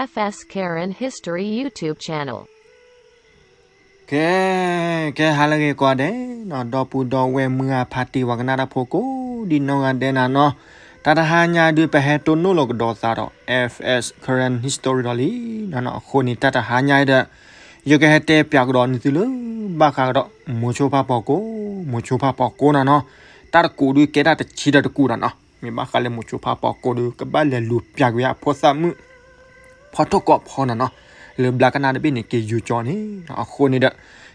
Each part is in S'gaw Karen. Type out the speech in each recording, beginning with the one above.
F S Karen History YouTube channel. ကဲ, ကဲဟါလၢအဂ့ၤကိးဂၤဒဲးနီၤ, ဒီပုၢ်ဒီဝဲၢ်မုၢ်ဂၢ်ဖါတံၢ်ပှၤကနၣ်တၢ်ဖိကိးဒံနီၢ်ဂၤဒဲးနၤနီၤ, တၢ်တဟါညါဒုး ပဟဲတိၢ်နီၣ်လီၤကဒီးသးဒီး F S Karen History ဒီးလံနီၤ. အဃိန့ၣ် တၢ်တဟါညါအံၤဒီး ယကဟဲတဲပၠးကဒီးန့ၢ်သုလၢ ဘၣ်ဃးကဒီး မိၤဆိဖါပှၢ်ကိး, မိၤဆိဖါပှၢ်ကိးနၤနီၤ. တၢ်တကူာ်ဒုးကဲတၢ်တဆံဒီးတကူာ်နၤနီၤ, မ့ၢ်ဘၣ်ဃးလၢမိၤဆိဖါပှၢ်ကိးဒုး ကဘၣ်လဲၤလူၤပၠးကွံာ်အဖိသၣ်မုၣ် ဖီထိၣ်ကိးဖီနၤနီၤ, လၢဘျါကနၣ်တဘ့ၣ်န့ၣ် က့ၤယူၤကၠီန့ၣ်. အဃိန့ၣ်ဒီး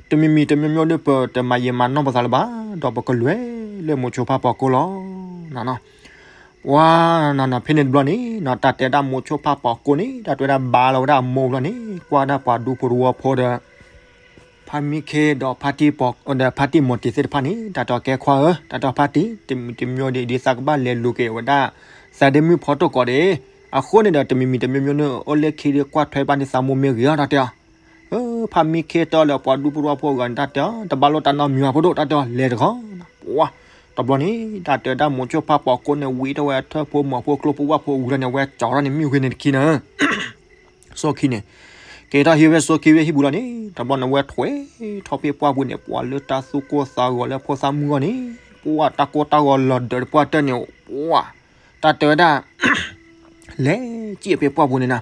တမံၤမံၤတမံၤမံၤဒုး ပတမၤယံာ်မၤနီၢ်ပသးလၢၤဘၣ်, ဒီးပကလဲၤလၢမိၤဆိဖါပှၢ်ကိးလီၤ နၤနီၤ. ပှၤနၤနီၤ ဖဲန့ၣ်တဘျီန့ၣ်နီၤ, တၢ်တဲဒၣ်မိၤဆိဖါပှၢ်ကိးန့ၣ် တၢ်တဲဝဲဒၣ်ဘါလီၤဝဲဒၣ်အမိၢ်ဘျီန့ၣ် ကွၢ်ဒၣ်ပှၤဒူဖိတဝီဖိဒီး ဖါမံခ့ဒီးဖါတံၢ်ပှၢ်, ဒီးဖါတံၢ်မိၤတ့ၤသ့ၣ်တဖၣ်န့ၣ် တၢ်တဲအီၤ ကဲခွါဧၢ, တၢ်တဲအီၤ ဖါတံၢ်, တမံၤတမံၤဒုး ဒ်သးကဘၣ်လဲၤလူၤက့ၤဝဲဒၣ် သးဒ့မုၣ်ဖီထိၣ်ကိးဒဲး, အဃိန့ၣ်ဒီး တမံၤမံၤတမံၤမံၤန့ၣ် အိၣ်လၢခံဒုး ကွၢ်ထွဲဘၣ်န့ၢ်သးမိၢ်မ့ၢ်ဂ့ၤအီၤ တၢ်တဲအီၤ. ဖါမံခ့တီလၢပှၤဒူဖိတဝီဖိအဂီၢ်န့ၣ် တၢ်တဲအီၤ တဘၣ်လိၣ်တၢ်နီတမံၤဘၣ်ဖိဒိၣ် တၢ်တဲအီၤ လဲၤတခီ. ပှၤ တဘျီန့ၣ် တၢ်တဲဝဲဒၣ်မိၤဆိဖါပှၢ်ကိးန့ၣ် ဝံၤထီၣ်ဝဲအထၢၣ်ဖိမီၤဖိကျိဖိဝၣ်ဖိဝံၤလီၤန့ၣ် အဝဲကၠီထီၣ်န့ၢ်မ့ၢ်ဂ့ၤန့ၣ်တခီနၤ စိခံန့ၣ်, က့ၤထီၣ်ဟံးဝဲစိခံဝဲဟံၣ်ပူၤလီၤန့ၣ် တဘျီန့ၣ်ဝဲထွဲထီၣ်ဖဲပှၢ်ပူၤန့ၣ် ပှၤလၢတၢ်သူၣ်ကိၢ်သးဂီၤလၢဖိသၣ်မုၣ်အဂီၢ်န့ၣ် ပှၤတၢ်ကိၢ်တၢ်ဂီၤလီၤဒၢးတပှၢ်တၢၢ်န့ၣ် ပှၤ တၢ်တဲဝဲဒၣ် လဲၤစံၣ်ဖဲပှၢ်ပူၤန့ၣ်နၤ,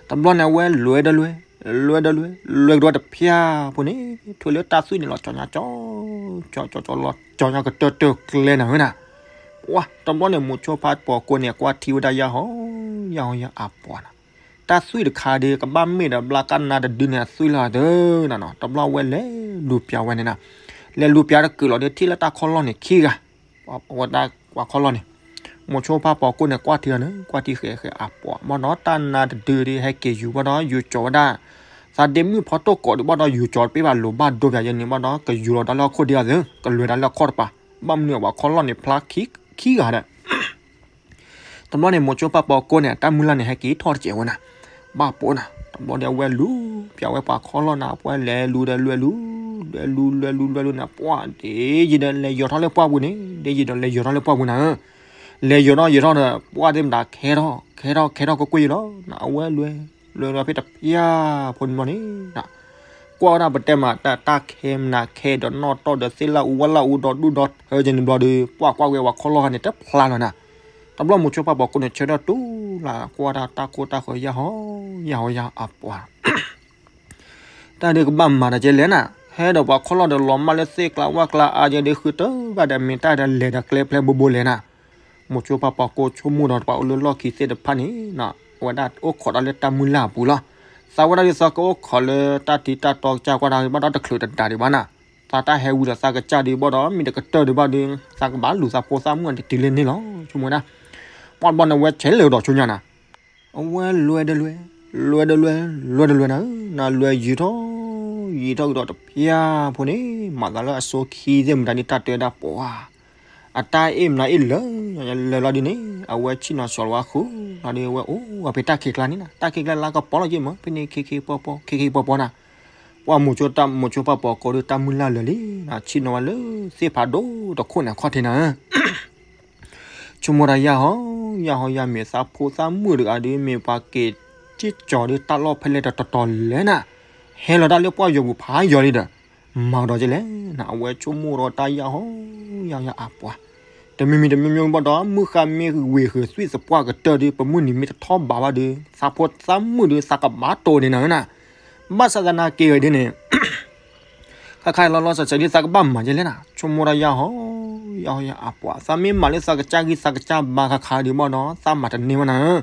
တဘျီန့ၣ်အဝဲလဲၤဒီးလဲၤ, လဲၤဒီးလဲၤ, လဲၤကဒီးတဖျၢၣ်ဖိန့ၣ် ထွဲလၢတၢ်သွံၣ်န့ၣ်လီၤကၠီညါကၠီ, ကၠီကၠီလီၤကၠီညါကတၢၢ်တၢၢ်ကျဲနၤဝဲနၤ, ပှၤ တဘျီန့ၣ်မိၤဆိဖါပှၢ်ကိးန့ၣ် ကွၢ်ထံဝဲဒၣ်ယၢ်ဟီ ယၢ်ဟီယၢ်အပှၤနၤ, တၢ်သွံၣ်တခါဒီး ကဘၣ်မ့ၢ်ဒီးဘျါကနၣ်တဒုန့ၣ် အသွံၣ်လီၤတၢ်နၤနီၤ, တဘျီဝဲလဲၤလူၤပၠးဝဲန့ၣ်နၤ, လဲၤလူၤပၠးတကုာ်လီၤဒီး ထံၣ်လၢတၢ်ခီလီၢ်န့ၣ်ခံဂၤ ဝဲဒၣ်ပှၤခီလီၢ်န့ၣ်, မိၤဆိဖါပှၢ်ကိးန့ၣ် ကွၢ်ထံအီၤန့ၣ် ကွၢ်ထံဃဲးဃဲးအပှၤ ဘၣ်ဒီးတၢ်နါတဒုဒီး ဟဲက့ၤယူၤဘၣ်ဒီး ယူၤကၠီဝဲဒၣ် သးဒ့မုၣ်ဖီထိၣ်ကိးဒီး ဘၣ်ဒီးယူၤကၠီတပ့ၢ်ဘၣ် လိၤဘၣ်ဒိပၠးယဲန့ၣ် ဘၣ်ဒီးကယူၤလီၤတၢ်လၢဟီၣ်ခိၣ်ဒံးအီၤသ့ ကလဲၤတၢ်လၢအခီၣ်တပၤ, ဘၣ်မနုၤပှၤခီလီၢ်န့ၣ်ဖျါခံဂၤဒီး တဘျီန့ၣ် မိၤဆိဖါပှၢ်ကိးန့ၣ် တၢ်မုၢ်လၢ်န့ၣ် ဟဲက့ၤထီၣ်တစဲးဝဲနၤ, ဘၣ်ပိာ်နၤ, တဘျီဒီးအဝဲလူၤပၠးဝဲပှၤခီလီၢ်နၤ ပှၤလဲၤလူၤဒီးလဲၤလူၤ, လဲၤလူၤလဲၤလူၤလဲၤလူၤနၤ ပှၤဒ်ယံာ်ဒီးလဲၤယီၤထီၣ်လၢပှၢ်ပူၤန့ၣ် ဒ်ယံာ်ဒီးလဲၤယီၤထီၣ်လၢပှၢ်ပူၤနၤဧၢ, လဲၤယီၤထီၣ်ယီၤထီၣ်ဒီး ပှၢ်သ့ၣ်မတၤခဲထီၣ် ခဲထီၣ်ခဲထီၣ်ကွ့ၢ်ကွ့ၢ်ယံၤလီၤနၤ, အဝဲလဲၤ လဲၤဒီးဖဲတဖၠၣ်ဖိန့ၣ်ဘျီန့ၣ် ကွၢ်ဝဲဒၣ်ပတဲမး တၢ်ခဲမနၤခဲဒီးနီၣ်တီၢ်ဒီးသ့ၣ်လၢအူဝဲလၢအူဒီးဒူၣ်ဒီးထၢယဲန့ၣ်ဘျီဒီး ပှၢ်ကွၢ်ဝဲပှၤခီလီၢ်ခါန့ၣ် တဖျါလီၤနၤ, တဘျီမိၤဆိဖါပှၢ်ကိးန့ၣ် ဆၢထၢၣ်တူၢ်လၢ် ကွၢ်ဝဲဒၣ်တၢ်ကိၢ်တၢ်ဃၢၤယၢ်ဟီ ယၢ်ဟီယၢ်အပှၤ တၢ်ဒုးကဘၣ်မၤဒီးကဲလဲၣ်နၤ, ဟဲဒီးပှၤခီလီၢ်ဒီးလီၤမၢ်လၢသ့ၣ်ကျါဝၣ်ကျါအါယဲဒီးဃုတၢ်ဘၣ်ဒီး မ့ၢ်တၢ်ဒီးလဲၤဒီးကျဲဖျဲးဘိဘိလဲၣ်နၤ, မိၤဆိဖါပှၢ်ကိးဆိကမိၣ်ဒီးပှၤအိၣ်လၢလီၢ်ခံသ့ၣ်တဖၣ်န့ၣ် အဝဲဒၣ်အိၣ်ခိးတၢ်လၢတၢ်မုၢ်လၢ်အပူၤလီၤ, သးဝဲဒၣ်ဒုးသးကအိၣ်ခိးလၢတၢ်ထံတၢ်တီကစၢ်ကွၢ်တၢ်ဘၣ်ဒီးတချုးတဒါဒံးဘၣ်နၤ, သးတၢ်ဟဲဝံၤဒီးသးကစၢ်ဒုးဘၣ်ဒီး မ့ၢ်တကတၢၢ်ဒံးဘၣ်ဒီး သးကဘၣ်လူၤသးဖိသၣ်မုၣ်အီၤတတုၤလၢန့ၣ်လီၤ, ဆိကမိၣ်ဝဲဒၣ်, ပှၢ်တဘျီန့ၣ် အဝဲဆဲးလဲၤကဒီးဆိညါနၤ အဝဲလဲၤဒီးလဲၤ, လဲၤဒီးလဲၤ, လဲၤဒီးလဲၤနၤဧၢ, နလဲၤယံာ်ထီၣ်, ယံာ်ထီၣ်ကဒီးတဖၠၣ်ဖိန့ၣ် မၤသးလၢအစိခံသ့ၣ်မတၤဒ်တၢ်တဲဝဲဒၣ်ပှၤ, အတၢ်အ့ၣ်မနုၤအ့ၣ်လၢာ်, လၢာ်လီၤဒ်န့ၣ် အဝဲဆ့ၣ်နီၤစီၤလီၤဝဲဃုာ်လီၤဒီး အဝဲအိၣ်ဝဲဖဲတၢ်ခံးကျါန့ၣ်နၤ, တၢ်ခံးကျါလၢကပီၤလီၤက့မး ဖဲန့ၣ် ခ့ခ့ပီပီ ခ့ခ့ပီပီနၤ, ပှၢ်မိၤဆိတၢ်မိၤဆိဖါပှၢ်ကိးဒီးတၢ်မုၢ်လၢ်လၢာ်လံနၤ, ဆ့ၣ်နီၤဝဲလၢသ့ၣ်ဖးဒိၣ်တခိၣ်န့ၣ်အခီၣ်ထံးနၤဧၢ ဆိကမိၣ်တၢ်ယၢ်ဟီ, ယၢ်ဟီယၢ်မ့ၢ်သးဖိသၣ်မုၣ်တဂၤဒီး မ့ၢ်ပှၤက့ၤစ့ၢ်ကီးဒီးတၢ်လီၢ်ဖဲလဲၣ်တတီၤတီၤလဲၣ်နၤ, ဟဲလီၤတၢ်လၢပှၢ်ယီၤပူၤဖးယီၤလံဒီး, မၤကဒီးကဲလဲၣ်နၤ, အဝဲဆိကမိၣ်ဒီးတၢ်ယၢ်ဟီ, ယၢ်ဟီယၢ်အပှၤ, တမံၤမံၤတမံၤမံၤဘၣ်ဒီး မုၢ်ဃါမ့ၢ်ဝ့ၤဃုာ်သွံၣ်သပှၢ်ကတၢၢ်ဒီး ပမုၢ်နံၤမ့ၢ်တထီၣ်ဘးဘၣ်ဒီး သးဖိသၣ်မုၣ်ဒီးသးကဘၣ်တိၢ်န့ၣ်နၤဧၢနၤ, ဘၣ်ဆၣ်သနာ်က့ဂ့ၤဒ်န့ၣ် ခါခါလီၤလီၤဆဲးဆဲးဒ်သးကဘၣ်မၤကဲလဲၣ်နၤ, ဆိကမိၣ်တၢ်ယၢ်ဟီ, ယၢ်ဟီယၢ်အပှၤ, သးမ့ၢ်မၤလၢသးကစၢ်ဂံၢ်သးကစၢ်ဘါခါခါဒီးဘၣ်ဒီး သးမၤတန့ၢ်ဘၣ်နၤဧၢ,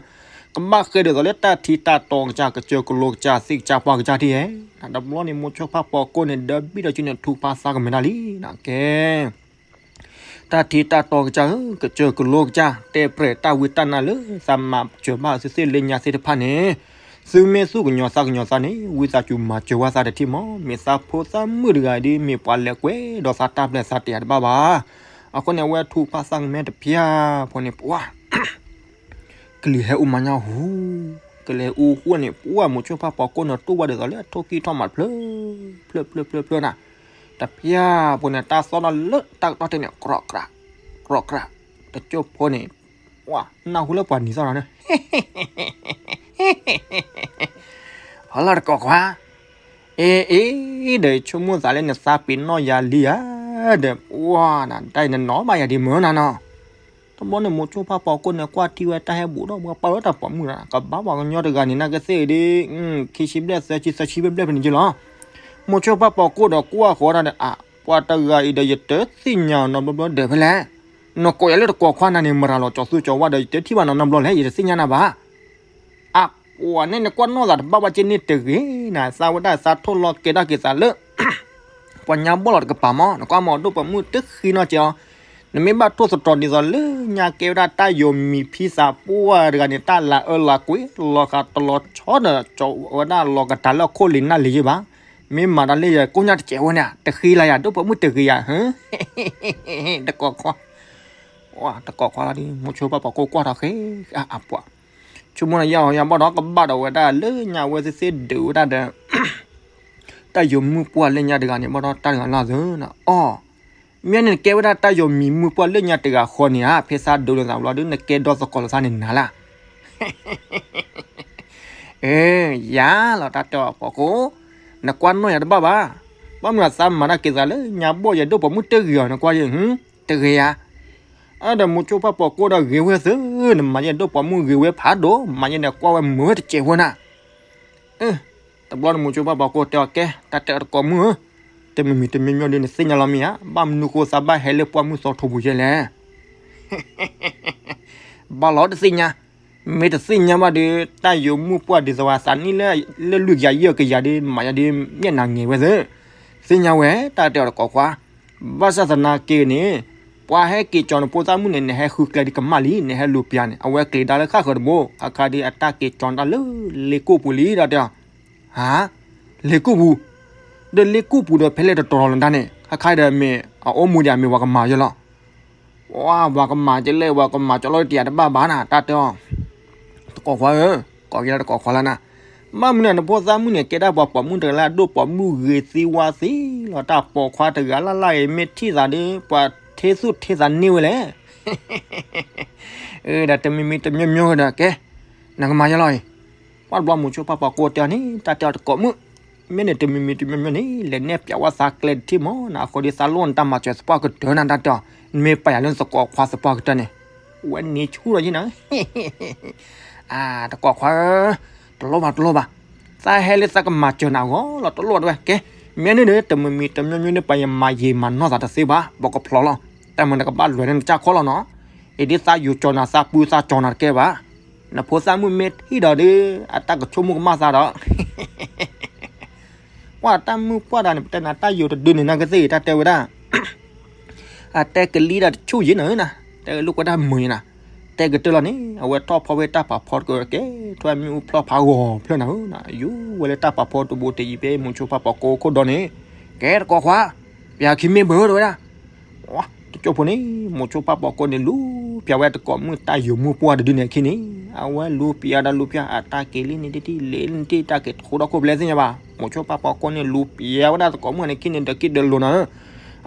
ကဘၣ်ဃဲဒ်သိးလၢတၢ်ထံတၢ်တီကစၢ် ကစၢၢ်ကလိကစၢ် သ့ၣ်ကစၢ်ပှၢ်ကစၢ်ထံၣ်ဧဲ, တဘျီန့ၣ် မိၤဆိဖါပှၢ်ကိးန့ၣ် ဒီးဘံၣ်ဒီးစုန့ၣ် ထုကဖၣ်သးကမဲာ်ဒၣ်လံနၤကဲ တၢ်ထံတၢ်တီကစၢ်ဧၢ, ကစၢၢ်ကလိကစၢ်, တဲပြဲးတၢ်ဝံတၢ်နါလၢသးမၤစၢၤဘၣ်သုသ့ၣ်လၢညါသ့ၣ်တဖၣ်န့ၣ်, သုမ့ၢ်သူၣ်ကညီၤသးကညီၤသးန့ၣ် ဝံသးစူၤမၤစၢၤဝဲသးတထံၣ်မး, မ့ၢ်သးဖိသၣ်မုၣ်တဂၤဒီး မ့ၢ်ပှၤလဲၤကွဲဒီးသးတၢ်ပျဲသးတယၤတဘၣ်ဘၣ်. အဃိန့ၣ် အဝဲထုကဖၣ်သးကမဲာ်တဖၠၣ်ဖိန့ၣ် ပှၤ ကလံၤဟဲအူမးညါဟူ, ကလံၤဟဲအူဃိန့ၣ် ပှၢ်မိၤဆိဖါပှၢ်ကိးန့ၣ် တူၢ်ဘၣ်ဒ်သိးလၢအထိၣ်ကံၢ်ထီၣ်မးတဖျၢၣ် ဖျၢၣ်ဖျၢၣ်ဖျၢၣ်ဖျၢၣ်နၤ, တဖၠၣ်ဖိန့ၣ် တၢ်သီၣ်နီၣ်လၢတၢ်ကတီၢ်တဲန့ၣ် ကြီကြး ကြီကြး, တကၠိၢ်ဖိန့ၣ် ပှၢ်နၢ်ဟူလၢပှၤနံၤသီၣ်နီၤန့ၣ် ဟီလီၤတကိးခွါ, အ့ အ့ ဒီးဆိကမိၣ်သးလၢနသးပ့ၤနီၣ်ယၤလံဧါ, ဒီး ပှၢ်နၤ တၢ်အံၤနနီၢ်ဘၣ်ယၤဒံးမုၢ်နၤနီၤ. တဘျီန့ၣ်မိၤဆိဖးပိာ်ကိၣ်န့ၣ် ကွၢ်ထံၣ်ဝဲတၢ်ဟဲဘူးဒီး ပှၤပာ်လၢတၢ်ပိာ်မုၣ်ဒီး ကဘၣ်ပှၤကညီတဂၤန့ၣ် နာ်က့သ့ၣ်အံၤဒ် ခံဆံဘျဲၣ်သၢဆံ သၢဆံဘျဲၣ်ဘျဲၣ်ဖဲန့ၣ်က့လီၤ. မိၤဆိဖးပိာ်ကိၣ်ဒီးကွၢ်ဃီတၢ်ဒီး အ ပှၤတဂၤအံၤဒီး ယတသ့ၣ်ညါအီၤနီတဘျီဘျီဒီးဖဲလဲၣ်. နကိးယၤလၢတကိးခွါနၤန့ၣ် မတၤလီၤ ကၠီၤသူကၠီၤဝါဒီး ယတထံၣ်ဘၣ်နီတဘျီလဲၣ်, ယတသ့ၣ်ညါနၤဘၣ်. အကွၢ်န့ၣ် နကွၢ်နီၣ်သးတဘၣ်ဘၣ်က့န့ၣ်တဂ့ၤနၤ, သးဝဲဒၣ်သးထိၣ်လီၤကဲထီၣ်က့ၤသးလၢ ပှၤညါဘီၣ်လီၤတကပၤမး, နကွၢ်မး ဒိၣ်ပိာ်မုၣ်တဃံနီၢ်ကဲအီၤ, နမ့ၢ်ဘၣ်ထိၣ်သတြီၤဒ်သိးလၢညါကဲဝဲဒၣ်တၢ်ယိၤမံၤဖံသးပှၢ်တဂၤန့ၣ် တၢ်လၤအၢလၤကွံ လီၤဃးတလီၤဆီဒီး ကၠီၤဝဲဒၣ်လီၤကတၤလၢအခိၣ်လံၤနၢ်လံၤယ့ၢ်ဘၣ်. မ့ၢ်မၤတၢ်လၢယကိၣ်ညါတစဲးဝဲန့ၣ် တဃံလၤယၤ ဒိၣ်ပိာ်မုၣ်တဂ့ၤယၤ, တကိးခွါ တကိးခွါလီၤဒ် မိၤဆိဖးပိာ်ကိၣ်ကွၢ်ထီၣ်ဃဲ အပှၤ ဆိကမိၣ်နယါအီၤယါဘီၣ်ဒီး ကဘၣ်ဒီးဝဲဒၣ်လၢညါဝဲသ့ၣ်သ့ၣ်ဒုးဝဲဒၣ်ဒီး တၢ်ယိၤမုၣ်ပှၢ်လၢညါတဂၤန့ၣ် ဘၣ်ဒီးတၢ်တဂၤလၢ်သၢနၤအီၤ, မ့ၢ်န့ၣ်နကဲဝဲဒၣ်တၢ်ယိၤမံၤမုၣ်ပှၢ်လၢညါတဂၤဃီန့ၣ်ဧါ, ဖဲသးဒိးလိာ်သးဘျီဒီး နကဲဒီသကိးလိာ်သးန့ၣ်နၤလၢ် အ့ ယၤလီၤတၢ်တဲအီၤပိာ်ကိၣ်, နကွၢ်နီၣ်ယၤတဘၣ်ဘၣ်. ဘၣ်မနုၤသးမၤတၢ်က့ၤသးလၢညါဘီၣ်ယဲဒိၣ်ပိာ်မုၣ်တဂ့ၤအီၤ နကွၢ်ယဲ တဂ့ၤယၤ. အဒီးမိၤဆိဖးပိာ်ကိၣ်ဒီးဂ့ၤဝဲသၢ, နမၤယဲဒိၣ်ပိာ်မုၣ်ဂ့ၤဝဲဖးဒိၣ်, မၤယဲန့ၣ်ကွၢ်ဝဲမုာ်ဝဲတစဲးဖိနၤ. တဘျီန့ၣ်မိၤဆိဖးပိာ်ကိၣ်တဲအီၤကဲ တၢ်တဲအီၤတကိးမုၣ်ဧၢ, တမံၤမံၤတမံၤမံၤဒ်နသ့ၣ်ညါလီၤမ့ၢ်ဧါ, ဘၣ်မနုၤဃိသးဘၣ်ဟဲလၢပှၢ်မုၢ်သီထိပူၤယဲလဲၣ် ဘၣ်လီၤတသ့ၣ်ညါ, မ့ၢ်တသ့ၣ်ညါဘၣ်ဒီး တၢ်ယိၤမုၣ်ပှၢ်ဒ်သိးဝဲသးနံၣ်လၢလွံၢ်ကယၤယဲၢ်ကယၤဒီး မၤယၤဒီး မျက်နှာငယ်ဝဲသၢ, သ့ၣ်ညါဝဲ တၢ်တဲအီၤတကိးခွါ, ဘၣ်ဆၣ်သနာ်က့န့ၣ် ပှၤဟဲက့ၤကၠီၤနဖိသၣ်မုၣ်န့ၣ် နဟဲဃုကျဲဒ်ကမၣ်လံ, နဟဲလူၤပျါန့ၣ် အဝဲကျဲၤဒါလၢဃၣ်ဃၢၤတဘိ, ခါခါဒ်အတၢ်က့ၤကၠီၤတၢ်လၢလ့ကိၣ်ပူၤလံ တၢ်တဲအီၤ, ဟါ, လ့ကိၣ်ပူၤ, ဒီးလ့ကိၣ်ပူၤဒီးဖဲလဲၣ်တတီၤလီၤဒၣ်န့ၣ် ခါခါဒီးမ့ၢ်အအိၣ်မူဒံးမ့ၢ်ပှၤကမၤယဲလီၤ ပှၤကမၤကလဲၣ် ပှၤကမၤကလီတယၤတဘၣ်ဘၣ်နၤ တၢ်တဲအီၤ, တကိးခွါဧၢ, ကိးက့ၤလၢတကိးခွါလၢနၤ, ဘၣ်မနုၤနဖိသၣ်မုၣ်န့ၣ် ကဲဒၣ်ပှၤပိာ်မုၣ်တဂၤလၢအဒိၣ်ပိာ်မုၣ်ဂ့ၤသံဝါသံလီၤ, တၢ်ပိာ်ခွါတဂၤလၢ်လၢ်အံၤ မ့ၢ်ထံၣ်သးဒီး ပှၤထ့သူၣ်ထ့သးန့ၢ်ဝဲလဲၣ် ဒီးတမံၤမံၤတမံၤမံၤဒီးကဲ, နကမၤယဲလီၤအံၤ, ပှၤတဘျီမိၤဆိဖးပိာ်ကိၣ်တဲအီၤန့ၣ် တၢ်တဲအီၤတကိးမုၣ်, မ့ၢ်န့ၣ်တမံၤမံၤတမံၤမံၤန့ၣ် လဲၤနဲၣ်ပျးဝဲသးကျဲတထံၣ်မးနၤ, အဃိဒီးသးလိၣ်နတၢ်မၤစၢၤသပှၢ်ကတၢၢ်နၤ တၢ်တဲအီၤ, နမ့ၢ်ပာ်ယၤလၢနသကိးခွါသပှၢ်ကတၢၢ်န့ၣ်, ဝဲန့ၣ်ဆူၣ်လီၤယဲနၤ အါ တကိးခွါဧၢ, တလိၣ်ဘၣ်တလိၣ်ဘၣ်, သးဟဲလၢသးကမၤစၢၤနၤအဂီၢ်လီၤ တလိၣ်တဝဲကဲ, မ့ၢ်န့ၣ်ဒီး တမံၤမံၤတမံၤမံၤန့ၣ် ပှၤယမၤယံာ်မၤနီၢ်သးတသ့ဘၣ်, ပကဖျီလီၤ, တၢ်မၤနကဘၣ်လွဲၤလၢနတၢ်ခီၣ်လီၤနီၤ, အံၤဒ်သးယိၤကၠီၤနၤ သးပုသးကၠီၤနၤတကဲဘၣ်, နဖိသၣ်မုၣ်မ့ၢ်ထံၣ်ဒီးဒီး အတၢ်ကဆိကမိၣ်ကမၣ်သးဒီး ပှၤတၢ်မုၣ်ပှၢ်တဂၤန့ၣ် ပတဲနၤတၢ်ယိၤတဒုန့ၣ် နကသ့ၣ်ဂ့ၤ တၢ်တဲဝဲဒၣ်, အတဲကလံၤဒၣ်တဆူၣ်ယဲနၤ, တဲလိာ်ကွဲဒၣ်မုာ်ယဲနၤ, တဲကတၢၢ်လီၤန့ၣ် အဝဲထီၣ်ဖီဝဲတၢ်ပာ်ဖီတကဲ ထွဲမ့ၣ်အူဖျီၣ်ဖးဂီၤဖျၢၣ်နၤဧၢ, ယူၤဝဲလၢတၢ်ပာ်ဖီတဘိတယံၤဖဲမိၤဆိဖးပိာ်ကိၣ်ခိၣ်ဒီးန့ၣ်, ကဲတကိးခွါ, ပျးခံမ့ၢ်ဘၢတဝဲဒၣ် တကၠိဖိန့ၣ် မိၤဆိဖးပိာ်ကိၣ်န့ၣ် လူၤပျးဝဲတကိးမုၣ်တၢ်ယိၤမုၣ်ပှၢ်တဒုန့ၣ်အခံန့ၣ်, အဝဲလူၤပျးဒီးလူၤပျး အတၢ်က့ၤလံန့ၣ်တထံၣ် လဲၤလံန့ၣ်တထံၣ် တၢ်က့ၤထိဒီးခိၣ်ဘျဲသ့ၣ်ညါဘၣ်, မိၤဆိဖးပိာ်ကိၣ်န့ၣ် လူၤပျးဝဲဒၣ်တကိးမုၣ်န့ၣ်ခံန့ၣ် ဒီးက့ၤဒၢလိာ်နၤဧၢ,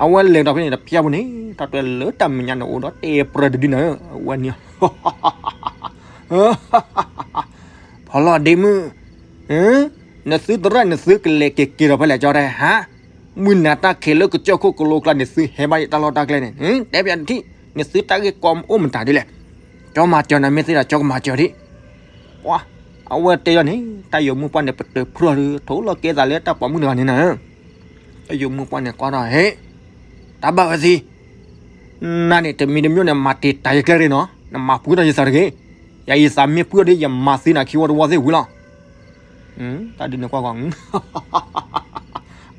အဝဲလဲၤဒီးဖဲန့ၣ်တပျၢ်ဖိန့ၣ် တၢ်တွဲလၢတၢ်မဲာ်ညါန့ၣ်အိၣ်ဒီးတဲပြၢတဒုနၤဧၢ, အဝဲန့ၣ် ဖီလီၤဒ့မုၣ်, နသုသရၣ်နသုကလဲၤက့ၤက့ၤဒီးဖဲလဲၣ်ကၠီတဲဟါ, မုၢ်နၤတၢ်ခံးလၢကစၢၢ်ခိၣ်ကလိကျါန့ၣ် သုဟဲဘၣ်ယတၢ်လီၢ်တၢ်ကျဲန့ၣ်, တဲပျးတထံၣ် နသုတၢ်ဂ့ၢ်ကီအိၣ်မတၤဒ်လဲၣ်, ကၠီမၤစၢၤနၤမ့ၢ်သ့ဒီးကၠီကမၤစၢၤဒံး, ပှၤ, အဝဲတဲယီၤန့ၣ် တၢ်ယိၤမုၣ်ပှၢ်န့ၣ် ပတၢၢ်ဖျီၣ်ဒီး ထိၣ်လီၤကဲသးလၢတၢ်ပိာ်မုၣ်တဂၤန့ၣ်နၤဧၢ, တၢ်ယိၤမုၣ်ပှၢ်န့ၣ်ကွၢ်ထီၣ်ဟ့ၣ်, တၢ်ဘၣ်ဝဲသံ နၤန့ၣ် တမံၤတမံၤန့ၣ် မၤတံာ်တာ်ယကျဲရ့ၣ်နီၤ, နမၤပှဲၤထီၣ်ယသးတဂ့ၤ, ယၤယသးမ့ၢ်ပှဲၤဒီး ယမၤသံနၤခံဝီတဝီသ့ၣ်ဝံၤလီၤ, တၢ်ဒုးန့ၣ်ကွၢ်ကွၢ်,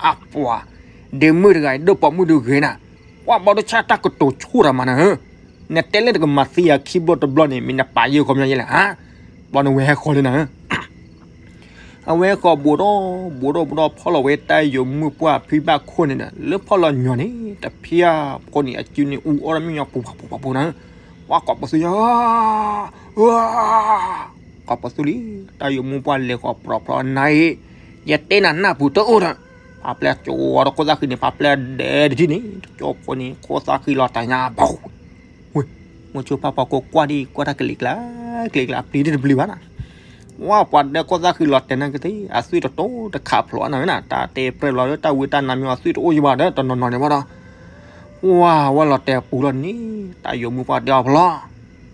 အပှၤ, ဒ့မုၣ်တဂၤအံၤ ဒိၣ်ပိာ်မုၣ်ဒုးဂ့ၤနၤ, ကွၢ်ဘီတဆၣ်တၢ်ကတိၤဆိၣ်တၢ်မးနၤဧၢ, နတဲလၢနကမၤသံယၤခံဘျီတဘျီန့ၣ် မ့ၢ်နပာ်ယဲၢ်ခီပညီယဲလဲၣ်ဧါ, ဘျီနဝဲဟဲဃီလၢနၤဧၢ အဝဲဃီဘိးဒီး ဘိးဒီးဘိးဒီးဖီၣ်လီၤဝဲတၢ်ယိၤမုၣ်ပှၢ်ဖံဘၣ်ခိၣ်န့ၣ်ဒီး လၢဖီၣ်လီၤညီန့ၣ် တဖျၢၣ်ဖိန့ၣ် အစုန့ၣ်အူအီၣ်တၢ်မ့ၢ်ညီပူၤပူၤပူၤပူၤနၤ, ပှၤကိးပသူယၤ, ကိးပသူလံ, တၢ်ယိၤမုၣ်ပှၢ်လဲၤဃီၤပြီၤပြီၤနၤအံၤ, ယတဲနၤနၢ်ပူၤတအိၣ်ဒီး, ဖးပျဲၢ်ကၠီၤဒီးခိၣ်သၣ်ဃံန့ၣ် ဖးပျဲၢ်ဒဲးတထံၣ်န့ၣ် တကၠိဖိန့ၣ် ခိၣ်သၣ်ဃံလီၤတၢ်ညါဘၣ် ဝ့ၢ်, မိၤဆိဖးပိာ်ကိၣ်ကွၢ်ဒံး ကွၢ်တၢ်ကလံၤကျါ, ကလံၤကျါ ပျံၤတပျံၤဘၣ်နၤ, ဝဲပှၤဒဲကီၢ်သၣ်ဃံလီၤတဲာ်နၤကသ့ အသွံၣ်တတိတခးဖျိးနၤဝဲနၤ တၢ်တဲပြဲၢ်လီၤဒီး တၢ်ဝံတၢ်နါမ့ၢ်အသွံၣ်တအိၣ်ယဘၣ်ဒီး တနီၤနီၤန့ၣ်ဘၣ်ဒီး ဝဲဝဲလီၤတဲာ်ပူၤလီၤန့ၣ် တၢ်ယိၤမုၣ်ပှၢ်တဲအီၤဖျီ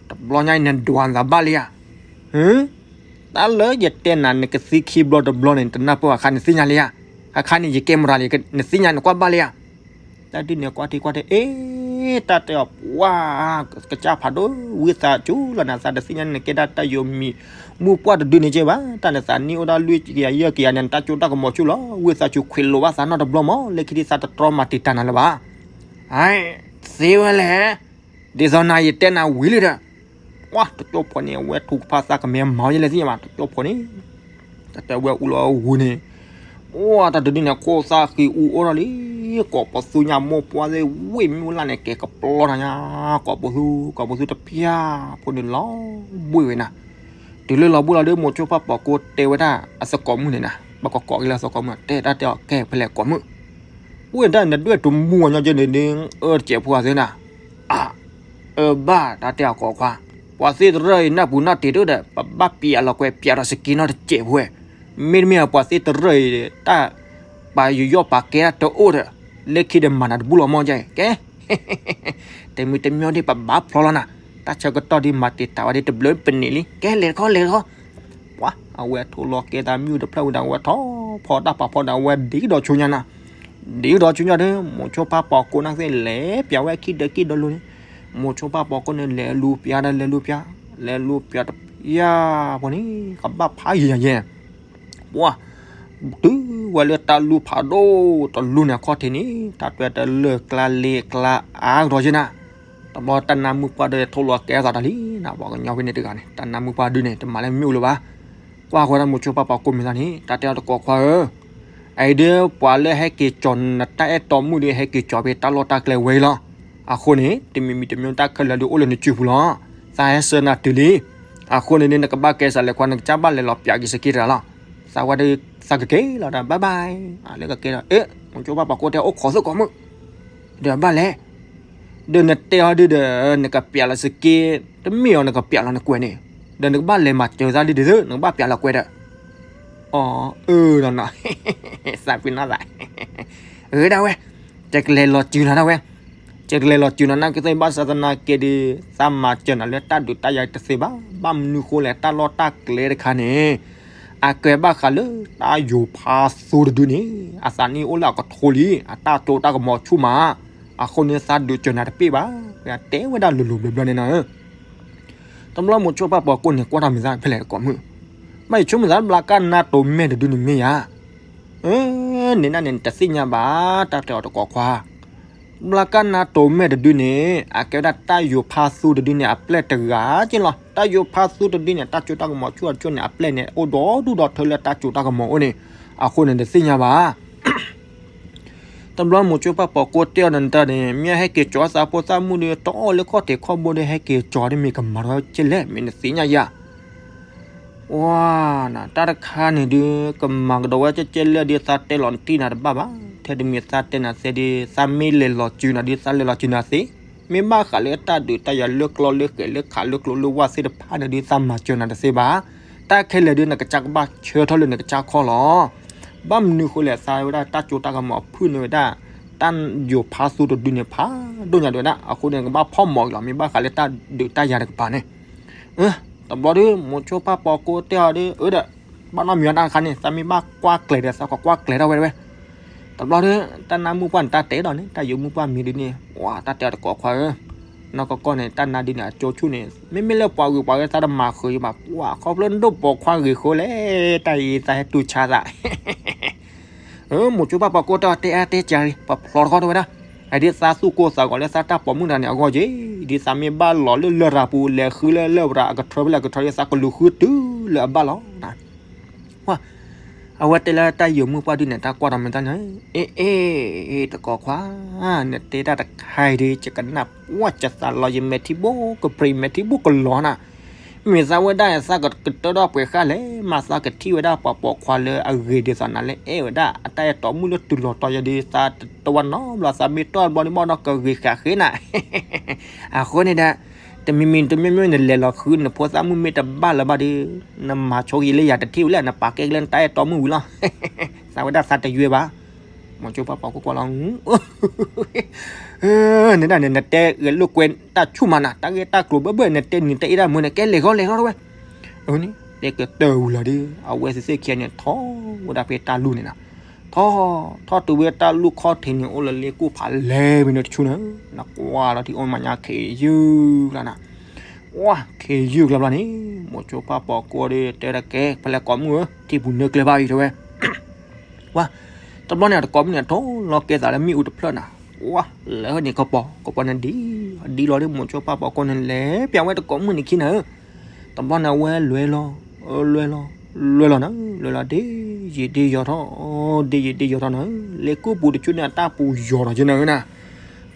တဘျီညါအံၤနဒွးနသးဘၣ်လံဧါ တၢ်လၢယတဲနၤ နကသံခံဘျီတဘျီန့ၣ် တနၢ်ပၢၢ်အခါန့ၣ်သ့ၣ်ညါလံဧါ. အခါန့ၣ် ယကဲမတၤလံ နသ့ၣ်ညါနကွၢ်ဘၣ်လံဧါ. တၢ်ဒုးန့ၣ်ကွၢ်ထံကွၢ်ထဲ အ့ တၢ်တဲအီၤ ပှၤ ကစၢ်ဖးဒိၣ် ဝံသးစူၤလီၤ နသးတသ့ၣ်ညါန့ၣ် နကဲဒၣ်တၢ်ယိၤမံၤ မုၢ်ပှၢ်တဒုန့ၣ်ကဲဘၣ် တၢ်နသးနံၣ်အိၣ်ဒၣ်လွံၢ်ကယၤယဲၢ်ကယၤန့ၣ် နတၢ်စိတၢ်ကမီၤဆူၣ်လီၤ ဝံသးစူၤခွံးလိာ်ဘၣ်သးနီတဘျီမး လၢခံဒ်သးတတြီမၤတံာ်တာ်နၤလၢၤဘၣ်. အ သ့ဝဲလဲၣ် ဒ်သိးနၤယတဲနၤဝံၤလံဒီး ပှၤတကၠိၢ်ဖိန့ၣ် အဝဲထူကဖၣ်သးကမဲမၤအီၤယဲလဲၣ်သ့ၣ်ညါဘၣ် တကၠိၢ်ဖိန့ၣ် တၢ်တဲဝဲအူလီၤအဂူၤန့ၣ် ပှၤတၢ်တဒုန့ၣ် ခိၣ်သၣ်ဃံအူအိၣ်ထီၣ်လံ ကိးပသူညါမိၢ်ပှၢ်သ့ၣ် ဝ့ၢ်မ့ၣ်အူလၢ်န့ၣ် ကဲကပျီထီၣ်ညါ ကိးပသူ ကိးပသူတဖၠၣ်ဖိန့ၣ်လီၤဘှံးဝဲနၤ တုၤလၢလီၤဘှံးလီၤဒီး မိၤဆိဖၣ်ပိာ်ကိၢ်တဲဝဲဒၣ်အသကိးမုၣ်န့ၣ်နၤ ပကကိးက့ၤလၢအသကိးမုၣ် တဲတၢ်တဲအီၤ ကဲဖဲလဲၣ်ကိးမုၣ် ပှၤတၢ်နဒွဲၣ်တမူအညီကဲန့ၣ် အၢတစဲးဖိအသ့နၤ အ အၢဘၣ်တၢ်တဲအီၤကိးခွါ ပှၤသ့ၣ်တရၢၣ်အံၤ နၢ်ပူၤနၢ်တ့ၢ်တအိၣ်ဒီး ပဘၣ်ပျးလီၤကွဲးပျးဒီးစက့နီတစဲးဖိဝဲ မ့တမ့ၢ်ပှၤသ့ၣ်တရၢၣ်အံၤ တၢ်ပာ်ယူးယီၣ်ပာ်ကဲတၢ်တအိၣ်ဒီး လၢခံဒီးမၤနၤတဘူၣ်လီၤမီၢ်ကဲ ကဲ တမံၤတမံၤဒ်ပဘၣ်ဖျီလီၤနၤ တၢ်ဆၢကတီၢ်ဒ်မၤတံာ်တာ်ဝဲဒ်တဘျုးပနံးလံ ကဲလဲၤတခီလဲၤတခီ ပှၤ အဝဲထိၣ်လီၤကဲသးမ့ၣ်အူတဖျၢၣ်ဝံၤဒီး အဝဲထီၣ်ဖီတၢ်ပာ်ဖီဒီး အဝဲဒ်ဒီးဆူညါနၤ ဒ်ဒီးဆူညါဒီး မိၤဆိဖါပိာ်ကိးနၢ်သ့ၣ်လဲၤပျးဝဲခံဒၢးခံဒီးလိၤန့ၣ် မိၤဆိဖါပိာ်ကိးန့ၣ် လဲၤလူၤပျးဒီးလဲၤလူၤပျး လဲၤလူၤပျးတပျၢ်ဖိန့ၣ် ကဘၣ်ဖးယံာ်ယံာ် ပှၤ တုၤဝဲလၢတၢ်လူၤဖးဒိၣ်တလူၤန့ၣ်အခီၣ်ထံးန့ၣ် တၢ်တွဲတလၢာ်ကျါလ့ကျါအါကဒီးက့နၤ တဘျီတၢ်နါမုၢ်ပှၢ်ဒုးထိၣ်လီၤကဲသးတၢ်လံနၤ ပှၤကညီဖဲန့ၣ်တဂၤန့ၣ် တၢ်နါမုၢ်ပှၢ်ဒုးန့ၣ် တမၤလၢမ့ၣ်အူလၢၤဘၣ် ကွၢ်ဃီဒၣ်မိၤဆိဖါပိာ်ကိးမံၤသးန့ၣ် တၢ်တဲအီၤတကိးခွါဧၢ အအံၤဒ်ပှၤလၢဟဲက့ၤကၠီၤနတၢ်အဲၣ်တီမုၣ်ဒီး ဟဲက့ၤကၠီၤဖဲတၢ်လီၢ်တၢ်ကျဲဝဲအံၤလီၤ. အဃိန့ၣ် တမံၤမံၤတမံၤတၢ်ခဲလၢာ်ဒုးအိၣ်လၢနစုပူၤလီၤ. သးဟဲဆှၢနၤတုၤလံ. အဃိန့ၣ်ဒ်နကဘၣ်ကဲစးလဲၤခွါ နကစၢ်ဘၣ်လဲၤလီၤပျးက့ၤစက့တဂၤလီၤ. သးဝဲဒၣ်သးကက့ၤလီၤဒီး bye bye လၢကကဲဒီး အ့ မိၤဆိဖါပိာ်ကိးတဲအိၣ်ခိးသကိးမုၣ် ဒီးဘၣ်လဲၣ် ဒီးနတဲအီၤဒုးဒီး နကပျးလီၤစက့ တမ့ၢ်အီၤနကပျးလီၤနကွဲးန့ၣ် ဒီးနကဘၣ်လဲၤမၤစၢၤသးဒုးဒ်သိး နကဘၣ်ပျးလီၤကွဲးဒီး အီ အၢ နီၢ်နီၢ် သးပ့ၤနီၣ်သး အၢ ဒၣ်ဝဲ ကလဲၤလီၤစုၤနၤဒၣ်ဝဲ ကလဲၤလီၤစုၤနၤ နကသ့ၣ်ဘၣ်ဆၣ်သနာ်က့ဒီး သးမၤစၢၤနၤလၢတၢ်ဒုးတၢ်ယၤတသ့ဘၣ်. ဘၣ်မနုၤဃိလဲၣ် တၢ်လီၢ်တၢ်ကျဲတခါန့ၣ် အကဲဘၣ်ဃးလၢတၢ်ယိၤဖးသူတဒုန့ၣ် အသးနံၣ်အိၣ်လၢအကထိလံ, အတၢ်စိတၢ်ကမီၤဆူၣ်မး, အဃိန့ၣ်သးဒုးစၢၤနၤတပ့ၢ်ဘၣ်. တဲဝဲဒၣ်လိၤလိၤဘျီဘျီန့ၣ်နီၤ. တဘျီမိၤဆိဖါပိာ်ကိးန့ၣ် ကွၢ်တၢ်မံၤသးဖဲလဲၣ်တကိးမုၣ်, ဘၣ်ယဆိကမိၣ်သး ဘျါကၢ်နါတိၤမဲာ်တဒုန့ၣ်မ့ၢ်ယၤ အၢ န့ၣ်ဒၣ်န့ၣ် နတသ့ၣ်ညါဘၣ် တၢ်တဲအီၤတကိးခွါ, ဘျါကၢ်နါတိၤမဲာ်တဒုန့ၣ် အကဲဝဲဒၣ်တၢ်ယိၤဖးသူတဒုန့ၣ် အပျဲၢ်တဂၤက့လီၤ. တၢ်ယိၤဖးသူတဒုန့ၣ် တၢ်စိတၢ်ကမီၤဆူၣ်အစိၣ်န့ၣ် အပျဲၢ်န့ၣ် အိၣ်ဒီဒူၣ်ဒီထၢလၢတၢ်စိတၢ်ကမီၤအိၣ်န့ၣ်, အဃိန့ၣ် တသ့ၣ်ညါဘၣ်. တဘျီမိၤဆိဖါပိာ်ကိးတဲအီၤဒီး နတၢ်န့ၣ် မ့ၢ်ဟဲက့ၤကၠီၤသးဖိသၣ်မုၣ်ဒီး တအီၣ်လၢခီၣ်ထံးခီၣ်ဘိဒီး ဟဲက့ၤကၠီၤဒီး မ့ၢ်ကမၤထီၣ်ကဲလဲၣ် မ့ၢ်နသ့ၣ်ညါယၤ ဝါ နတၢ်တခါန့ၣ်ဒုး ကမၤကဒီးဝဲကဲကဲလဲၣ်ဒုး သးတဲလီၤတံၢ်နၤတဘၣ်ဘၣ်. ထဲတမံၤသးတဲနၤသ့ဒုး သးမ့ၢ်လဲၤလီၤစုၤနၤဒုး သးလဲၤလီၤစုၤနၤသ့, မ့ၢ်ဘၣ်ဃးလၢတၢ်ဒုးတၢ်ယၤလၢကျီလၢဃဲးလၢခးလၢကျိလၢဝၢ်သ့ၣ်တဖၣ်န့ၣ်ဒုး သးမၤစၢၤနၤတသ့ဘၣ်. တၢ်ခဲလၢာ်ဒုး နကစၢ်ကဘၣ်ဆၢထၢၣ်လၢနကစၢ်ခီၣ်လီၤ. ဘၣ်မနုၤဃိလဲၣ် သးဝဲဒၣ်တၢ်စိတၢ်ကမီၤအဖုၣ်န့ၢ်ဝဲဒၣ် တၢ်ယိၤဖးသူတဒုန့ၣ် ဖးဒိၣ်ညါဒုးဝဲဒၣ်, အဃိန့ၣ် နကဘၣ်ဖီၣ်မီၤအံၤလီၤ. မ့ၢ်ဘၣ်ဃးလၢတၢ်ဒုးတၢ်ယၤတကပၤန့ၣ် တဘျီဒုး မိၤဆိဖါပိာ်ကိးတဲအီၤဒုး အၢဒီး ဘၣ်နီတမံၤတၢ်တခါန့ၣ် သးမ့ၢ်ဘၣ်ကွၢ်ကျဲၤဒီး သးကကွၢ်ကျဲၤထီၣ်ဝဲဝဲ. တဘျီဒုး တၢ်နါမုၢ်ပှၢ်န့ၣ် တၢ်တဲဒီးန့ၣ် တၢ်ယိၤမုၢ်ပှၢ်မံၤဒုးန့ၣ် ဝါ တၢ်တဲအီၤတကိးခွါဧၢ, နီၢ်ကီၢ်ကီၢ်န့ၣ် တၢ်နါဒုးန့ၣ် အစိဆူၣ်န့ၣ် မ့မ့ၢ်လၢပှၤဂ့ၤပှၤဂ့ၤ သးတမၤဃုာ်ယဘၣ်, ပှၤခီဖျိဒိၣ်ပိာ်ခွါဂ့ၤဃိလဲၣ်, တၢ်အံၤသးဟဲတူၢ်ဆါသး မိၤဆိဖါပိာ်ကိးတဲအီၤ တဲအါတဲကၢ်လံ, ပဖျီတခီထီၣ်ဝဲဒၣ်, အဒုးသးသူၣ်ကိၢ်သးဂီၤလၢသးတၢ်ပိာ်မုၣ်တဂၤန့ၣ်အဂီၢ်က့, ဒ်သးမ့ၢ်ဘၣ်လီၤလၢလရာ်ပူၤ လဲၤဃုလၢလရာ်အကထၢဖဲလဲၣ်ကထၢဒုး သးကလူၤဃုတုၤလၢအဘၣ်လီၤ. ဝါ အဝဲတဲလၢတၢ်ယိၤမုၢ်ပှၢ်ဒုးန့ၣ် တၢ်ကွၢ်ဒီးမ့ၢ်တၢ်န့ၣ်, အ့ အ့ တကိးခွါ, နတဲတၢ်တခါအံၤဒုး ယကနၣ်ဝဲကသးလီၤ ယမဲာ်ထံဘိကပြံး မဲာ်ထံဘိကလီၤနၤ မ့ၢ်သးဝဲဒၣ်သးကကတၢၢ်ထီၣ်ပှဲၤဃာ်လဲၣ်, မ့ၢ်သးကထံၣ်ဝဲဒၣ်ပှၤပိာ်ခွါလၢအဂ့ၤဒ်သိးနၤလၢအဲၣ်ဝဲဒၣ် အတၢ်အဲၣ်တီမုၣ်လၢတုၤလီၤတီၤယၤဒုး သးတဝၢနီတဘျီ သးမ့ၢ်တီၢ်တဘျီန့ၣ်ဘၣ်ဒီးကဂ့ၤဃာ်ဃ့နၤ. အဃိန့ၣ်ဒီး တမံၤမံၤတမ့ၢ်မ့ၢ်နလဲၤလီၤဃုနဖိသၣ်မုၣ်မ့ၢ်တဘၣ်လၢၤဘၣ်ဒီး နမၤဆိက့ၤလၢယၤတထံၣ်ဝံၤလၢ နပာ်ကဲကလၢနတၢ်အဲၣ်တီမုၣ်ဝံၤလီၤ. သးဝဲဒၣ်သးတယွဲဘၣ်. မိၤကၠိပၢ်ပိာ်ကီကွၢ်လီၤ နဒၣ်န့ၣ် နတဲဂဲၤလိာ်ကွဲတၢ်ဆူၣ်မးနၤ တၢ်ဂ့ၢ်တၢ်ကျိၤဘၣ်ဘၣ် နတဲနံၤတၢ်အ့ၣ်တၢ်မုၢ်န့ၣ် ကဲလဲၤဃီလဲၤဃီတဝဲ. အန့ၣ် တဲကတၢၢ်ဝံၤလီၤဒီး အဝဲသ့ၣ်သ့ၣ်ခံဂၤန့ၣ် ထီၣ်ဝဲဒၣ်ဖဲတၢ်လူၢ်န့ၣ်နၤ. ထီၣ် ထီၣ်တုၤဝဲတၢ်လူၢ်ခီၣ်ထံးန့ၣ် အိၣ်လၢလ့ကိၢ်ဖးလဲၢ်ဝံၤန့ၣ်တဆူန့ၣ်, နကွၢ်လီၤထံၣ်အိၣ်မးညါခ့ယုၢ်ကျါနၤ. ဝါ ခ့ယုၢ်ကျါဘျီန့ၣ် မိၤကၠိပၢ်ပိာ်ကီဒီး တဲဒၣ်ကဲ ဖဲလဲၣ်ကိးမုၣ်ဧၢ ထံၣ်ပူၤနၢကျဲဘၣ်အံၤတဲဝဲ. ဝါ တဘျီန့ၣ် အတကိးမုၣ်န့ၣ် ထိၣ်လီၤကဲသးလၢမ့ၣ်အူတဖျၢၣ်နၤ. ဝါ လဲၤဟဲန့ၣ်ကပီၤ ကပီၤန့ၣ်ဒ် ဒ်လီၤဒီး မိၤကၠိပၢ်ပိာ်ကီန့ၣ် လဲၤပျးဝဲတကိးမုၣ်န့ၣ်ခံနၤဧၢ. တဘျီန့ၣ် အဝဲလဲၤလီၤ လဲၤလီၤ လဲၤလီၤနၤ လဲၤလီၤဒ်ယံာ်ဒ်ယီၤထီၣ် ဒ်ယံာ်ဒ်ယီၤထီၣ်နၤ. လ့ကိၢ်ပူၤတဆူန့ၣ် အတၢ်ပူၤယီၤထီၣ်ကနၤဧၢနၤ.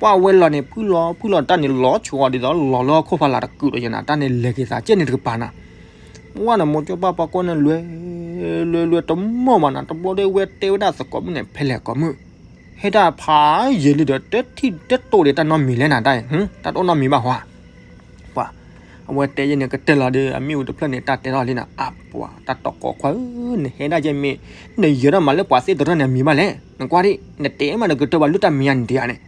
ပှၤဝဲလီၤန့ၣ် ဖုၣ်လီၤဖုၣ်လီၤတၢ်န့ၣ် လီၤဆိဂီၤဒ်သိးလီၤလၢဟီၣ်ခိၣ်ဖးလၢ်တကုာ်ဒီးယနၤ တၢ်န့ၣ်လဲၤက့ၤသးကဲန့ၣ်တကပၤနၤ. ဝါန့ၣ် မိၤကၠိပၢ်ပိာ်ကီန့ၣ် လဲၤ လဲၤ လဲၤတမီၢ်မးနၤ. တဘျီဒီး ဝဲတဲဝဲဒၣ်သကိးမုၣ်န့ၣ် ဖဲလဲၣ်ကိးမုၣ် ဟဲတၢ်ဖးယံာ်လံဒီး တထံၣ်တတိၢ်ဒီးတၢ်နီတမံၤလဲၣ်နၤ တၢ်အံၤ တၢ်တအိၣ်နီတမံၤဘၣ်ဟီဧါ. ပှၤ အဝဲတဲယဲန့ၣ် ကတၢၢ်လီၤဒီး အမ့ၣ်အူတဖျၢၣ်န့ၣ် တၢ်တဲထီၣ်လံနၤ အါ ပှၤ တၢ်တီၤကိးခွါဧၢ နဟဲဒၣ်ယဲမ့ၢ် နယၢၤဒၣ်မးလၢပှၤသ့ၣ်တရၢၢ်န့ၣ်အမံၤဘၣ်လဲၣ် နကွၢ်ဒံး နတဲမးနကတၢၢ်ဘၣ်လၢတၢ်မဲာ်ညါန့ၣ်တယၤန့ၣ်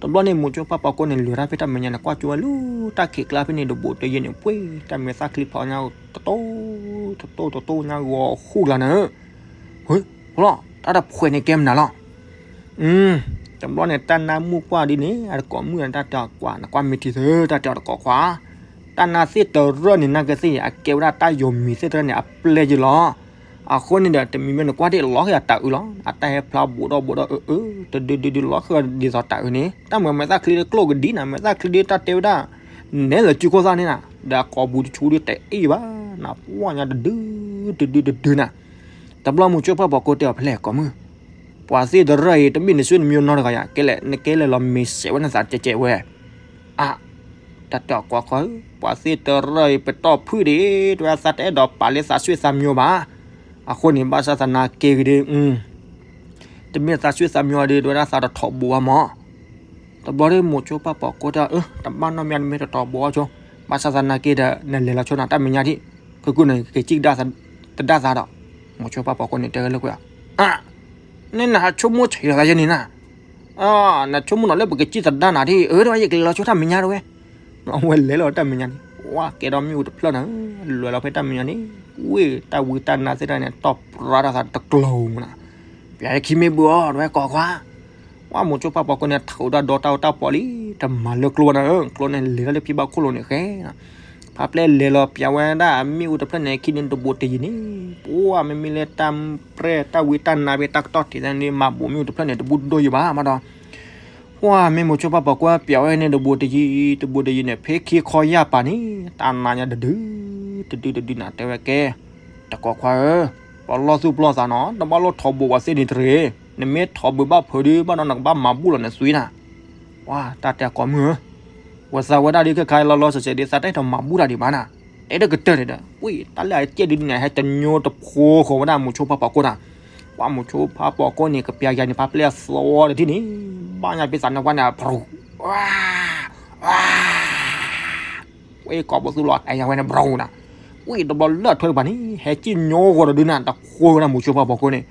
တဘျီန့ၣ် မိၤကၠိပၢ်ပိာ်ကီန့ၣ် လဲၤတၢ်ဖဲတၢ်မဲာ်ညါန့ၣ် ကွၢ်ကၠိဝဲလၢတၢ်ခံးကျါဖဲန့ၣ် တဘိးတယံၤန့ၣ် ပှ့ၤ တၢ်မဲာ်သၣ်ချံဖီညါ တတိၢ် တတိၢ် တတိၢ်ညါဂီၤဃူကျါနၤ. ဟ့ လီၤ တၢ်တဖှဲးန့ၣ်ကဲမနုၤလီၤ. တဘျီန့ၣ် တၢ်နါမုၣ်ကွၢ်ဒ်န့ၣ် အတကိးမုၣ်န့ၣ် တၢ်တဲအီၤကွၢ် နကွၢ်မ့ၢ်ထံသၢ တၢ်တဲအီၤတကိးခွါ တၢ်နါသ့ၣ်တရၢၢ်န့ၣ် နကသ့ၣ် အကဲဝဲဒၣ်တၢ်ယိၤမံၤသ့ၣ်တရၢၢ်န့ၣ် အပျဲၢ်ယံလီၤ. အဃိန့ၣ်ဒီး တမံၤမ့ၢ်နကွၢ်ဒံးလီၤဃံအတၢ်အုးလီၤ. အတၢ်ဟဲဖျါဘူးဒီးဘူးဒီးအၢအၢ တဒုဒုဒုလီၤဃံဒ်သိးတၢ်အုးန့ၣ် တၢ်မၤမဲာ်သၣ်ချံတကျိၣ်ကဒံနၤ မဲာ်သၣ်ချံဒ်တၢ်တဲဝဲဒၣ် နဲလၢစုခိၣ်သၣ်န့ၣ်နၤ ဒီးအကိာ်ပူၤတဆူဒ်တအ့ၣ်ဘၣ်နၤ ပှၢ်ညါတဒု တဒုတဒုနၤ. တဘျီမိၤကၠိပၢ်ပိာ်ကီတဲအီၤဖဲလဲၣ်ကိးမုၣ် ပှၤသ့ၣ်တရၢၢ်အံၤ တမ့ၢ်နစုနမျိုးနီတဂၤယၤ ကဲလဲၣ် နကဲလဲၣ်လီၤမ့ၢ်စဲးဝဲနသးကဲးကဲးဝဲ အါ တၢ်တဲအီၤကွၢ်ခွါဧၢ ပှၤသ့ၣ်တရၢၢ်အံၤ ပတီၢ်ဖုၣ်ဒံး တဝဲသးတအဲၣ်ဒိးပာ်လၢသးဆွေသးမျိုးဘၣ်. အဃိန့ၣ် ဘၣ်ဆၣ်သနာ်က့ဂ့ၤဒ် တမ့ၢ်သးဆွေသးမျိုးဒီး တဝဲဒၣ်သးတထီၣ်ဘိးဘၣ်မး. တဘျီဒီးမိၤကၠိပၢ်ပိာ်ကီတဲအီၤ အၢ တဘၣ်နီတမံၤ နမ့ၢ်တထီၣ်ဘိးအီၤဆိ ဘၣ်ဆၣ်သနာ်က့ဒီး နလဲၤလီၤဆိနၤတၢ်မဲာ်ညါဒံး ခဲကိာ်န့ၣ် ကစံၣ်ကဒါသး တဒါသးဒီး မိၤကၠိပၢ်ပိာ်ကီန့ၣ် တဲဝဲလၢကွဲး အါ နနဟးဆိကမိၣ်ဆံးလီၤသးယဲန့ၣ်နၤ နဆိကမိၣ်နီၤလၢပကစံၣ်သဒါနၤဒ် အၢ တဝဲယကလဲၤလီၤဆိတၢ်မဲာ်ညါတဝဲ. အဝဲလဲၤလီၤတၢ်မဲာ်ညါန့ၣ် ဝါ ကဲဒီးမ့ၣ်အူတဖျၢၣ်နၤ လဲၤလီၤဖဲတၢ်မဲာ်ညါန့ၣ် ဝ့ၢ်တၢ်ဝံတၢ်နါသ့ၣ်တဖၣ်န့ၣ် တီၢ်ပြါထီၣ်သးတကျိၤမးနၤ ပျးယခံမ့ၢ်ဘုၣ်အီၤ တဝဲကိးခွါ ဝါ မိၤကၠိပၢ်ပိာ်ကီန့ၣ် ထုးဒီးဒီတၢ်အိၣ်တၢ်ပီးလံ တမၤလၢကျိနၤဧၢ ကျိန့ၣ်လဲၤထီၣ်လၢဖံဘၣ်ခိၣ်လိၤန့ၣ်ဃဲ ဖါပျဲၢ်လဲၤလီၤပျးဝဲဒၣ်အမ့ၣ်အူတဖျၢၣ်န့ၣ် ခံန့ၣ်တဘိးတယံၤန့ၣ် ပှၢ် မ့မ့ၢ်လၢတၢ်ပြဲၢ်တၢ်ဝံတၢ်နါဖဲတၢ်ကတီၢ်ထံးသ့ၣ်န့ၣ် မၤဘိးမ့ၣ်အူတဖျၢၣ်န့ၣ် တဘူၣ်ဒိၣ်ယံၤဘၣ်မးဒီး ပှၢ် မ့ၢ်မိၤကၠိပၢ်ပိာ်ကီပျးဝဲန့ၣ် တဘိးတယံၤ တဘိးတယံၤန့ၣ် ဖဲခံခီယၢ်ပၤန့ၣ် တၢ်နါညါတဒု တဒုတဒုနၤ တဲဝဲကဲ တကိးခွါဧၢ ပလီၢ်သူၣ်ပလီၢ်သးနီၤ တဘၣ်လိၣ်ထီၣ်ဘိးပှၤသ့ၣ်န့ၣ်တဂ့ၤ နမ့ၢ်ထီၣ်ဘိးဘၣ်ဖုးဒုး ဘၣ်ဒီးနကဘၣ်မၤဘူၣ်လီၤနသွံနၤ ပှၢ် တၢ်တဲကိးမုၣ်ဧၢ ဝဲသးဝဲဒၣ်ဒ်ခဲခါလီၤလီၤဆဲးဆဲးဒ်သးတအဲၣ်ဒိးမၤဘူၣ်တၢ်ဒံးဘၣ်နၤ တဲတကတၢၢ်န့ၣ်ဒီး ဝံၣ် တၢ်လၢအကဲဒုးန့ၣ် ဟဲတညိတဖိဃီၤဝဲဒၣ်မိၤကၠိပၢ်ပိာ်ကီနၤ ပှၢ်မိၤကၠိပၢ်ပိာ်ကီန့ၣ် ကပျးယၤန့ၣ် ဖါပျဲၢ်သီတထံၣ်န့ၣ် ဘၣ်ညါဖဲသးနကွၢ်န့ၣ် ဖရူၤ ဝဲကိးပသူလီၤတဲယၤဝဲန့ၣ် ဘြီၤနၤ ဝံၣ်တဘျီလၢထွဲကပၤန့ၣ် ဟဲကံၣ်ညိဃီၤဒီးဒုးနၤ တဖိဝဲဒၣ်မိၤကၠိပၢ်ပိာ်ကီန့ၣ်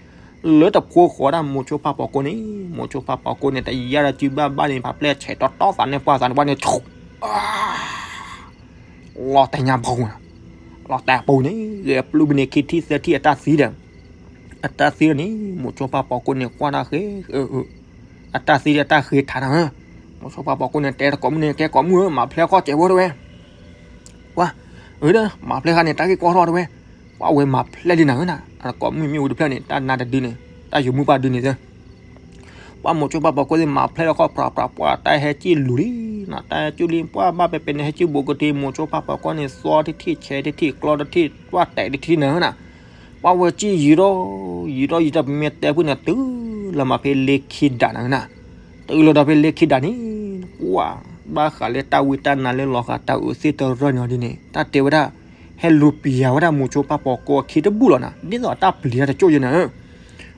လၢတဖိဃီၤဒၣ်မိၤကၠိပၢ်ပိာ်ကီန့ၣ် မိၤကၠိပၢ်ပိာ်ကီန့ၣ် တယါဒီးစုဘၣ်ဘၣ်န့ၣ် ဖါပျဲၢ်ဆဲးတီတီသးန့ၣ် ပှၢ်သးနကွၢ်န့ၣ် လီၤတဲာ်ညါပူၤနၤ လီၤတဲာ်ပူၤန့ၣ် ဂဲၤပျုၢ်ဘၣ်န့ၣ် ခံထံၣ်သၢထံၣ်အတၢ်သံဒီး အတၢ်သံဒီးန့ၣ် မိၤကၠိပၢ်ပိာ်ကီန့ၣ် ကွၢ်တၢ်ဃဲ အတၢ်သံဒီးတၢ်ဃဲထါနၤ မိၤကၠိပၢ်ပိာ်ကီန့ၣ် တဲတကိးမုၣ်န့ၣ် ကဲကိးမုၣ်ဧၢ မၤဖျဲၣ်ခီၣ်စဲးဝဲတဝဲ ပှၢ် အၢ မၤဖျဲၣ်ဃါန့ၣ် တၢ်ဂ့ၢ်ကီထီၣ်တဝဲ ပှၢ်ဝဲမၤဖျဲၣ်လံနၤဧၢနၤ အတကိးမုၣ်မ့ၣ်အူတဖျၢၣ်န့ၣ် တၢ်နါတဒုန့ၣ် တၢ်ယိၤမုၣ်ပၢ်ဒုန့ၣ်သၢ ပှၢ်မိၤကၠိပၢ်ပိာ်ကီသ့ၣ်မၤဖျဲၣ်လီၤခီၣ်ဖြးဖြး ပှၢ်တၢ်ဟဲကံၣ်လူၤလံနၤ တၢ်ဟဲကံၣ်လူၤလံ ပှၢ်ဘၣ်ပဲပဲန့ၣ် ဟဲကံၣ်ဘူးကတ့ၢ် မိၤကၠိပၢ်ပိာ်ကီန့ၣ် သီတထံၣ် ဆဲးတထံၣ် ကျီတထံၣ် ပှၢ်တဲာ်တထံၣ်နၤဧၢနၤ ပှၢ်ဝဲကံၣ်ယံာ်ထီၣ် ယံာ်ထီၣ်ယံာ်ထီၣ် ပမ့ၢ်တဲဖုၣ်န့ၣ် တုၤလီၤမးဖဲလ့ခံဒးနၤဧၢနၤ တုၤလီၤဒီးဖဲလ့ခံဒးန့ၣ် ပှၢ် ဘၣ်ဃးလၢတၢ်ဝံတၢ်နါလၢလီၤဃာ်တၢ်အုးသ့ၣ်တရၢၢ်န့ၣ်ဒ်န့ၣ် တၢ်တဲဝဲဒၣ် ဟဲလူၤပျံၤယၤဝဲဒၣ်မိၤကၠိပၢ်ပိာ်ကီခံတဘူၣ်လီၤနၤ ဒ်သိးအတၢ်ပျံၤတၢ်တကၠိၣ်ယဲနၤဧၢ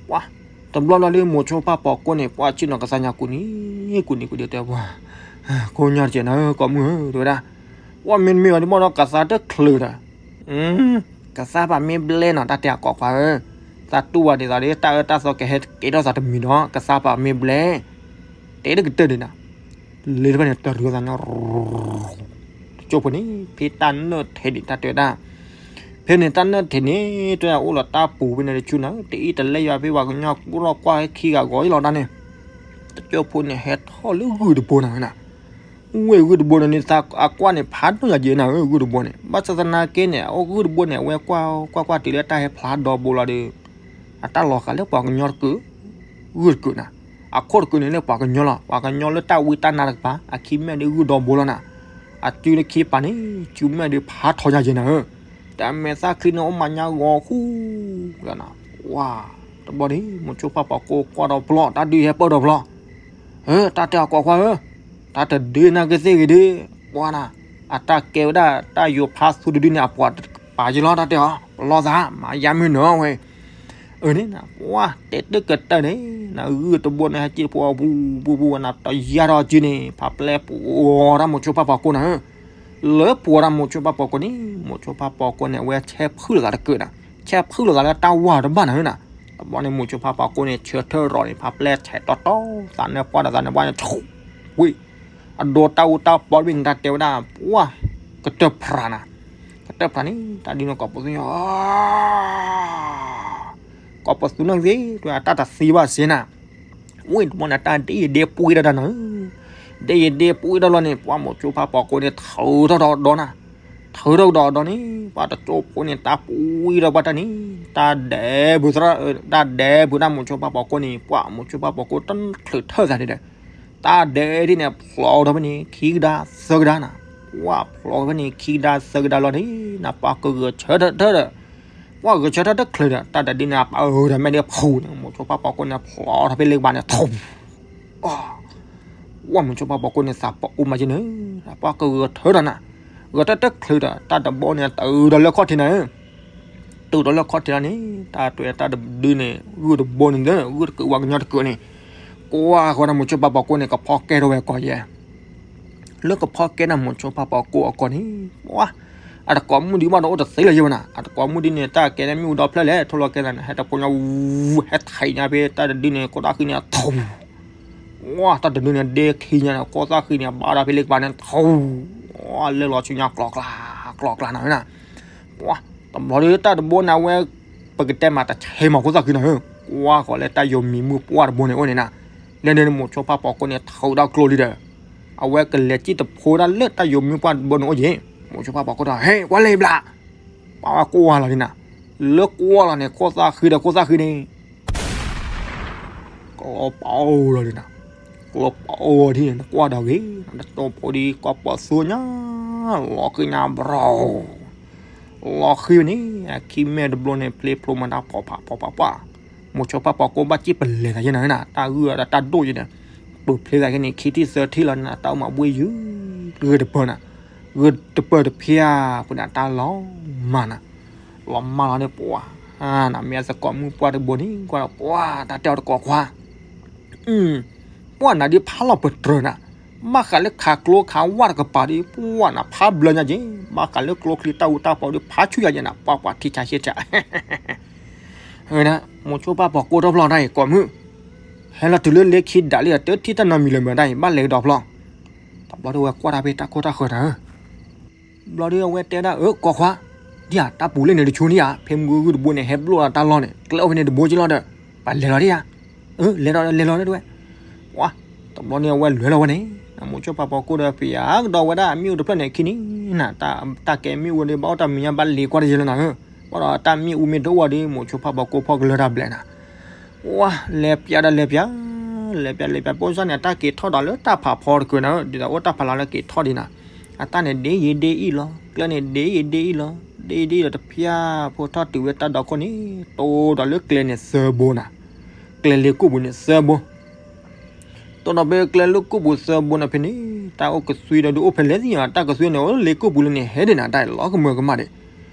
ပှၢ် တဘျီလီၤလၢမိၤကၠိပၢ်ပိာ်ကီန့ၣ် ပှၢ်ဆ့ၣ်နီၤကစၢ်ညါကူၣ်နံၤ ကူၣ်နံၤကူၣ်ဒံးတဲပှၢ် ကိးညီတကဲးနၤဧၢ ကိးမုၣ်ဧၢ တဲဝဲဒၣ်, ပှၢ်မ့တမ့ၢ်ဘၣ်ဒ်မ့ၢ်ဒီး ကသါတချုးဒီး, ကသါပာ်မ့ၢ်ဘျဲနီၤ တၢ်တဲအကိးခွါဧၢ, သးတူၢ်ဘၣ်ဒ်သိးဒီး တၢ်အၢတၢ်သီကဟဲကဲထီၣ်သးတမံၤဒီး ကသါပာ်မ့ၢ်ဘျဲ, တဲတကတၢၢ်ဒံးနၤ, လ့တဖၣ်န့ၣ် တရံးသးန့ၣ် တကၠိဖိန့ၣ် ဖဲတၢ်နၢၣ်ထဲဒံး တၢ်တဲဝဲဒၣ်, ဖဲန့ၣ်တၢ်နၢၣ်ထဲန့ၣ် တဲအိၣ်လီၤတၢ်ပူၤဖဲန့ၣ်တဆူနၤ တအံၣ်တလဲယွၤဖဲပှၤကညီကူၣ်ထီၣ်ကွၢ်ဟဲခံဂၤဂီၤအံၤလီၤတၢ်န့ၣ်, တကၠိဖိန့ၣ် ဟဲထီၣ်လၢဂုၢ်တဘိနၤနၤ, ဝဲဂုၢ်တဘိန့ၣ်န့ၣ် သးအကွၢ်န့ၣ် ဖးဒိၣ်ညါက့ၤနၤဧၢ ဂုၢ်တဘိန့ၣ် ဘၣ်ဆၣ်သနာ်က့န့ၣ် အအိၣ်ဂုၢ်တဘိန့ၣ် အဝဲကွၢ်ကွၢ်ကွၢ်တုၤလၢတၢ်ဟဲဖျါဒီဘိလီၤဒီး အတၢ်လီၤဃာ်လၢပှၤကညီတကုး, ဂုၢ်တကုးနၤ, အခိၣ်တကုးန့ၣ်လၢပှၤကညီလီၤ ပှၤကညီလၢတၢ်ဝံတၢ်နါတကပၤ အခံမဲာ်ဒ်ဂုၢ်ဒီဘိလီၤနၤ, အစုလၢခံပၤန့ၣ် စုမဲာ်ဒ်ဖးထီညါက့ၤနၤဧၢ, တၢ်မဲာ်သၣ်ချံန့ၣ်အိၣ်မးညါဂီၤဃူ, ဝါ, တဘျီန့ၣ် မိၤဆိဖးပီကိၢ်ကွၢ်ဒီးဖျီ တၢ်ဒုးဟဲပၢၢ်ဒီးဖျီ, ဧၢ တၢ်တဲအကိးခွါဧၢ, တၢ်တဒုးနၤကသ့ၣ်ဂ့ၤဒုး, ပှၤနၤ, အတၢ်ကဲဝဲဒၣ်တၢ်ယိၤဖးသူတဒုန့ၣ် အပှၤတကပၤက့ၤလီၤ တၢ်တဲအီၤ ပလီၢ်သး မၤယါမုၢ်နၤဝဲ အန့ၣ်နၤ ပှၢ်တဲတကတၢၢ်န့ၣ် နဂုၢ်တဘိန့ၣ် ဟဲက့ၤတဖိအပူၤပူၤပူၤ နတယါထီၣ်စုန့ၣ် ဖးပျဲပှီၤတၢ်မိၤဆိဖးပီကိၢ်နၤဧၢ, လၢပှီၤတၢ်မိၤဆိဖးပီကိၢ်န့ၣ် မိၤဆိဖးပီကိၢ်န့ၣ် အဝဲဆဲးဖုၣ်လိာ်သးတကၢၢ်နၤ, ဆဲးဖုၣ်လိာ်သးလၢတၢ်ဝါတဘၣ်နၤဧၢနၤ, တဘျီန့ၣ် မိၤဆိဖးပီကိၢ်န့ၣ် ဆၢထၢၣ်ရီၤန့ၣ် ဖးပျဲထဲးတီတီ သးနၢပှၢ်ဒီးသးနၢပှၢ်န့ၣ် ဝ့ၢ် အဒိတၢ်အူတၢ်ပီတဘ့ၣ်န့ၣ် တၢ်တဲဝဲဒၣ် ပှၢ် ကတၢၢ်ဖြးနၤ, ကတၢၢ်ဖြးန့ၣ် တၢ်ဒ်န့ၣ်ကိးပသူညီ ကိးပသူန့ၣ်သ့ၣ် တၢ်တသံဘၣ်စ့နၤ, ဝ့ၢ်တဘျီန့ၣ် တၢ်ဒ့ယဒ့ပှ့ၤဒၣ်တၢ်နၤ, ဒ့ယဒ့ပှ့ၤဒၣ်လီၤန့ၣ် ပှၢ်မိၤဆိဖးပီကိၢ်န့ၣ် ထုးထီၣ်ဒီးဒီနၤ, ထုးထီၣ်ကဒီးဒီန့ၣ် ပှၢ်တကၠိဖိန့ၣ် တၢ်ပှ့ၤဒီးပှၢ်တၢ်န့ၣ် တၢ်ဒဲးဘုးသရၣ်, တၢ်ဒဲးဘုးတၢ်မိၤဆိဖးပီကိၢ်န့ၣ် ပှၢ်မိၤဆိဖးပီကိၢ်တချုးထၢၣ်သးန့ၣ်ဒီး တၢ်ဒဲးဒ်န့ၣ် ဖျိးထီၣ်ဖဲန့ၣ် ခံကဒါသၢကဒါနၤ, ပှၢ်ဖျိးဖဲန့ၣ် ခံကဒါသၢကဒါလီၤန့ၣ် နပှၢ်ကဂဲၤဆၢထၢၣ်ထၢၣ်ဒီး ပှၢ်ဂဲၤဆၢထၢၣ်တချုးဒီး တၢ်ဒဲးဒ်န့ၣ် ပှၢ်အၢဒီးမဲာ်ဒ်ဖူးန့ၣ် မိၤဆိဖးပီကိၢ်န့ၣ် ဖျိးထီၣ်ဖဲလ့ကပၤန့ၣ် ထူး ပှၢ်မိၤဆိဖးပီကိၢ်န့ၣ် သးပအိၣ်မးက့ၤန့ၣ် ပှၢ်ကဂဲၤဆၢထၢၣ်နၤ, ဂဲၤဆၢထၢၣ်တချုးဒီး တၢ်တဘိန့ၣ် တုၤဒီးလၢခီၣ်ထံးနၤဧၢ တုၤဒီးလၢခီၣ်ထံးလီၤန့ၣ် တၢ်တဲတၢ်တဒုန့ၣ် ဂုၢ်တဘိန့ၣ်ဒီး ဂုၢ်တကုးဝဲကညီတကုးန့ၣ် ကွၢ်ဃီဒီးမိၤဆိဖးပီကိၢ်န့ၣ် ကဖီကဲထီၣ်ဝဲကိးယဲၢ်, လၢကဖီကဲန့ၣ်မိၤဆိဖးပီကိၢ်အကိာ်န့ၣ် ပှၢ် အတကိးမုၢ်ဒံးဘၣ်ဒီးအိၣ်တသ့လၢၤယဲၢ်ဘၣ်နၤ, အတကိးမုၢ်ဒံးန့ၣ် တၢ်ကဲန့ၣ်မ့ၣ်အူဒီဖျၢၣ်လဲၣ် ထိၣ်လီၤကဲသးန့ၣ် ဟဲတကိးညီ ဟဲထဲးညါဖဲတၢ်တဒုန့ၣ် ခိၣ်သၣ်ဃံန့ၣ် ထူး ဝါ တၢ်တဒုန့ၣ် ဒဲခံညါန့ၣ် ခိၣ်သၣ်ဃံန့ၣ် ဘၣ်ဒီးဖဲလ့ကပၤန့ၣ် ထူး ဝါ လၢလီၤဆူညါ ကျီကျါ ကျီကျါနၤဝဲနၤ, ပှၢ် တဘျီဒီးတၢ်တဘိန့ၣ် အဝဲ ပကတဲမးတဆဲးမးခိၣ်သၣ်ဃံနၤဧၢ, ကွၢ်ဃီၤလၢတၢ်ယိၤမံၤမုၢ်ပှၢ်တဘိန့ၣ်အိၣ်န့ၣ်နၤ, လၢန့ၣ်မိၤဆိဖးပီကိၢ်န့ၣ် ထုးဒီးကျိလံဒီး အဝဲကလဲၤစံၣ်တဖိဒၣ်လၢတၢ်ယိၤမံၤပှၢ်တဘိန့ၣ်အိၣ်က့ၤ, မိၤဆိဖးပီကိၢ်ဒီး ဟဲ ကွၢ်လၢဘျး ပှၢ်ဝဲကွၢ်လီၤန့ၣ်နၤ, လၢကွၢ်လီၤန့ၣ် ခိၣ်သၣ်ဃံဒီးခိၣ်သၣ်ဃံန့ၣ် ကျီပီလီၤဒ်နၤ, ကျီပီဒ်န့ၣ် နကွၢ်ဒီးဂ့ၤ, နတိၢ်ဖိဒ်ကီၢ်ပီသူညါ, လီၤဃံညါဘြီ, လီၤဃံန့ၣ် အခံမဲာ်တဘျီန့ၣ် ဖျ့ဖျိမၤတၢ်ဖီဖးဖီဖးပှၢ်, မိၤဆိဖးပီကိၢ်ဘၣ်စံၣ်ပလဲၤသးယဲနၤ, တၢ်ဂုၢ်ဒီးတၢ်ဒိၣ်ယဲဒီး, ပဖျ့သးယဲန့ၣ် ခံထံၣ်သၢထံၣ်လီၤန့ၣ် တၢ်အိၣ်မးဘှ့ၣ်ယုၢ်, ဂ့ၤတပၢၢ်နၤ, ဂ့ၤတပၢၢ်တဖျၢၣ်ပူၤန့ၣ် တၢ်လီၤမၢ်နၤ လီၤမၢ်လီၤန့ၣ်ပှၢ်, နမ့ၢ်အသကိးမုၣ်ပှၢ်တဘိန့ၣ် ကွၢ်ဒီးပှၢ်တၢ်တဲအီၤတကိးခွါ, ပှၢ်နၤဒ်ဖးလီၤပတြၢၤနၤ, ဘၣ်ဃးလၢခးကျိခးဝၣ်တကပၤဒ် ပှၢ်နၤဖးဘျၢညါက့ၤ, ဘၣ်ဃးလၢကျိချံတၢ်အူတၢ်ပီဒ်ဖးဆူၣ်ယါက့ၤနၤ, ပှၢ်ပှၢ်ထံဆးရှဲဆး မိၤဆိဖးပီကိၢ်ထီၣ်ဖျီတၢ်အံၤ ကိးမုၣ်, ဟဲလီၤတုၤလၢလ့ခံဒးလံဒီး တထံၣ်တၢ်နီတမံၤလၢၤမ့ၢ်တၢ်အံၤ ဘၣ်လဲၤကဒီးဖျီ, တဘျီဒီးဝဲကွၢ်တၢ်ဖဲတၢ်ခိၣ်တၢ်ဃၢၤတၢ်ဧၢ ဘျီဒီးအဝဲတဲဒၣ် အၢ ကိးခွါ, ဒ်ဧါ တၢ်ပူၤလၢန့ၣ်တဆူန့ၣ်ဧါ, ဖဲမုၢ်ဂုၢ်တဘိန့ၣ် ဟဲဘျိၣ်လီၤတၢ်လီၢ်န့ၣ် ကျဲအိၣ်ဖဲန့ၣ်တဘိက့လီၤဒီး ပှၤလဲၤလီၤဒ်ဧါ, အၢ လဲၤဒီးလဲၤလီၤဒ်ဝဲ, ပှၢ်, တဘျီန့ၣ်အဝဲလဲၤလီၤဝဲန့ၣ် မိၤဆိဖးပီကိၢ်ဒီး ပယၤကဒီးဝဲဒၣ်အမ့ၣ်အူတဖျၢၣ်န့ၣ်ခံန့ၣ်နၤ, တၢ်ကဲမ့ၣ်အူဒီး ဘၣ်အိၣ်တၢ်မံၤညါဘၣ်လ့ၤကွၢ်တယဲလၢနၤဧၢ, ဘၣ်ဒီးတၢ်မ့ၣ်အူမ့ၢ်တအိၣ်ဒီး မိၤဆိဖးပီကိၢ်ဖီၣ်ကလၢတၢ်ဘျဲးနၤ ဝါ လဲၤပျးဒီးလဲၤပျး, လဲၤပျးလဲၤပျး ပိစၢ်န့ၣ် အတၢ်က့ၤထီၣ်ဒီးလၢတၢ်ဖးဖီတကုာ်နၤ, ဒ်သိးအိၣ်တၢ်ဖးလီၤလၢက့ၤထီၣ်ဒံးနၤ, အတၢ်န့ၣ်ဒ့ယ့ဒ့အံၤလီၤ, ကျဲန့ၣ်ဒ့ယ့ဒ့အံၤလီၤ, ဒ့ယ့ဒ့အံၤဒီးတဖျၢၣ်ဖိထီၣ်တုၤဝဲတၢ်ဒီခိၣ်န့ၣ် တိဒီးလၢကျဲန့ၣ်သၢဘိနၤ, ကျဲလ့ကိၣ်ပူၤန့ၣ်သၢဘိ တိၢ်နီၣ်ဖဲကျဲလ့ကိၣ်ပူၤသၢဘိန့ၣ်ဖဲန့ၣ် တၢ်အိၣ်ကသွံဒီးဒုးအိၣ်ဖဲလဲၣ်သ့ၣ်ညါ တၢ်ကသွံန့ၣ် အိၣ်လ့ကိၣ်ပူၤလၢန့ၣ် ဟဲဒံးနၤ တၢ်လီၤကမၢကမၣ်ဒံး,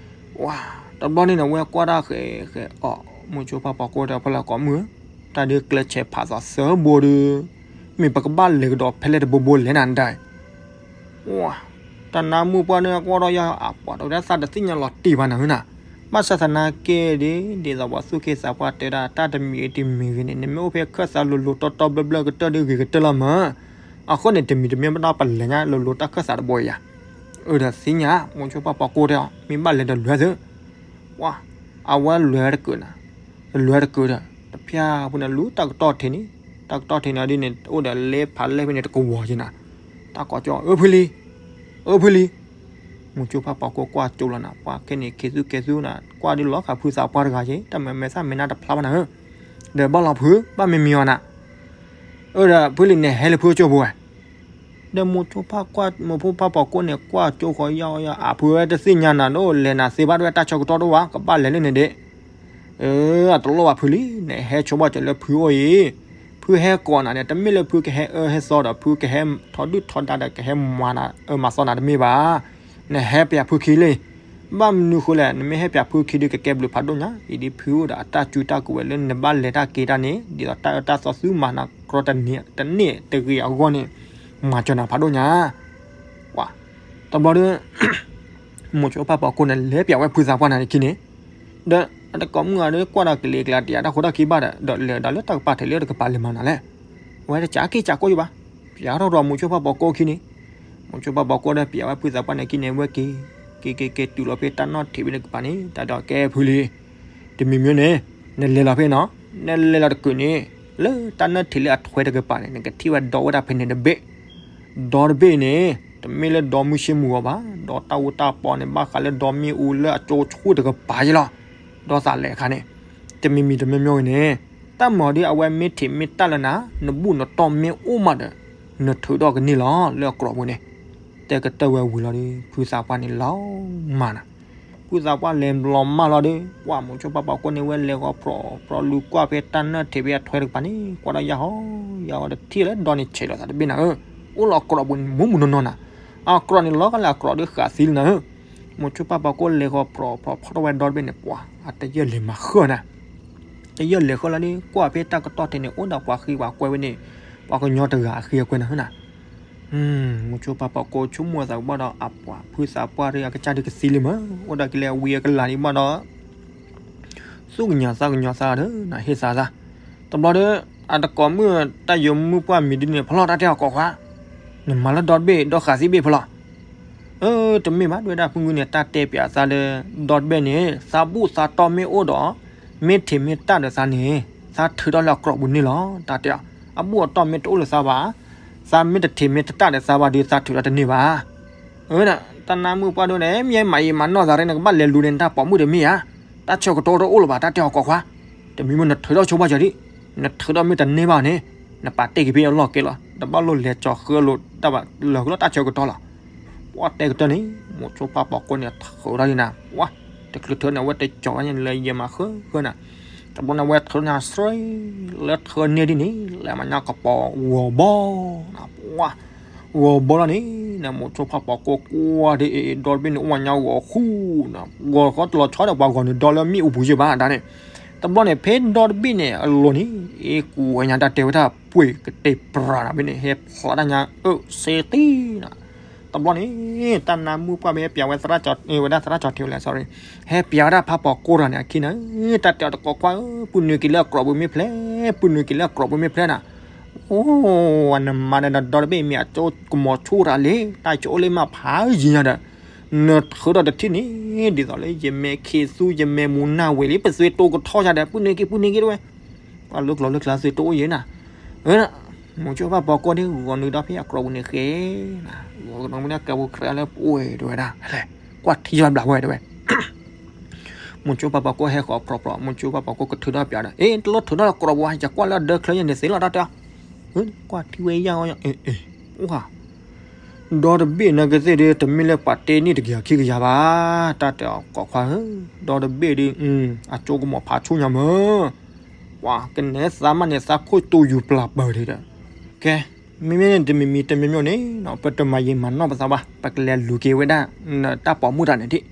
ဝါ တဘျီန့ၣ်န့ၣ် ဝဲကွၢ်တၢ်ဃဲၤဃဲၤအီၤ မိၤဆိဖးပီကိၢ်ဒီးဖီလာ်ကိးမုၢ်ဧၢ, တၢ်ဒုးကျဲဆဲးဖးသးသၢဘိဒီး မ့ၢ်ပကဘၣ်လဲၤကဒီးဖဲလဲၣ်တဘိဘိလဲၣ်နၤဒၣ် တၢ်နါမုၣ်ပှၢ်န့ၣ်ကွၢ်ထီၣ်ယၤအပှၤတဝဲဒၣ်သးတသ့ၣ်ညါလီၤတံၢ်ဘၣ်နၤဧၢနၤ, ဘၣ်ဆၣ်သနာ်က့ဒီး ဒ်သိးပှၤသူၣ်က့သးပှၢ်တဲဒၣ်တၢ်တမံၤအံၤတမံၤဂ့ၤန့ၣ် နမ့ၢ်အိၣ်ဖဲခၢၣ်သးလိၤလိၤတီတီဘျၢဘျၢကတၢၢ်ဒီးဂ့ၤကတၢၢ်လီၤမး, အဃိန့ၣ် တမံၤတမ့ၢ်ဘၣ်ဒီးပလဲၤညါလိၤလိၤတၢ်ခၢၣ်သးတဘိယၤ, အၢဒီးသ့ၣ်ညါ မိၤဆိဖးပှၤကိးတဲအီၤ မ့ၢ်ဘၣ်လဲၤဒီးလဲၤသု, ပှၤ အဝဲလဲၤတကၢးနၤ, လဲၤတကၢးဒီး တဖၠၣ်ဖိန့ၣ်လူၤတၢ်ကတီၢ်ထံးန့ၣ်, တၢ်ကတီၢ်ထံးန့ၣ်ဒ်န့ၣ် အိၣ်ဒီးလဲဖးလဲဖဲန့ၣ်တကဝီၤက့နၤ, တၢ်ကိးကၠီ အၢဖုလံ, အၢဖုလံ, မိၤဆိဖးပှၤကိးကွၢ်ကၠိလီၤနၤ, ပှၤခဲန့ၣ် ခ့သူၣ်ကဲသူၣ်နၤ, ကွၢ်ဒ်လီၤဃာ်ဖုသးပှၢ်တဂၤက့ တၢ်မဲာ်မဲာ်သၣ်မဲာ်နါတဖျါဘၣ်နၤဧၢ, ဒီးဘၣ်လီၤဖု ဘၣ်မံမံအီၤနၤ, အၢဒီးဖုလံန့ၣ်ဟဲလၢဖုကၠိပူၤဝဲ ဒီးမိၤဆိဖးကွၢ် မိၤဆိဖးပှၤကိးန့ၣ် ကွၢ်ကၠိဃီယီယီ အဖုဝဲတသ့ၣ်ညါနၤဒိၣ် လဲၤနၤသ့ဘၣ်တဝဲတၢ်ဆၢကတီၢ်တအိၣ်ဘၣ် ကဘၣ်လဲၤလၢန့ၣ်ဒ့ၣ်, အၢ အတလိၣ်ဘၣ်ဖုလံ, နဟဲဆိဘၣ်စၢၤလၢဖုအိၣ်အံၤ, ဖုဟဲကိးနၤန့ၣ် တမ့ၢ်လၢဖုကဟဲအၢဟဲသီဒီး ဖုကဟဲထီဒုၣ်ထီဒါဒီး ကဟဲမၤနၤအၢမၤသီနၤတမ့ၢ်ဘၣ်, နဟဲပၠးဖုခံလံ, ဘၣ်မနုၤဃိလဲၣ် နမ့ၢ်ဟဲပၠးဖုခံဒီး ကကဲဘျုးဖးဒိၣ်ညါ, အံၤဒ်ဖုအိၣ်ဒီးအတၢ်စုတၢ်ကဝဲၤလၢနဘၣ်လဲၤတၢ်က့ၤတၢ်န့ၣ် ဒ်သိးတၢ်အၢတၢ်သီသုမၤနၤကြီတန့ၢ်တဂ့ၤအဂီၢ်န့ၣ်, မၤစၢၤနၤဖးဒိၣ်ညါ ပှၤ, တဘျီဒီး မိၤဆိဖးပှၤကိးန့ၣ် လဲၤပၠးဝဲဖုသးပှၢ်နၤန့ၣ်ခံန့ၣ်, ဒီးအတကိးမုၣ်ဂၤဒီး ကွၢ်ဒီးကလံၤကျါတယၤတၢ်ဃိတၢ်ခံဘၣ်ဒီး ဒီးလဲၤဒီးလၢတၢ်ကပၤထံးလၢတကပၤလဲၤမၤနၤလဲၣ်, အဝဲတကးက့ၤကးကိးယဘၣ်, ပၠးထီၣ်ဒီးမိၤဆိဖးပှၤကိးခံန့ၣ်, မိၤဆိဖးပှၤကိးဒီးပၠးဝဲဖုသးပှၢ်န့ၣ်ခံန့ၣ် ဝဲက့ၤ, က့ၤက့ၤက့ၤတုၤလီၤဖဲတၢ်နီၣ်ထံးဖဲန့ၣ်ကပၤန့ၣ် တၢ်ဒီးကဲဖုလံ တမံၤမံၤန့ၣ်, နလဲၤလီၤဖဲနီၤ, နလဲၤလီၤတကုာ်န့ၣ်, လၢတၢ်နၢၣ်ထံးလၢအထွဲတကပၤန့ၣ် နကထံၣ်ဝဲဒီဝဲဒၣ်ဖဲန့ၣ်တဘ့ၣ်, ဒီတဘ့ၣ်န့ၣ် တမ့ၢ်လၢဒီမုၢ်ဆ့ၣ်မုၢ်ဂီၤဘၣ်, ဒီတၢ်အူတၢ်ပီန့ၣ် ဘၣ်ဃးလၢဒီမ့ၣ်အူလၢအကၠိဆူၣ်တကပၤယဲလီၤ, ဒီသးလဲၤအခါန့ၣ်, တမံၤမံၤတမံၤမံၤန့ၣ်, တၢ်မၤဒ်အဝဲမ့ၢ်ထံးမ့ၢ်တၢ်လၢနၤ, နဘူၣ်နတီၢ်မ့ၢ်အိၣ်မးဒီး, နထုးထီၣ်ကန့ၢ်လီၤလၢအကြီပူၤန့ၣ်, တဲကတၢၢ်ဝဲဝံၤလီၤဒီး ဖုသးပှၢ်န့ၣ်လီၤမၢ်နၤ ဖုသးပှၢ်လဲၤလီၤမၢ်လီၤဒီး ပှၤမိၤဆိဖးပှၤကိးန့ၣ်ဝဲလဲၤဂီၤဖြီၣ်ဖြီၣ်လူၤကွၢ်ဖဲတၢ်နၢၣ်ထံးဖဲအထွဲတကပၤန့ၣ် ကွၢ်ဒီးယၤဟီ, ယၤဟီတထံၣ်လၢဒီန့ၣ်ဆဲးလီၤသးတဘ့ၣ်နၤဧၢ, အိၣ်လီၤကြီပူၤမူမူနီၢ်နီၢ်နၤ, အကြီန့ၣ်လီၤကလဲာ်အကြီဒီးဃးသံလံနၤဧၢ, မိၤဆိဖးပှၤကိးလဲၤဂီၤဖြီၣ်ဖြီၣ်ဖီၣ်ထီၣ်ဝဲဒီတဘ့ၣ်န့ၣ် ပှၤအတယၢၢ်လဲၤမၤဃၢနၤ တယၢၢ်လဲၤဃီလီၤဒီး ကွၢ်ဖဲတၢ်ကတီၢ်ထံးန့ၣ် အိၣ်ဒီးပှၤဃံပှၤကွဲဝဲန့ၣ်, ပှၤကညီတဂၤအဃံအကွဲနၤဧၢနၤ, မိၤဆိဖးပှၤကိးဆိကမိၣ်သးဘၣ်ဒီး အပှၤဖုသးပှၢ်ဒီးအကစၢ်ဒုးကသံလံမး, အိၣ်ဒီးကလဲၤဝံၤအကလၤဒံးဘၣ်ဒီး သူၣ်ကညီၤသးကညီၤသးဒီးနဟ့ၣ်သးသး, တဘျီဒီး အတကိးမုၣ်တၢ်ယိၤမုၣ်ပှၢ်မံၤဒ်န့ၣ် ဖီလီၤတၢ်တဲအီၤကိးခွါ, နမၤလၢဒီတဘ့ၣ်ဒီးဃးသံဘ့ၣ်ဖီလီၤ အၢ တမ့ၢ်ဘၣ် ဒဝဲဒၣ်ဖုဂုန့ၣ် တၢ်တဲပၠးသးလၢ ဒီတဘ့ၣ်န့ၣ် သးဘူၣ်သးတီၢ်မ့ၢ်အိၣ်ဒီး မ့ၢ်ထံးမ့ၢ်တၢ်ဒီးသးန့ၣ် သးထုးထီၣ်လၢအကြီပူၤန့ၣ်လီၤ တၢ်တဲအီၤ, အဘူၣ်အတီၢ်မ့ၢ်တအိၣ်လၢသးဘၣ်, သးမ့ၢ်တထံးမ့ၢ်တတၢ်ဒီးသးဘၣ်ဒီး သးထုးထီၣ်တန့ၢ်ဘၣ်. အၢ တၢ်နါမုၣ်ပှၢ်ဒိၣ်န့ၣ် မ့ၢ်မၤယံာ်မၤနီၢ်သးရ့ နကဘၣ်လဲၤလူၤန့ၣ် နတၢ်ပိာ်မုၣ်တမ့ၢ်ဧါ, တၢ်ဆၢကတီၢ်တအိၣ်လၢၤဘၣ် တၢ်တဲအီၤကိးခွါ, တမံၤမ့ၢ်နထုးထီၣ်ဆိဘၣ်စၢၤဒံး, နထုးထီၣ်မ့ၢ်တန့ၢ်ဘၣ်န့ၣ် နပာ်တ့ၢ်က့ၤဖဲအလီၢ်ကဲလီၤ, တဘၣ်လိၣ်လဲၤကၠီၤဃၢလိာ်တၢ်ဘၣ် လၢာ်ဃုလီၤတၢ်ဆၢကတီၢ်လီၤ. ပှၤတဲကတၢၢ်န့ၣ် မိၤဆိဖးပှၤကိးန့ၣ် ထုးထီၣ်ဒံးနၤ, ပှၤ တချုးထုးန့ၣ် အဝဲတကၠီၤဝဲန့ၣ်လၢယဲၢ်မးဃၢဃၢနၤ, တဘျီန့ၣ် အဝဲထုးန့ၣ်ဆှဲ လၢထုးန့ၢ်ဒ်န့ၣ် လဲၤမၤညါကပီၤဂီၤဘီ ပှၤ ဂီၤဘီလီၤန့ၣ် မိၤဆိဖးပှၤကိးကွၢ်ဒ်အံၤ ဒီတဘ့ၣ်န့ၣ် အိၣ်မၤညါဂီၤဃူနၤ, ဂီၤဃီတလီၤဆီဒီး ပှၤဂီၤန့ၣ်ဒီလၢမ့ၣ်အူပူၤယဲၢ်ဘၣ် တၢ်န့ၣ်, တဘျီန့ၣ် ဖဲဒီတဘ့ၣ်န့ၣ် အလိၤန့ၣ် အ့ၣ်ကူဝဲညါတၢ်တဲဝဲဒၣ် ပှ့ၤကတဲာ်ပြၤနၤဘ့ၣ်န့ၣ် ဟဲဖျါတၢ်ညါ အၢ စ့တံနၤ, တဘျီန့ၣ် တၢ်နါမုၣ်ပှၢ်မ့ၢ်ဟဲပျးဝဲသရၣ်ကၠီၤ ဝဲဒၣ်သရၣ်ကၠီၤထံးဝဲလဲၣ် sorry, ဟဲပျးဝဲဒၣ်ဖးပှၤကိးတဂၤန့ၣ် အခံန့ၣ် တၢ်တဲအီၤတကိးကွၢ်ဧၢ, ပုၢ်နုာ်က့ၤလၢအကြီပူၤမ့ၢ်ဖျဲး, ပုၢ်နုာ်က့ၤလၢအကြီပူၤမ့ၢ်ဖျဲးနၤ, အိ နမၤဒီးနဒီတဘ့ၣ်မ့ၢ်အကၠိကမီၤဆူၣ်တၢ်လံ, တၢ်ကၠိအိၣ်လၢမးဖးယံၤညါဒီး နထုးထီၣ်တထံၣ်န့ၣ် ဒ်သိးလၢယမဲာ်ခ့သူ ယမဲာ်မူၤနၢ်ဝဲလံ ပသွံတိကထီၣ်ယၤဒီး ပုၢ်နုာ်က့ၤ ပုၢ်နုာ်က့ၤတဝဲ, ပှၤလၢကျိၤလၢကျါသွံတိအိၣ်ယဲၢ်နၤ, မိၤဆိဖးပှၤကိးန့ၣ် ဂီၤနုာ်ဒီးဖဲအကြီပူၤန့ၣ်ဃဲနၤ, ဂီၤကဒီးမ့ၢ်ဒၣ်ကဲပူၤခရံာ်လၢပှဲၤတဝဲဒၣ်, လဲၤ ကွၢ်ထံယွၤဘျးဝဲတဝဲ မိၤဆိဖးပှၤကိးဟဲဃီၤဖြီၣ်ဖြီၣ် မိၤဆိဖးပှၤကိးကထုးထီၣ်ပျးဒီး အ့ တလိၣ်ထုးထီၣ်လၢကြီပူၤဧါ, ယကွၢ်လၢအဒၢချၢယဲၢ်န့ၣ်သ့လီၤ တၢ်တဲအီၤ, ကွၢ်ထံဝဲယၤအီၤ အ့ အ့ အိၣ်ဧါ, ဒီတဘ့ၣ်နကသ့ၣ်ဒုး တမ့ၢ်လၢပှၤတဲန့ၢ်တကယၤခံကယၤဘၣ်, တၢ်တဲအီၤကိးခွါဧၢ, ဒီတဘ့ၣ်ဒုး အကၠိကမီၤဖးဆူၣ်ညါမး, ပှၤကနဲသးမးန့ၣ် သးခိၣ်တိယူၤပျၢ်ပၢၢ်ဒံးဒီး, ကဲ မ့မ့ၢ်တမံၤမံၤတမံၤမံၤန့ၣ် ပတမၤယံာ်မၤနီၢ်ပသးဘၣ်, ပကလဲၤလူၤက့ၤဝဲဒၣ် နတၢ်ပိာ်မုၣ်တၢ်န့ၣ်ဒံး,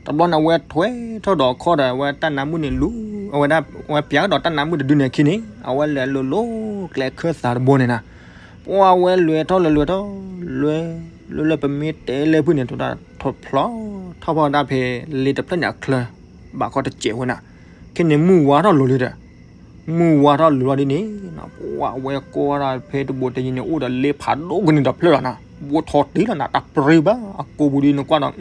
တဘျီန့ၣ် အဝဲထွဲထီၣ်ဒီးအခီၣ်ဒီး အဝဲတၢ်နါမုၣ်န့ၣ်လူၤ အဝဲဒၣ် အဝဲပျးဒီးတၢ်နါမုၣ်တဒုန့ၣ်အခံန့ၣ် အဝဲလဲၤလိၤလိၤကျဲခၢၣ်သးတဘိန့ၣ်နၤ, ပှၢ်ဝဲလဲၤထီၣ်လဲၤလဲၤထီၣ် လဲၤ လၢလၢပမ့ၢ်တဲလဲၣ်ဖုၣ်န့ၣ် တဒၣ်ထီၣ်ဖျီ ထီၣ်ဖီဒၣ်ဖဲ လ့တဖျၢၣ်န့ၣ်အချၢ ဘၣ်ခီတစဲးဝဲနၤ, ခဲန့ၣ်မုၢ်ဝါထီၣ်လိၤလံဒီး မုၢ်ဝါထီၣ်လိၤလီၤဒ်န့ၣ် ပှၢ်ဝဲကွၢ်ဒၣ်ဖဲတဘိးတယံၤန့ၣ် အိၣ်ဒီးလ့ဖးဒိၣ်ကန့ၢ်ဒီးဖျၢၣ်လီၤနၤ, ဘိထီတ့ၢ်လီၤနၤ တၢ်ပြ့ဘၣ်အကိာ်ပူၤဒ်နကွၢ်ဒီး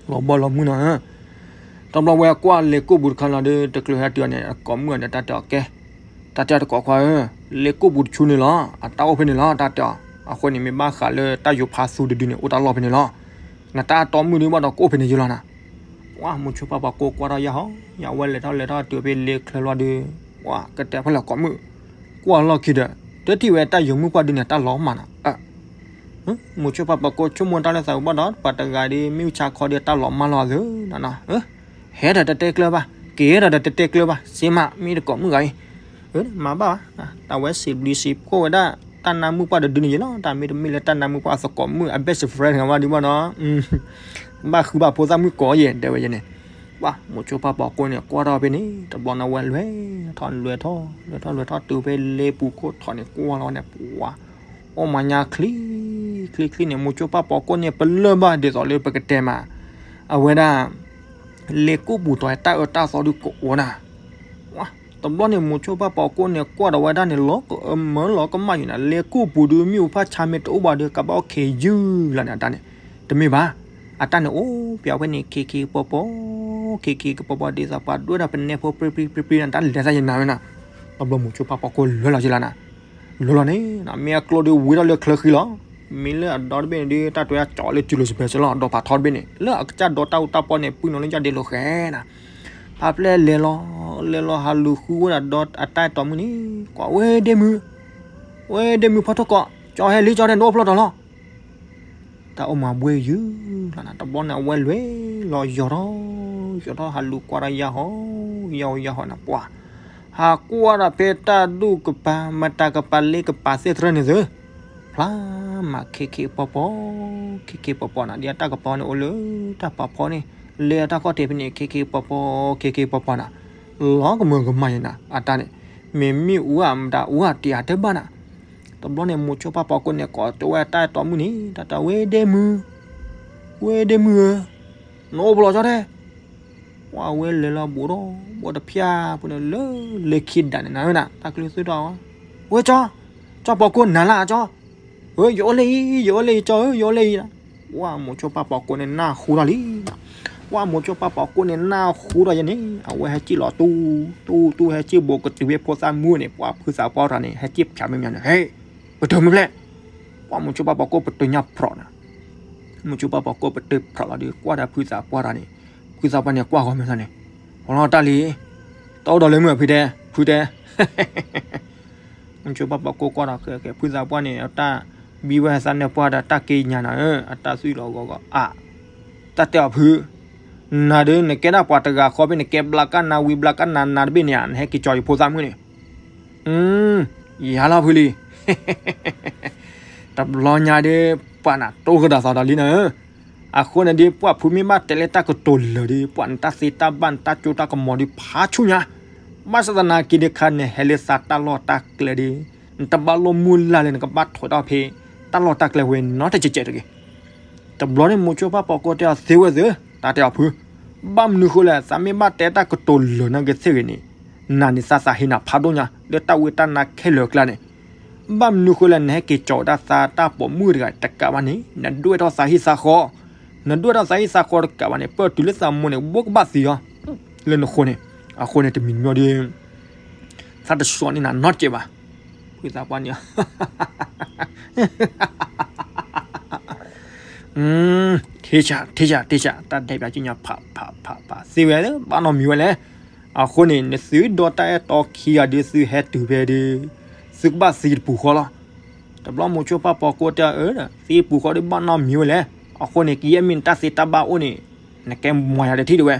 လီၤဘီလီၤမုၢ်နီၤဧၢ, တဘျီဝဲကွၢ်လ့ကိာ်ပူၤတခါလီၤဒီး တချုးဟဲတုၤအီၤန့ၣ် အကိာ်မုၢ်အီၤဒီးတၢ်တဲအီၤကဲ, တၢ်တဲအီၤတကိးခွါဧၢ, လ့ကိာ်ပူၤတဆူန့ၣ်လီၤ, အတၢ်အိၣ်ဖဲန့ၣ်လီၤ တၢ်တဲအီၤ, အဃိန့ၣ် မ့ၢ်ဘၣ်ဃးလၢတၢ်ယိၤဖးသူတဒုန့ၣ် အိၣ်တၢ်လီၢ်ဖဲန့ၣ်လီၤ, နတၢ်တီမုၣ်ဒုးဘၣ်ဒီးကအိၣ်ဖဲန့ၣ်ယလီၤနၤ, ဝါ မိၤဆိပၢ်ပှၤကိးကွၢ်ထီၣ်ယၢ်ဟီ, ယဝဲလဲၤထီၣ်လဲၤထီၣ်တုၤဖဲလ့ချၢလီၤဒီး, ဝါ ကတဲဖဲလဲၣ်ကိာ်မုၣ်, ကွၢ်လီၢ်ခံဒီး, တထံၣ်ဝဲတၢ်ယိၤမုၣ်ကွၢ်ဒုန့ၣ် တၢ်လီၤမၢ်နၤ မိၤဆိပၢ်ပှၤကိးဆိကမိၣ်တၢ်လၢသးဝံၤဘၣ်ဒီး ပှၤတဂၤဒီး မ့ၣ်အူဆါခီဒီးတၢ်လီၤမၢ်လီၤအသး, ဟဲဒီးတတဲကျၢၤဘၣ်, က့ၤဒီးတတဲကျၢၤဘၣ်, စ့မး မ့ၢ်တကိးမုၣ်ဂၤအံၤ, မၤဘၣ်ဘၣ်, တၢ်ဝဲစံးဘျုးစံးဖှိၣ်ဝဲဒၣ် တၢ်နါမုၣ်ပှၢ်တဒုန့ၣ်ယလီၤ, တၢ်မ့တမ့ၢ်လၢတၢ်နါမုၣ်ပှၢ်အသကိးမုၣ်အ best friend တဂၤဘၣ်ဒုးဘၣ်နီၤ, ဘၣ်ဃုဘၣ်ဖိသၣ်မုၣ်ကိးယဲၢ် တဲဝဲယဲၢ်န့ၣ်, ပှၢ် မိၤဆိပၢ်ပှၤကိးန့ၣ် ကွၢ်ထီၣ်ဖဲန့ၣ် တဘျီန့ၣ်ဝဲလဲၤထီၣ်လဲၤထီၣ်လဲၤထီၣ်လဲၤထီၣ်တုၤဖဲလ့ပူၤခိၣ်ထီၣ်န့ၣ် ကွၢ်လီၤဝဲန့ၣ် ပှၢ် အိၣ်မၤညါချံ ချံချံန့ၣ် မိၤဆိပၢ်ပှၤကိးန့ၣ် ပလၢၢ်ဘၣ်ဒ်သိးလၢပကတဲမး, အဝဲဒၣ် လ့ကိာ်ပူၤတီၤတၢ်အၢတၢ်သီဒုးကအိၣ်နၤ, တဘျီန့ၣ် မိၤဆိပၢ်ပှၤကိးန့ၣ် ကွၢ်ဒီးဝဲဒၣ်န့ၣ် လီၤကမၣ်ယုာ်နၤ, လ့ကိာ်ပူၤဒုး မ့ၣ်အူဖၣ်ဆါမ့ၢ်တအိၣ်ဘၣ်ဒီး ကဘၣ်အိၣ်ခံးယုၢ်လီၤန့ၣ် အတၢ်န့ၣ်, တမ့ၢ်ဘၣ်, အတၢ်န့ၣ်အိၣ်ပျဲဝဲန့ၣ် ခံခံကပီၤပီၤ, ခံခံကပီၤပီၤ ဒ်သိးပှၤဒွဲၣ်ဒီးပနဲဖိပြံပြံပြံပြံန့ၣ် တၢ်လဲၤသးယနၤဝဲနၤ, တဘျီမိၤဆိပၢ်ပှၤကိးလဲၤလီၤက့ၤလီၤနၤ, လဲၤလီၤန့ၣ် မ့ၢ်အကျိဒီးဝံၤထီၣ်လၢချၢဃံလီၤ, မ့ၢ်လၢအဒီတဘ့ၣ်န့ၣ်ဒုး တၢ်တဲအကၠီလၢတုၤလီၤစပယ်စလီၤ ဒီးဖးထီတဘ့ၣ်န့ၣ် လၢအကစၢ်ဒီတၢ်အူတၢ်ပီန့ၣ် ပုၢ်နီၤလၢယၢ်ဒ့လိာ်ဃဲနၤ, ဖါပျဲၢ်လဲၤလီၤ, လဲၤလီၤဟးလူၤဃုဝဲဒၣ်ဒီးအတၢ်အဲၣ်တီမုၣ်န့ၣ်, ကွၢ်ဝဲဒ့မုၢ်, ဝဲဒ့မုၢ်ဖီထိၣ်ကီး, ကၠီဟဲလံကၠီတဲနအိၣ်ဖျီတီၤလီၤ တၢ်အိၣ်မၤဘှ့ၣ်ယုၢ်လီၤနၤ, တဘျီန့ၣ် အဝဲလဲၤလီၤယီၤထီၣ်, ယီၤထီၣ်ဟးလူၤကွၢ်ဒီးယၢ်ဟီ, ယၢ်ဟီယၢ်ဟီနၤ ပှၢ်, ဟးကွၢ်ဒီးဖဲတၢ်ဒူၣ်ကပၤ မတၤကပၤလ့ကပၤသ့ၣ်တဖၣ်န့ၣ်သု, ဖျါမး ခံခံပီၤပီၤ, ခံခံပီၤပီၤနၤ ဒ်အတၢ်ကပီၤန့ၣ်အိၣ်လၢတၢ်ပာ်ဖီန့ၣ်, လ့အတၢ်ခီၣ်ထံးဖဲန့ၣ် ခံခံပီၤပီၤ, ခံခံပီၤပီၤနၤ, လီၤကမၢကမၣ်ယဲနၤ အတၢ်န့ၣ်, မ့မ့ၢ်အူအမတၤအူအတ့အတၢ်ဘၣ်နၤ တဘျီန့ၣ် မိၤဆိပၢ်ပှၤကိးန့ၣ် ကိးကၠီဝဲတၢ်အဲၣ်တီမုၣ်န့ၣ် တၢ်တဲဝဲဒ့မုၢ်, ဝဲဒ့မုၢ်ဧၢ, နအိၣ်ဖျီကၠီတဲ, ပှၢ်ဝဲလဲၤလီၤဘူးဒီးဘီၣ်တဖၠၣ်ပူၤန့ၣ်လၢလ့ခံဒၣ်န့ၣ်နၤဝဲနၤ တၢ်ကလုၢ်သူၣ်ထီၣ်ဝဲ, ဝဲကၠီ, ကၠီပှၤကိးနၤလၢကၠီ, ယအိၣ်လၢအံၤ ယအိၣ်လၢအံၤ ကၠီဧၢ ယအိၣ်လၢအံၤ, ပှၢ်မိၤဆိပၢ်ပှၤကိးန့ၣ်နၢ်ဟူထီၣ်လံ ပှၢ်မိၤဆိပၢ်ပှၤကိးန့ၣ် နၢ်ဟူထီၣ်ယဲန့ၣ် အဝဲဟဲစံၣ်လီၤတူၢ်တူၢ်တူၢ် ဟဲစံၣ်ဘိးကတုၤဖဲဖိသၣ်မုၣ်န့ၣ် ပှၢ်ဖုသးပှၢ်တဂၤန့ၣ် ဟဲစံၣ်ဖၠးမ့ၢ်မ့ၢ်န့ၣ် ဟဲ, ပတုာ်မ့ၢ်ဖျဲၣ်, ပှၢ်မိၤဆိပၢ်ပှၤကိးပတုာ်ညါဖြီးနၤ, မိၤဆိပၢ်ပှၤကိးပတုာ်ဖြီးလီၤဒီး ကွၢ်ဒီးဖုသးပှၢ်တဂၤန့ၣ်, ဖုသးပှၢ်န့ၣ်ကွၢ်ဂီၤမ့ၢ်န့ၣ်, ဟီလီၤတၢ်လံ, တအိၣ်ဒီးလၢမုၢ်ဖုတဲ, ဖုတဲ မိၤဆိပၢ်ပှၤကိးကွၢ်ဒီး ဖုသးပှၢ်န့ၣ် အတၢ်ဘံဝဲသးန့ၢ်ပှၢ်ဒီးတၢ်က့ညါနၤဧၢ, အတၢ်သွံၣ်လီၤဂီၤဂီၤအါ, တၢ်တဲအီၤဖု, နၤဒီးနကဲဒၣ်ပှၤတဂၤဃီဖဲနကဲဘျါကၣ်နၤဝံၤဘျါကၣ်နၤနၤတဘ့ၣ်န့ၣ်ဧါ, နဟဲက့ၤကၠီယဖိသၣ်မုၣ်န့ၣ်, ယၤလီၤဖုလံ, တဘျီညါဒီး ပှၢ်နၤတိၢ်ကဒီးသးဒီးလံနၤဧၢ, အဃိန့ၣ်ဒီး ပှၢ်ဖုမ့ၢ်ဘၣ်တဲလၢတၢ်ကတိၤလၢာ်ဒီး ပှၢ်နတၢ်သ့တၢ်ဘၣ်နတၢ်ကၠိတၢ်ကမီၤဒီး ဖးဆူညါ, ဘၣ်ဆၣ်သနာ်က့ဒီးခါန့ၣ် ဟဲလၢသးတၢ်လီၢ်တၢ်ကျဲဒီး နတဘၣ်လိၣ်မုၢ်လၢ်လၢနကဘၣ်ထွဲးထီၣ်ဖဲ တၢ်လီၢ်တၢ်ကျဲဝဲနီတစဲးစဲးတဂ့ၤ. တဘျီန့ၣ် မိၤဆိပၢ်ပှၤကိးတဲအီၤသ့ဝဲသ့, တၢ်တဲအီၤဖု, ဘၣ်မနုၤဃိလဲၣ် သးမ့ၢ်ဘၣ်တဲတၢ်ကတိၤလၢာ်နာ်က့သ့ၣ်ဂ့ၤန့ၣ်, နၤန့ၣ်သးသးဟ့နၤဖးဒိၣ်ညါ လၢတၢ်ဝံတၢ်နါခဲလၢာ်အကျါန့ၣ်, ဘၣ်မနုၤဃိလဲၣ် နဟဲက့ၤကၠီၤဝဲဒၣ်သးတၢ်ပိာ်မုၣ်တဂၤတကးဘၣ်န့ၣ် နဒွဲၣ်ထီၣ်သးဟံၣ်သးဃီ, နဒွဲၣ်ထီၣ်သးဟံၣ်သးဃီတကးဘၣ်န့ၣ် ပၢၢ်တုၤလၢသးမိၢ်န့ၣ် ဘိးကဘၣ်သံအီၤ လၢနဃိန့ၣ်, အဃိန့ၣ်တမံၤမံၤဒီး သးတဆှီန့ၢ်နၤနီတစဲးဘၣ်. ဖုသးပှၢ်န့ၣ် ထံဆး ထံဆး ထံဆး တၢ်ဒဲးပၠးကညါ ဖး ဖး ဖး ဖး သ့ဝဲလၢ ဘၣ်နီတမံၤဝဲလဲၣ်. အဃိန့ၣ် နသုဒီတၢ်အဲၣ်တီခံဂၤဒီး သုဟဲတုၤဖဲဒီး သုကဘၣ်သံတပူၤဃီလီၤ. တဘျီမိၤဆိပၢ်ပှၤကိးတဲအီၤ သံပူၤဃီဒီး ဘၣ်နီတမံၤဝဲလဲၣ်. အဃိန့ၣ် ကယဲၢ်မ့ၢ်နတၢ်သ့တၢ်ဘၣ်အိၣ်န့ၣ် နကဲမၤယၤတထံၣ်ဒၣ်ဝဲ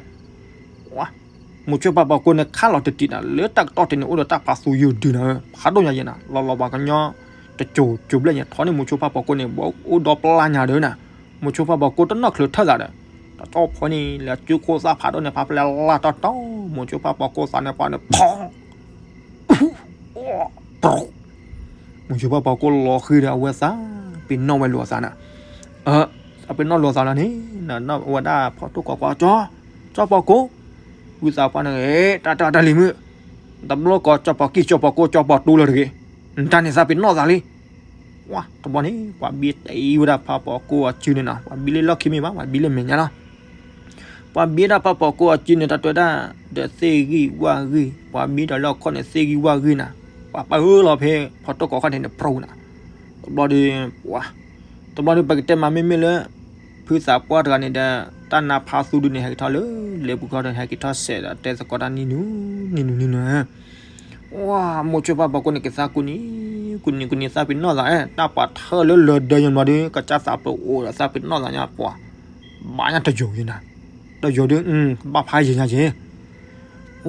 မိၤဆိပၢ်ပှၤကိးန့ၣ်ခးလီၤတံၢ်တံၢ်နၤ လၢတၢ်ကတီၢ်တနံၤအိၣ်ဒီးတၢ်ဖးသူယိာ်ဒုးနၤဧၢ, ဖးဒိၣ်ညါယဲနၤ, လီၤလီၤပှၤကညီ တစိၤစိၤဘျဲၣ်ညါ ထီန့ၢ်မိၤဆိပၢ်ပှၤကိးန့ၣ် ဘၣ်အိၣ်ဒီးပျၢ်ညါဒီးနၤ, မိၤဆိပၢ်ပှၤကိးတနီၣ်ချုးထၢၣ်သးဒီး တၢ်တီၢ်ဖီန့ၣ် လဲၤစုခိၣ်သၣ်ဖးဒိၣ်န့ၣ် ဖးဖျဲးလၢ်တီတီ မိၤဆိပၢ်ပှၤကိးသးန့ၣ်ပှၤန့ၣ် ဖီၣ် မိၤဆိဖီၣ်ပိာ်ကိၣ်လီၤဃံၤဒီး အဝဲသးပ့ၤနီၣ်ဝဲလိာ်အသးနၤ, သးပ့ၤနီၣ်လိာ်သးလီၤန့ၣ်, ဝဲဒၣ်ဖီတိၢ်ကိးကွၢ်ကၠီ, ကၠီပိာ်ကိၣ်, ဝံသးပှၢ်န့ၣ် တၢ်တၢ်တၢ်လံၤမုၣ်, တဘျီကိးကၠီပိာ်ကံၢ် ကၠီပိာ်ကိၣ် ကၠီပိာ်တူလၢတဂ့ၤ, နတၢ်န့ၣ်သးပ့ၤနီၣ်သးလံ. ဝါ တဘျီန့ၣ် ပှၤဘံတအံၤဝဲဒၣ်ဖီပိာ်ကိၣ်အစုန့ၣ်နီၤ, ပှၤဘံလၢလီၢ်ခံမ့ၢ်ဘၣ် ပှၤဘံလၢမဲာ်ညါလီၤ. ပှၤဘံဒၣ်ဖီပိာ်ကိၣ်အစုန့ၣ် တၢ်တဲဝဲဒၣ်, ဒီးသ့ၣ်ဂံၢ်ဝၣ်ဂံၢ်, ပှၤဘံဒီးလၢအခီၣ်န့ၣ် သ့ၣ်ဂံၢ်ဝၣ်ဂံၢ်နၤ, ပှၤပၢလီၤဖဲဖီတိၢ်ကိးခီၣ်ထံးန့ၣ် ဖျိနၤ, တဘျီဒီး, ပှၤ, တဘျီဒီး ပကတဲမးမ့မ့ၢ်လၢ ဖုသးပှၢ်တဂၤန့ၣ်ဒီး တၢ်နါဖးသူဒုန့ၣ် ဟဲက့ၤထီၣ်လၢ လဲၤပူၤခီၣ်ဒီး ဟဲက့ၤထီၣ်စဲးဒီးတဲသကိးတၢ်နံၤနုၤ, နံၤနုၤနံၤနုၤ ဝါ မိၤဆိဖီၣ်ပိာ်ကိၣ်န့ၣ် က့ၤသးကူနံၤ, ကူနံၤကူနံၤ သးပ့ၤနီၣ်သး, တၢ်ပှၤထၢလၢလၢၢ်ဒၢယမီၤဒီး ကစၢ်သးပ့ၤအိၣ်ဒီးသးပ့ၤနီၣ်သးညါပှၤ, ဘၣ်ညါတယိာ်ယဲနၤ, တယိာ်ဒီး ဘၣ်ဖးယဲၢ်ညါယဲၢ်,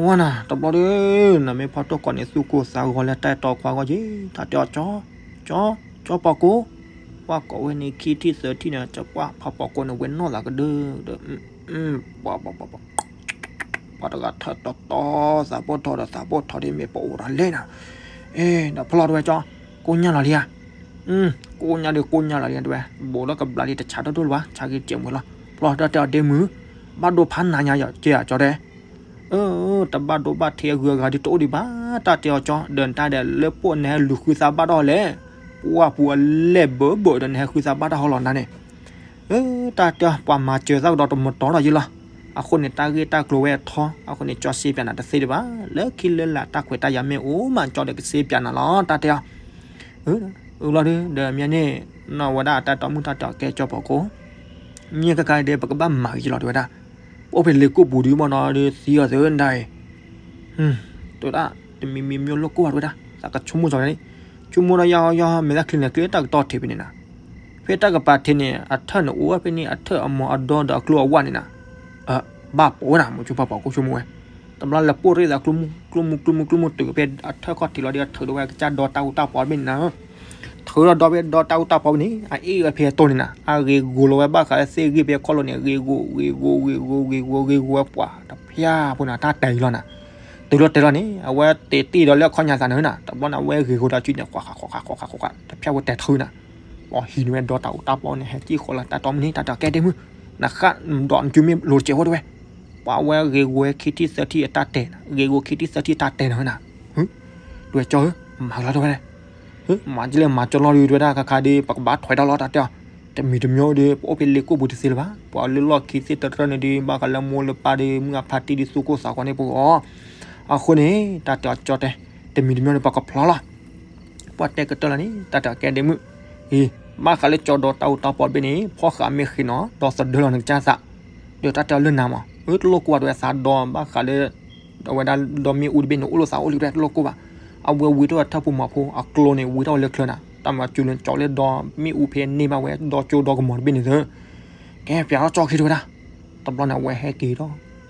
ဝါနၤ တဘျီဒီး, နမ့ၢ်ဖီတိၢ်ကိးန့ၣ် သူၣ်ကိၢ်သးဂီၤလၢတၢ်အဲၣ်တီခွါဂီၢ်က့ၤ, တၢ်တဲအီၤ ကၠီ, ကၠီ, ကၠီပိာ်ကိၣ်, ပှၤကိးဝဲန့ၣ်ခံထံၣ်သၢထံၣ်န့ၣ် ကၠီပှၢ်ဖီပိာ်ကိၣ်န့ၣ် ဝဲနီၢ်သးကဒၢဒီး ပှၤ, ပှၤတဂၤထၢၣ်တီတီ သးပိၢ်ထီဒီးသးပိၢ်ထီဒီး မ့ၢ်ပအိၣ်တၢ်လဲၣ်နၤ, ဒီးဖျီတဝဲကၠီ, ကိၣ်ညါလီၤလံဧါ, ကိၣ်ညါဒီးကိၣ်ညါလီၤလံတဝဲ, ဘူးလၢကဘျးလံတဆးဒိၣ်ဒိၣ်လၢၤဘၣ် ဆါက့ၤစဲးမုာ်လီၤ, ဖျီတၢ်တဲအီၤဒ့မုၣ်, ဘၣ်ဒိဖးနၤညါယီၤကဲဧါကၠီတဲ တဘၣ်ဒိဘၣ်ထံးအဂုၤအဂၤဒုးတအိၣ်ဒံးဘၣ် တၢ်တဲအီၤကၠီ, ဒီးနတၢ်ဒီးလၢပအိၣ်နဟဲလူၤဃုသးဘၣ်တၢ်ဟီလဲၣ်, ပှၢ်ပူၤအလဲၢ်ဘၢဘၢဒီးနဟဲဃုသးဘၣ်တၢ်ဟီလီၤနၤန့ၣ်, တၢ်တဲပှၤမၤစၢၤသးကဒီးတမတီၤထီၣ်ယ့လီၤ, အဃိန့ၣ် တၢ်ဂ့ၢ်တၢ်ကျိၤဝဲအထီ, အဃိန့ၣ်ကၠီစ့ပၠးနၤတသ့ဒံးဘၣ်, လၢခံလၢလာ်တၢ်ခွဲးတၢ်ယာ်မ့ၢ်အိၣ်မးကၠီဒီးကစ့ပၠးနၤလီၤ တၢ်တဲအီၤ အလီၤဒီး ဒီးမ့ၢ်န့ၣ်, နီၢ်ဝဲဒၣ်အတၢ်တီမုၣ်တၢ်တဲအီၤကဲကၠီပိာ်ကိၣ်, မ့ၢ်ကကါဒီး ပကဘၣ်မၤဂ့ၤကလီၤတဝဲဒၣ်, ပအိၣ်ဖဲလ့ကိၣ်ပူၤဒုးမ့ၢ်နီၤဒီးသံအီၤသၢဒၣ်အံၤ, တဝဲဒၣ်, တမံၤမံၤမ့ၢ်လိၣ်ကိၣ်ဘၣ်တဝဲဒၣ်, သးကဆိကမိၣ်စီၤန့ၣ်, ဆိကမိၣ်ဒီးယီယီ မဲာ်သၣ်ချံန့ၣ် ကျ့တၢ်ကတီၢ်ထံးဖဲန့ၣ်နၤ, ဖဲတၢ်ကပၤထံးန့ၣ် အထၢၣ်န့ၣ်အိၣ်ဝဲဖဲန့ၣ် အထၢၣ်အမီၤအဒီဒီးအကျိအဝၣ်န့ၣ်နၤ, ဘၣ်ပိာ်ဝဲနၤ မိၤဆိဖီၣ်ပိာ်ကိၣ်ဆိကမိၣ်ဝဲ, တဘျီလဲၤပိၢ်ရ့ၣ်သးကျိမူကျိမူကျိမူကျိမူတုၤဖဲအထၢၣ်ခီၣ်ထံးလီၤဒီး အထုးဒီးဝဲကစၢ်ဒီတၢ်အူတၢ်ပီတဘ့ၣ်န့ၣ်နၤ, ထုးဒီးဒီဖဲဒီတၢ်အူတၢ်ပီဖဲန့ၣ် အအ့ၣ်ဝဲဖဲအတိၢ်န့ၣ်နၤ အဂ့ၤဂိၤလီၤဝဲဘၣ်ဃးလၢသ့ၣ်ဂံၢ်ဖဲခီၣ်လိၤန့ၣ် ဂ့ၤဂိၤ ဂ့ၤဂိၤ ဂ့ၤဂိၤ ဂ့ၤဂိၤ ဂ့ၤဂိၤဝဲပှၤတဖၠၣ်ဖိန့ၣ် တၢ်တဲာ်လီၤနၤ, တုၤလီၤတဲာ်လီၤန့ၣ် အဝဲတ့တ့ၢ်ဒီးလၢအခီၣ်ညါသးန့ၣ်နၤ တဘျီန့ၣ် အဝဲဂ့ၤဂိၤဒီးစုန့ၣ် ဃီဃီဃီဃီဃီဃီ တဖၠၣ်ဖိတဲာ်ထုးနၤ, ပှၤဟံးန့ၢ်ဝဲဒီတၢ်အူတၢ်ပီန့ၣ် ဟဲက့ၢ်ဃီလၢတၢ်တီမုၢ်န့ၣ် တၢ်တဲအီၤကဲဒ့မုၣ်, နဃၣ်ဒီးနစုမ့ၢ်လိၤတစဲးဖိတဝဲ, ပှၤဝဲဂ့ၤဂိၤဝဲခံထံၣ်သၢထံၣ်အတၢ်တဲာ်နၤ ဂ့ၤဂိၤခံထံၣ်သၢထံၣ်အတၢ်တဲာ်နၤနၤ, တဝဲကၠီဧၢ, မၤကလီၤတဝဲန့ၣ် မၤကလီၤဒုးတဝဲဒၣ်ခါခါဒီး ပကဘၣ်ထွဲတၢ်လီၤတၢ်တဲအီၤ, တမံၤတမံၤဒီး ပအိၣ်ဖဲလ့ကိၣ်ပူၤတသ့လၢၤဘၣ်, ပှၤလၢလီၢ်ခံသ့ၣ်တရၢၢ်န့ၣ်ဒီး ဘၣ်ဃးလၢမိၢ်လၢပၢ်ဒီး မုၢ်အဖါတံၢ်ဒီးသူၣ်ကိၢ်သးဂီၤန့ၣ်ပဂီၢ်, အဃိန့ၣ် တၢ်တဲအီၤကၠီတဲ, တမံၤတမံၤဒီး ပကဖျီလီၤ ပှၤတဲကတၢၢ်လီၤန့ၣ် တၢ်တဲအီၤကဲဒ့မုၣ်, အံၤ, ဘၣ်ဃးလၢကၠီဒီတၢ်အူတၢ်ပီတဘ့ၣ်န့ၣ် ဖီၣ်ဃာ်မ့ၢ်ဃ့နီၤ ဒီသဒၢလီၤနကစၢ်သး, ဒီးတၢ်တဲအီၤလၢနၤမး, အၢ တလိၣ်ကိၢ်ဘၣ်တဝဲသးဒီဘၣ်ဃးလၢ အဝဲဒၣ်ဒီမ့ၣ်အူတဘ့ၣ်န့ၣ် အိၣ်လၢသးအိၣ်လံဝဲတလိၣ်ကိၢ်ဘၣ်, အဝဲဝံၤထီၣ်ဝဲထၢၣ်ဖိမၤဖိ အကျိန့ၣ် ဝံၤထီၣ်ဝဲလၢချၢနၤ, တၢ်မၤစူၤလၢကၠီလၢဒီမ့ၣ်အူဖဲန့ၢ်ဘၣ်ဝဲ ဒီကၠိဒီကမီၤတဘ့ၣ်န့ၣ်သၢ ကဲပျးထီၣ်ကၠီခံတဝဲဒၣ်, တဘျီန့ၣ် အဝဲဟဲက့ၤထီၣ်,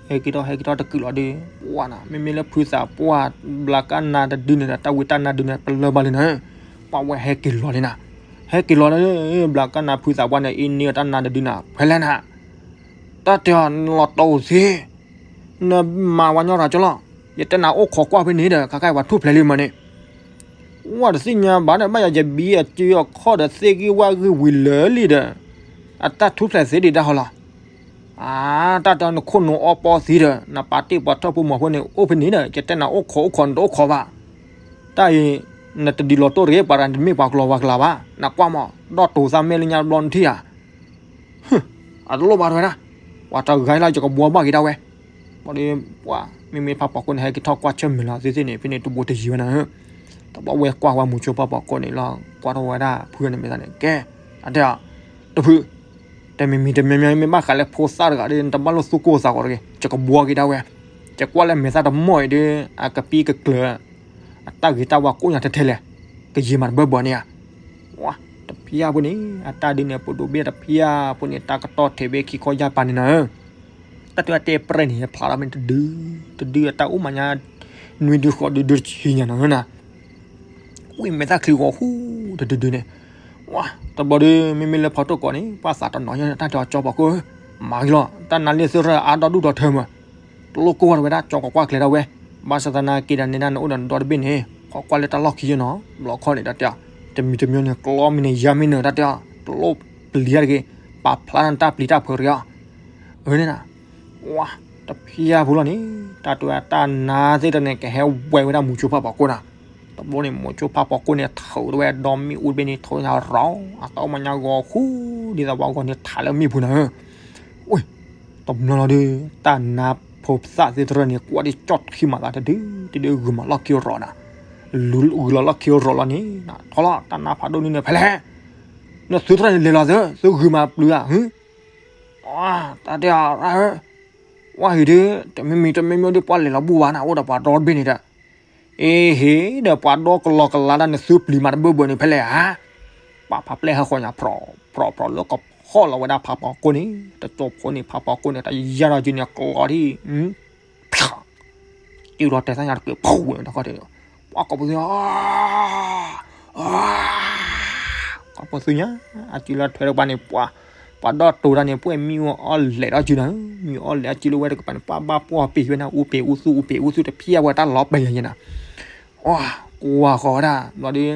ဟဲက့ၤထီၣ် ဟဲက့ၤထီၣ်တကုာ်လီၤဒီး ပှၤနၤ မ့မ့ၢ်လၢဖုသးပှၢ် ဘျးကၣ်နါတဒုန့ၣ်ဒီး တၢ်ဝံတၢ်နါဒုန့ၣ် ပလၢၢ်ဘၣ်လံနၤ, ပှၤဝဲဟဲက့ၤလီၤလံနၤ, ဟဲက့ၤလီၤဒီး ဘျးကၣ်နါဖုသးပှၢ်န့ၣ် အ့ၣ်န့ၢ်တၢ်နါတဒုနၤ ဖဲလဲၣ်နၤ, တၢ်တဲအီၤနလီၤတီၢ်အိၣ်သ့ နမၤဝဲညီရၤကၠီလီၤ, ယတဲနၤအိၣ်ခိးကွၢ်ဖဲန့ၣ်ဒီး ခါခါအံၤပှၤထူၣ်ဖျဲးလံမးန့ၣ်, ဝဲတသ့ၣ်ညါဘၣ်ဒီး ဘၣ်ယၤယဘံအစုအခီၣ်ဒီးသ့ၣ်ဂံၢ်ဝၣ်ဂံၢ်ဝံၤလၢာ်လံဒီး အတၢ်ထူၣ်ဖျဲးသ့ဒံးဒၣ်ဟီလီၤ, အါ တၢ်တဲနခိၣ်နူာ်အီပီသ့ဒီး နပာ်တ့ၢ်ပှၤထၢၣ်ဖိမၤဖိန့ၣ် အိၣ်ဖဲန့ၣ်ဒီး ယတဲနၤအိၣ်ခိးအိၣ်ခိးနတအိၣ်ခိးဘၣ်, တၢ်အံၤ နတဒ်လီၤတိၢ်တဂ့ၤ ပှၤတမ့ၢ်ပှၤကလီၤဝါကလၤဘၣ်, နကွၢ်မး ဒီးတိၤသးမဲာ်လၢညါဘျီနထံၣ်ဧါ အတလိၣ်ဘၣ်တဝဲဒၣ်, ပှၤတဂၤလၢယကဘှီဘၣ်က့ၤဒၣ်ဝဲ, ဘၣ်ဒီး ပှၤ မ့မ့ၢ်ဖးပိာ်ကိၣ်န့ၣ် ဟဲက့ၤထီၣ်ကွၢ်ဆၢၣ်မဲာ်လီၤသ့ၣ်သ့ၣ်န့ၣ် ဖဲန့ၣ်တဘိတယံၤဝဲနၤ, တဘျီဝဲကွၢ်ဝဲမုဆိဖးပိာ်ကိၣ်န့ၣ်လီၤ ကွၢ်ထီၣ်ဝဲဒၣ်ဖုန့ၣ်မ့ၢ်သးန့ၣ် ကဲ, အတဲအီၤ, တဖု, တမံၤမံၤတမံၤမံၤမ့ၢ်ဘၣ်ဃးလၢဖိသၣ်တဂၤဒီး နတဘၣ်လိၣ်သူၣ်ကိၢ်သးဂီၤတဂ့ၤ, ယကဘှီက့ၤဒၣ်ဝဲ, ယကွၢ်လၢမဲာ်သၣ်တမီၢ်အံၤဒီး အကပံကကျၢၤ အတၢ်ဂ့ၤတၢ်ဝါကိးညါထဲထဲလဲၣ်, ကယံာ်မးတဘၢဘၢန့ၣ်ဧါ, ဝါ တဖၠၣ်ဖိန့ၣ် အတၢ်ဒုးန့ၣ် ပဒိးဘ့ၣ်တဖၠၣ်ဖိန့ၣ် တၢ်ကတီၢ်ထဲးဘ့ၣ်ခံခီယၢ်ပၤန့ၣ်နၤဧၢ, တၢ်တဲတဲပြဲၢ်န့ၣ် ယဖျါထီၣ်မ့ၢ်တဒု, တဒုအတၢ်အိၣ်မးညါ, နွံဒုဃိးဒုဒုတဆံညါနၤဧၢနၤ ဝံၤမဲာ်သၣ်ချံဂီၤဟူ, တဒုဒုန့ၣ်, ဝါ တဘျီဒီး မ့မ့ၢ်လၢဖီတိၢ်ကိးန့ၣ် ပှၤသးတနီၤညါ တၢ်တဲအီၤကၠီပိာ်ကိၣ်ဧၢ, မၤဂ့ၤလီၤ တၢ်နါလ့ၢ်သရၢၣ်အါဒီဒူၣ်ဒီထၢမး, တလိၣ်ကိၢ်ဝဲတဝဲဒၣ် ကၠီကကွၢ်ကျဲၤဒၣ်ဝဲ, ဘၣ်ဆၣ်သနာ်က့ဒီးန့ၣ်ဒၣ်နအိၣ်ဒီးနဒီတဘ့ၣ်န့ၣ် ခိးကွၢ်လၢတၢ်လီၢ်ခံယဲၢ်နီၤ, ဘျီခီန့ၣ် တၢ်တဲအီၤ တမံၤတမံၤန့ၣ် ကျီမ့ၢ်န့ၣ် ယါမ့ၢ်န့ၣ် တၢ်တဲအီၤ တလိၣ်ပျံၤတၢ်တဂ့ၤ, ပာ်ဖျါတၢ်ပျံၤတၢ်ဖုးတဂ့ၤအီၤ. အန့ၣ်နၤ, ဝါ, တဖျါဖိလီၤန့ၣ် တၢ်တဲဝဲတၢ်နါသ့ၣ်တဖၣ်န့ၣ် ကဟဲဝဲဝဲဒၣ်မိၤစိဖးပီၤကိၣ်နၤ. တဘျီန့ၣ် မိၤစိဖးပီၤကိၣ်န့ၣ် ထုးဝဲဒီမ့ၣ်အူတဘ့ၣ်န့ၣ် ထုးညါရီၤ အတၢ်အိၣ်မၤညါဂီၤဃူ ဒ်သိးပှၤဂီၤန့ၣ်ထးလၢမ့ၣ်ပူၤနၤဧၢ. ဝ့ၢ်, တဘျီလီၤဒီး တၢ်နါဖိသၣ်သ့ၣ်တဖၣ်န့ၣ် ကွၢ်ဒ်ကၠီၣ်ထံမးသးတဒု တဒုဂုာ်မးလီၢ်ခံရီၤနၤ, လူၤဂုာ်လီၤလီၢ်ခံရီၤလီၤန့ၣ် ထီၣ်လီၤ တၢ်နါဖးဒိၣ်န့ၣ်န့ၣ် ဖဲလဲၣ်, နသုသရၣ်န့ၣ်လဲၤလီၤသၢ သုဂုာ်မးပျုၤဧါ, ဟ, တၢ်တဲအီၤ ဝါဟံၤဒု တမံၤမံၤတမံၤမံၤဒု ပှၤလဲၤလီၤဘူၣ်ဘၣ်နၤ အိၣ်ဒီးပှၤဒီတဘ့ၣ်န့ၣ်ဒီး အ့ဟ့ၣ်ဒီးပှၤဒီကလီကလါဒၣ်န့ၣ် သုပျံၤမးတဘၢဘၢန့ၣ် ဖဲလဲၣ်ဧါ. ပှၤဖးပျဲၢ်ဟဲဃီညါ ဖြီၣ်ဖြီၣ်ဖြီၣ်လၢကဖီၣ်လီၤဝဲဒၣ် ဖးပီၤကိၣ်န့ၣ် တကၠိဖိန့ၣ် ဖးပီၤကိၣ်န့ၣ် တယါဒီးက့ၤန့ၣ် ကျီထံၣ် တုၤလီၤတဲာ်သၣ်ညါတကုး ဖီၣ်ဝဲတခီတဲာ်, ပှၤကိးပသူ, ကိးပသူညါ, အစုလၢထွဲတကပၤန့ၣ် ပှၤ, ပှၤဒီတိၤတၢ်န့ၣ် ပှဲၤမံအီၣ်လဲၣ်ဒီးစုနၤ, မံအီၣ်လဲၣ်အစုလၢဝဲတကပၤန့ၣ် ပှၤဘၣ်ပှီၢ်ပ့ၤဝဲနၤ အူပ့ၤအူသူ အူပ့ၤအူသူတဖျၢၣ်ဝဲတၢ်လီၤပှဲၤယဲနၤ, ကွၢ်ဃီဝဲဒၣ် ဘျီဒီး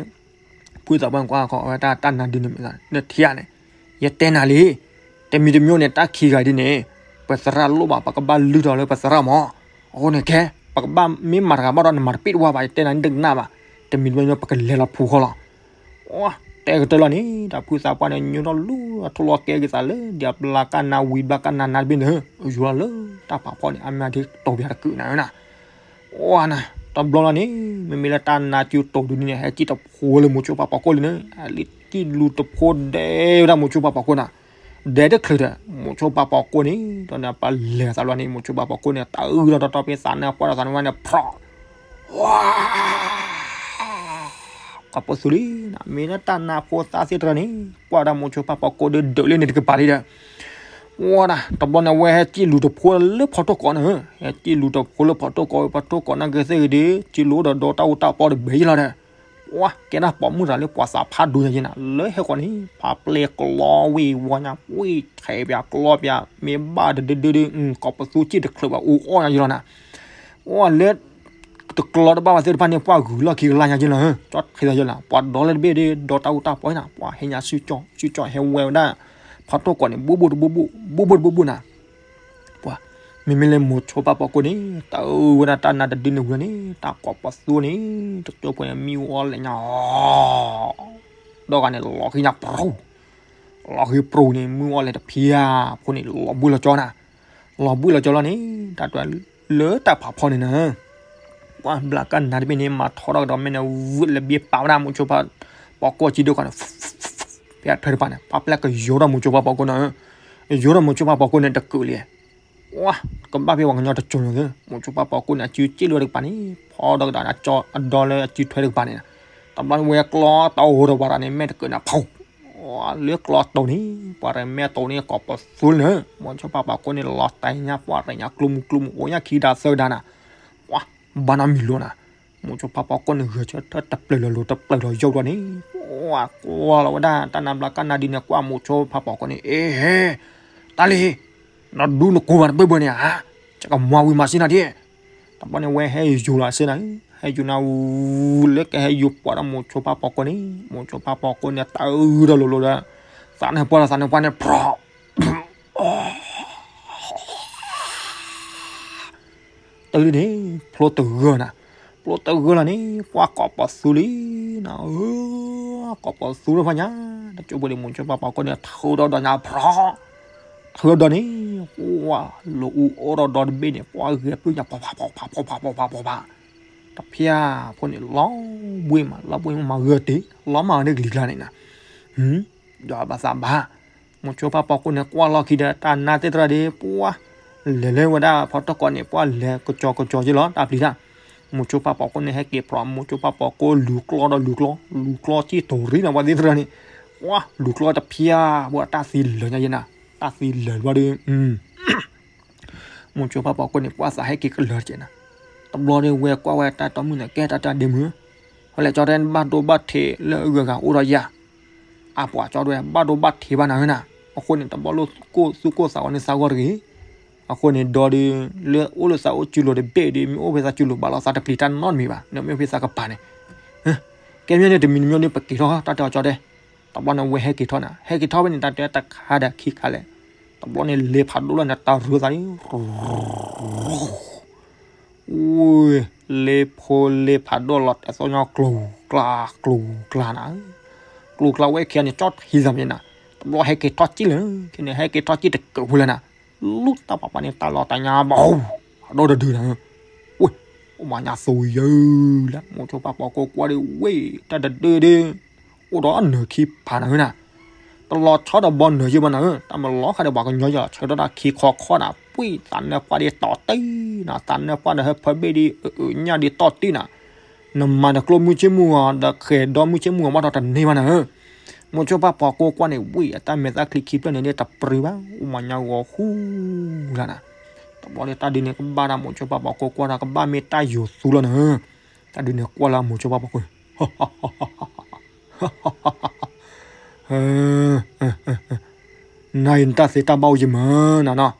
ဖုသးပှၢ်န့ၣ် ကွၢ်ဃီဝဲတၢ် တၢ်နါဒုန့ၣ်မ့ၢ် နထံၣ်ဧါန့ၣ်, ယတဲနၤလံ, တမံၤတမံၤန့ၣ် တၢ်ခံဂၤဒ်န့ၣ် ပသရၣ်လိၣ်ဘၣ် ပကဘၣ်လုၢ်ထီၣ်လၢပသရၣ်မး, အဃိန့ၣ်ခဲ ပကဘၣ်မ့ၢ်မၤတဂၤဘၣ်ဒီး နမၤတပ့ၣ်တဝါဘၣ် ယတဲနၤဒ်ကနၣ်ဘၣ်, တမံၤတမံၤန့ၣ် ပကလဲၤလီၤဖူးဃီလီၤ. တဲကတၢၢ်လီၤန့ၣ် တၢ်ဖုသးပှၢ်န့ၣ် ညိထီၣ်လူၤအထိၣ်လီၤကဲက့ၤသးလၢ ဒ်အဘျါကၢ်နါဝံၤဘျါကၢ်နါနါတဘ့ၣ်န့ၣ် ယူၤလီၤလၢတၢ်ဖးဖီန့ၣ် အမ့ၢ်ဒ်တိၤပၠးတကုးနၤနၤ အနၤ, တဘျီလီၤန့ၣ် မ့မ့ၢ်လၢတၢ်နါစုတိၤဒုန့ၣ် ဟဲစံၣ်တဖိလၢမိၤစိဖးပီၤကိၣ်လံန့ၣ် လံၣ်စံၣ်လူၤတဖိဒဲဝဲဒၣ်မိၤစိဖးပီၤကိၣ်နၤ, ဒဲတချုးဒီး မိၤစိဖးပီၤကိၣ်န့ၣ် ဒီးန့ၣ်ပလဲၤသးလီၤန့ၣ် မိၤစိဖးပီၤကိၣ်န့ၣ် တၢ်အုၣ်ဒီးတီတီပ့ၤသးန့ၣ် ပှၢ်ဒီးသးန့ၣ်ဝဲန့ၣ် ဖြီၣ် ဝါ ကီၢ်ပသူလံ, မ့ၢ်လၢတၢ်နါဖိသၣ်သ့ၣ်တဖၣ်န့ၣ် ကွၢ်ဝဲဒၣ်မိၤစိဖးပီၤကိၣ်ဒီးဒုးလံန့ၣ်တကပၤလံဒီး, ဝါဒၣ် တဘျီန့ၣ် အဝဲဟဲစံၣ်လူၤတဖိလၢဖီထိၣ်ကိးန့ၣ်, ဟဲစံၣ်လူၤတဖိလၢဖီထိၣ်ကိး ဖီထိၣ်ကိးနာ်က့သ့ၣ်ဂ့ၤဒီး စံၣ်လူၤဒီးဒီတၢ်အူတၢ်ပီတဘ့ၣ်ယလီၤဒီး, ဝါ ကဲဒၣ်ပိာ်မုၣ်တဂၤလၢပှၤသးဖးဒိၣ်ညါယဲနၤ လၢဟဲဃီန့ၣ် ဖးပျဲၢ်ကျီဝ့ၢ်ဝီညါ ဝ့ၢ်ထဲပၠးကျီပၠး မ့ၢ်ဘၣ်တဒုဒုဒု ကီၢ်ပသူစံၣ်တချုးဘၣ်အူအီၣ်ညါယလီၤနၤ, ဝါလၢ တကျီတဘၣ်ဘၣ်သ့ၣ်တဖၣ်န့ၣ် ပှၤဂုၤလီၢ်ခံကလါညါယလီၤ, ကၠီၣ်ထံသးယလီၤ ပှၤဒီလၢတဘ့ၣ်ဒီး ဒီတၢ်အူတၢ်ပီနၤ ပှၤဟဲညါစုကၠီၣ် စုကၠီၣ်ဟဲဝဲဝဲဒၣ် ဖီထိၣ်ကိးန့ၣ် ဘိၣ်ဘိၣ်တဘိၣ်ဘိၣ် ဘိၣ်ဘိၣ်တဘိၣ်ဘိၣ်နၤ, ပှၤ မ့မ့ၢ်လၢမိၤစိဖးပီၤကိၣ်န့ၣ် တၢ်အုၣ်ဝဲဒၣ်တၢ်နါတဒုန့ၣ်ဝံၤန့ၣ် တၢ်ကီၢ်ပသူန့ၣ် တကၠိဖိန့ၣ် မံအီၣ်လဲၣ်ညါအီၤ ဒီဂၤန့ၣ် လီၤဃံညါပြူၤ လီၤဃံပြူၤန့ၣ် မုၢ်အီၣ်လဲၣ်တဖျါအဃိန့ၣ် လီၤဘှံးလီၤကၠီနၤ, လီၤဘှံးလီၤကၠီလီၤန့ၣ် တၢ်တလၢတၢ်ဖးဖီန့ၣ်နၤ, ပှၤဘျးကၢ်နါတဘ့ၣ်န့ၣ် မၤထီၣ်ထီၣ်ကဒီးမဲာ်န့ၣ် ဝံၤလၢဘ့ၣ်ပာ်ဝဲဒၣ်မိၤစိဖးပီၤကိၣ်အစုဒုးခီန့ၣ်, ဖဲအထွဲတဖၣ်န့ၣ် ပာ်ပျဲၢ်ကယိထီၣ်မိၤစိဖးပီၤကိၣ်န့ၣ်, ယိထီၣ်မိၤစိဖးပီၤကိၣ်န့ၣ်တကုးလံ, ဝါ ကဘၣ်ဖဲပှၤကညီတကၠိၤန့ၣ် မိၤစိဖးပီၤကိၣ်န့ၣ် အစုစ့ၣ်လီၤတကပၤန့ၣ် ဖီဒီးကဒီးအဒီလၢအစုထွဲတကပၤန့ၣ်, တဘျီဝဲကျီတီအိၣ်ဒီးပှၤတဂၤန့ၣ် မဲာ်တကုးန့ၣ် ဖီၣ် လၢကျီတီန့ၣ် ပှၤတမဲာ်တီန့ၣ် ကီၢ်ပသူလၢ မိၤစိဖးပီၤကိၣ်န့ၣ် လီၤတဲာ်ညါ ပှၤရဲၣ်ညါကျိမုၢ်ကျိမုၢ် အိၣ်ညါခံဒါသၢဒါနၤ, ပှၤ ဘၣ်နီတမံၤလိာ်နၤ, မိၤစိဖးပီၤကိၣ်န့ၣ် ဂဲၤဆၢထၢၣ်တပျၢၤလီၤလိၤ တပျၢၤလီၤယိာ်ဘျီန့ၣ်, ပှၤကွၢ်လီၤဝဲဒၣ် တၢ်နါဘျါကၢ်နါဒ်န့ၣ် ကွၢ်မိၤစိဖးပီၤကိၣ်န့ၣ် အ့ဟ့ တၢ်လံ နဒူနကိးဘၣ်တဘၢဘၢန့ၣ်ဧါ, ယကမၤဝံၤမၤစ့ၢ်နၤဒ်, တဘျီန့ၣ်ဝဲဟဲယိၤလီၤစ့ၢ်နၤ, ဟဲယိၤနၤဝံၤလၢကဟဲယိၤပှၤဒီးမိၤစိဖးပီၤကိၣ်န့ၣ် မိၤစိဖးပီၤကိၣ်န့ၣ် တၢ်အုၣ်ဒီးလိၤလိၤဒီး သးန့ၣ်ပှၢ်ဒီးသးန့ၣ်ပှၢ်န့ၣ် ဖြီၣ် တုၤဒ်န့ၣ် ဖျိတဂၢၢ်နၤ, ဖျိတဂၢၢ်လီၤန့ၣ် ပှၤကီၢ်ပသူလံနၤ, ကီၢ်ပသူလၢဖးညါ, တကၠိဖိန့ၣ် မိၤစိဖးပီၤကိၣ်န့ၣ် ထုးဒီးဒီးညါဖြီၣ်, ထုးဒီးန့ၣ် ပှၤ လီၤအူအိၣ်ဒီးဒီတဘ့ၣ်န့ၣ် ပှၤဂဲၤပျုၢ်ညါ ပှၤဖးဖးဖးဖးဖးဖးဖး, တဖျါဖိန့ၣ် လီၤဘှံးမး လီၤဘှံးမးဂၢၢ်တ့ၢ် လီၤမးန့ၣ်ကလံၤကျါန့ၣ်နၤ, ဒီးဘၣ်သးဘၣ် မိၤစိဖးပီၤကိၣ်န့ၣ် ကွၢ်လီၢ်ခံဒီး တၢ်နါသ့ၣ်တဖၣ်ဒီး ပှၤ လဲၤလၢဝဲဒၣ်ဖီထိၣ်ကိးန့ၣ် ပှၤလဲၤကစီၤကစီၤက့လီၤ တၢ်ပျံၤတၢ်, မိၤစိဖးပီၤကိၣ်န့ၣ် ဟဲက့ၤဖြီၣ် မိၤစိဖးပီၤကိၣ်လူၤကျီဒီးလူၤကျီ လူၤကျီစံၣ်တိၤရံနၤ ပှၤသ့ၣ်တဖၣ်န့ၣ်, ပှၤ လူၤကျီတဖျါ ပှၤတၢ်သံလၢာ်ညါယဲနၤ, တၢ်သံလၢာ်ဘျီဒီး မိၤစိဖးပီၤကိၣ်န့ၣ် ပှၤသးဟဲက့ၤကလၢာ်တက့ၢ်နၤ, တဘျီဒီးဝဲကွၢ်ဝဲတၢ်တီမုၣ်န့ၣ် ကဲတၢ်တၢ်ဒ့မုၣ်, ဟဲလဲၣ်ကၠီတဲဘၣ်ဒိဘၣ်ထံးလၢအဂုၤအဂၤအိၣ်ဒီးယၤ အပှၤကၠီတဲဝဲ ဘၣ်ဒိဘၣ်ထံးဘၣ်နၤဧၢနၤ, အဃိန့ၣ် တဘျီလိၣ်သူၣ်ကိၢ်သးဂီၤန့ၣ်သးဂီၤတဂ့ၤ, အဃိန့ၣ်ဒီးဒုး လၢအိၣ်လၢသးအိၣ်စုလိၤတဘ့ၣ်ဒီး မ့ၢ်အိၣ်ဖဲသးစုလိၤဘၣ်လီၤ သးတပျံၤတၢ်နီတမံၤဘၣ်, နမ့ၢ်အိၣ်ဖဲသးကပၤန့ၣ်, ကဲမ့ၢ်န့ၣ် တမံၤတမံၤဒီး ပက့ၤထီၣ် တၢ်တဲအီၤကၠီတဲ, တဘျီန့ၣ် ဝဲဟဲက့ၤထီၣ်နၤ, ဟဲက့ၤထီၣ်ဖဲန့ၣ် တၢ်တဲတခါဒီးခံခါလဲၣ်, တဘျီန့ၣ် လ့ဖးဒိၣ်လၢနတၢ်ရူသးန့ၣ် လ့ဖိလ့ဖးဒိၣ်လီၤတဲာ်သီၣ်ညီကျိၤကျါကျိၤကျါနၤ, ကျိၤကျါဝဲခံဂၤန့ၣ် ကၠီထံသးမ့ၢ်နၤ, တဘျီဟဲက့ၤထီၣ်စံၣ်လၢၤ, ခဲန့ၣ် ဟဲက့ၤထီၣ်စံၣ်တကၢးဖိလၢနၤ, လူၢ်တၢ်ပာ်ပာ်န့ၣ် တၢ်လီၤတၢ်ညါဘၣ်, ဖးဒိၣ်တဒုနၤ, ဝ့ၢ်, အိၣ်မၤညါသိယၢလၢ မိၤဆိပၢ်ပိာ်ကိၢ်ကွၢ်ဒီး ဝ့ၢ်, တၢ်တဒုဒီး အိၣ်ဒီးနၢၤခံဖးနၤဧၢနၤ, တလီၤဆီဒီးဘီနၢၤယဲၢ်ဘၣ်နၤဧၢ, တၢ်မၤလီၤဃာ်ဒီးပှၤကညီယဲၢ်လီၤ ဆၢထၢၣ်တၢ်ခံခီခီနၤ, ပှံၢ်သးနၢပှၢ်ဒီးတီၤတံၢ်နၤ, သးနၢပှၢ်ဒီးဟၢဖၢဘ့ၣ်ဒီး အၢအၢညၣ်ဒီးတီၤတံၢ်နၤ, နမၤဒီးကျိၣ်မုၢ်ဆ့ၣ်မုၢ်ဂီၤ ဒီးဃဲၤဒီမုၢ်ဆ့ၣ်မုၢ်ဂီၤဘၣ်ဒီးတန့ၢ်ဘၣ်နၤဧၢ, မိၤဆိပၢ်ပိာ်ကိၢ်ကွၢ်န့ၣ် ဝံၣ် အတၢ်မဲာ်သၣ်ချံခံဖျၢၣ်န့ၣ်ဒီးတပြံဘၣ်, အိၣ်မၤညါဂီၤဃူလၢ်နၤ, တဘျီဒီးတၢ်ဒုးန့ၣ်ကဘၣ်ဒီးမိၤဆိပၢ်ပိာ်ကိၢ်ကွၢ်ဒီးကဘၣ်မ့ၢ်တၢ်ယိၤသူလီၤနၤဧၢ, တၢ်ဒုးန့ၣ်ကွၢ်လၢမိၤဆိပၢ်ပိာ်ကိၢ် နၤအံၤနတၢ်သ့တၢ်ဘၣ်အိၣ်ယမၢနၤနီၤ,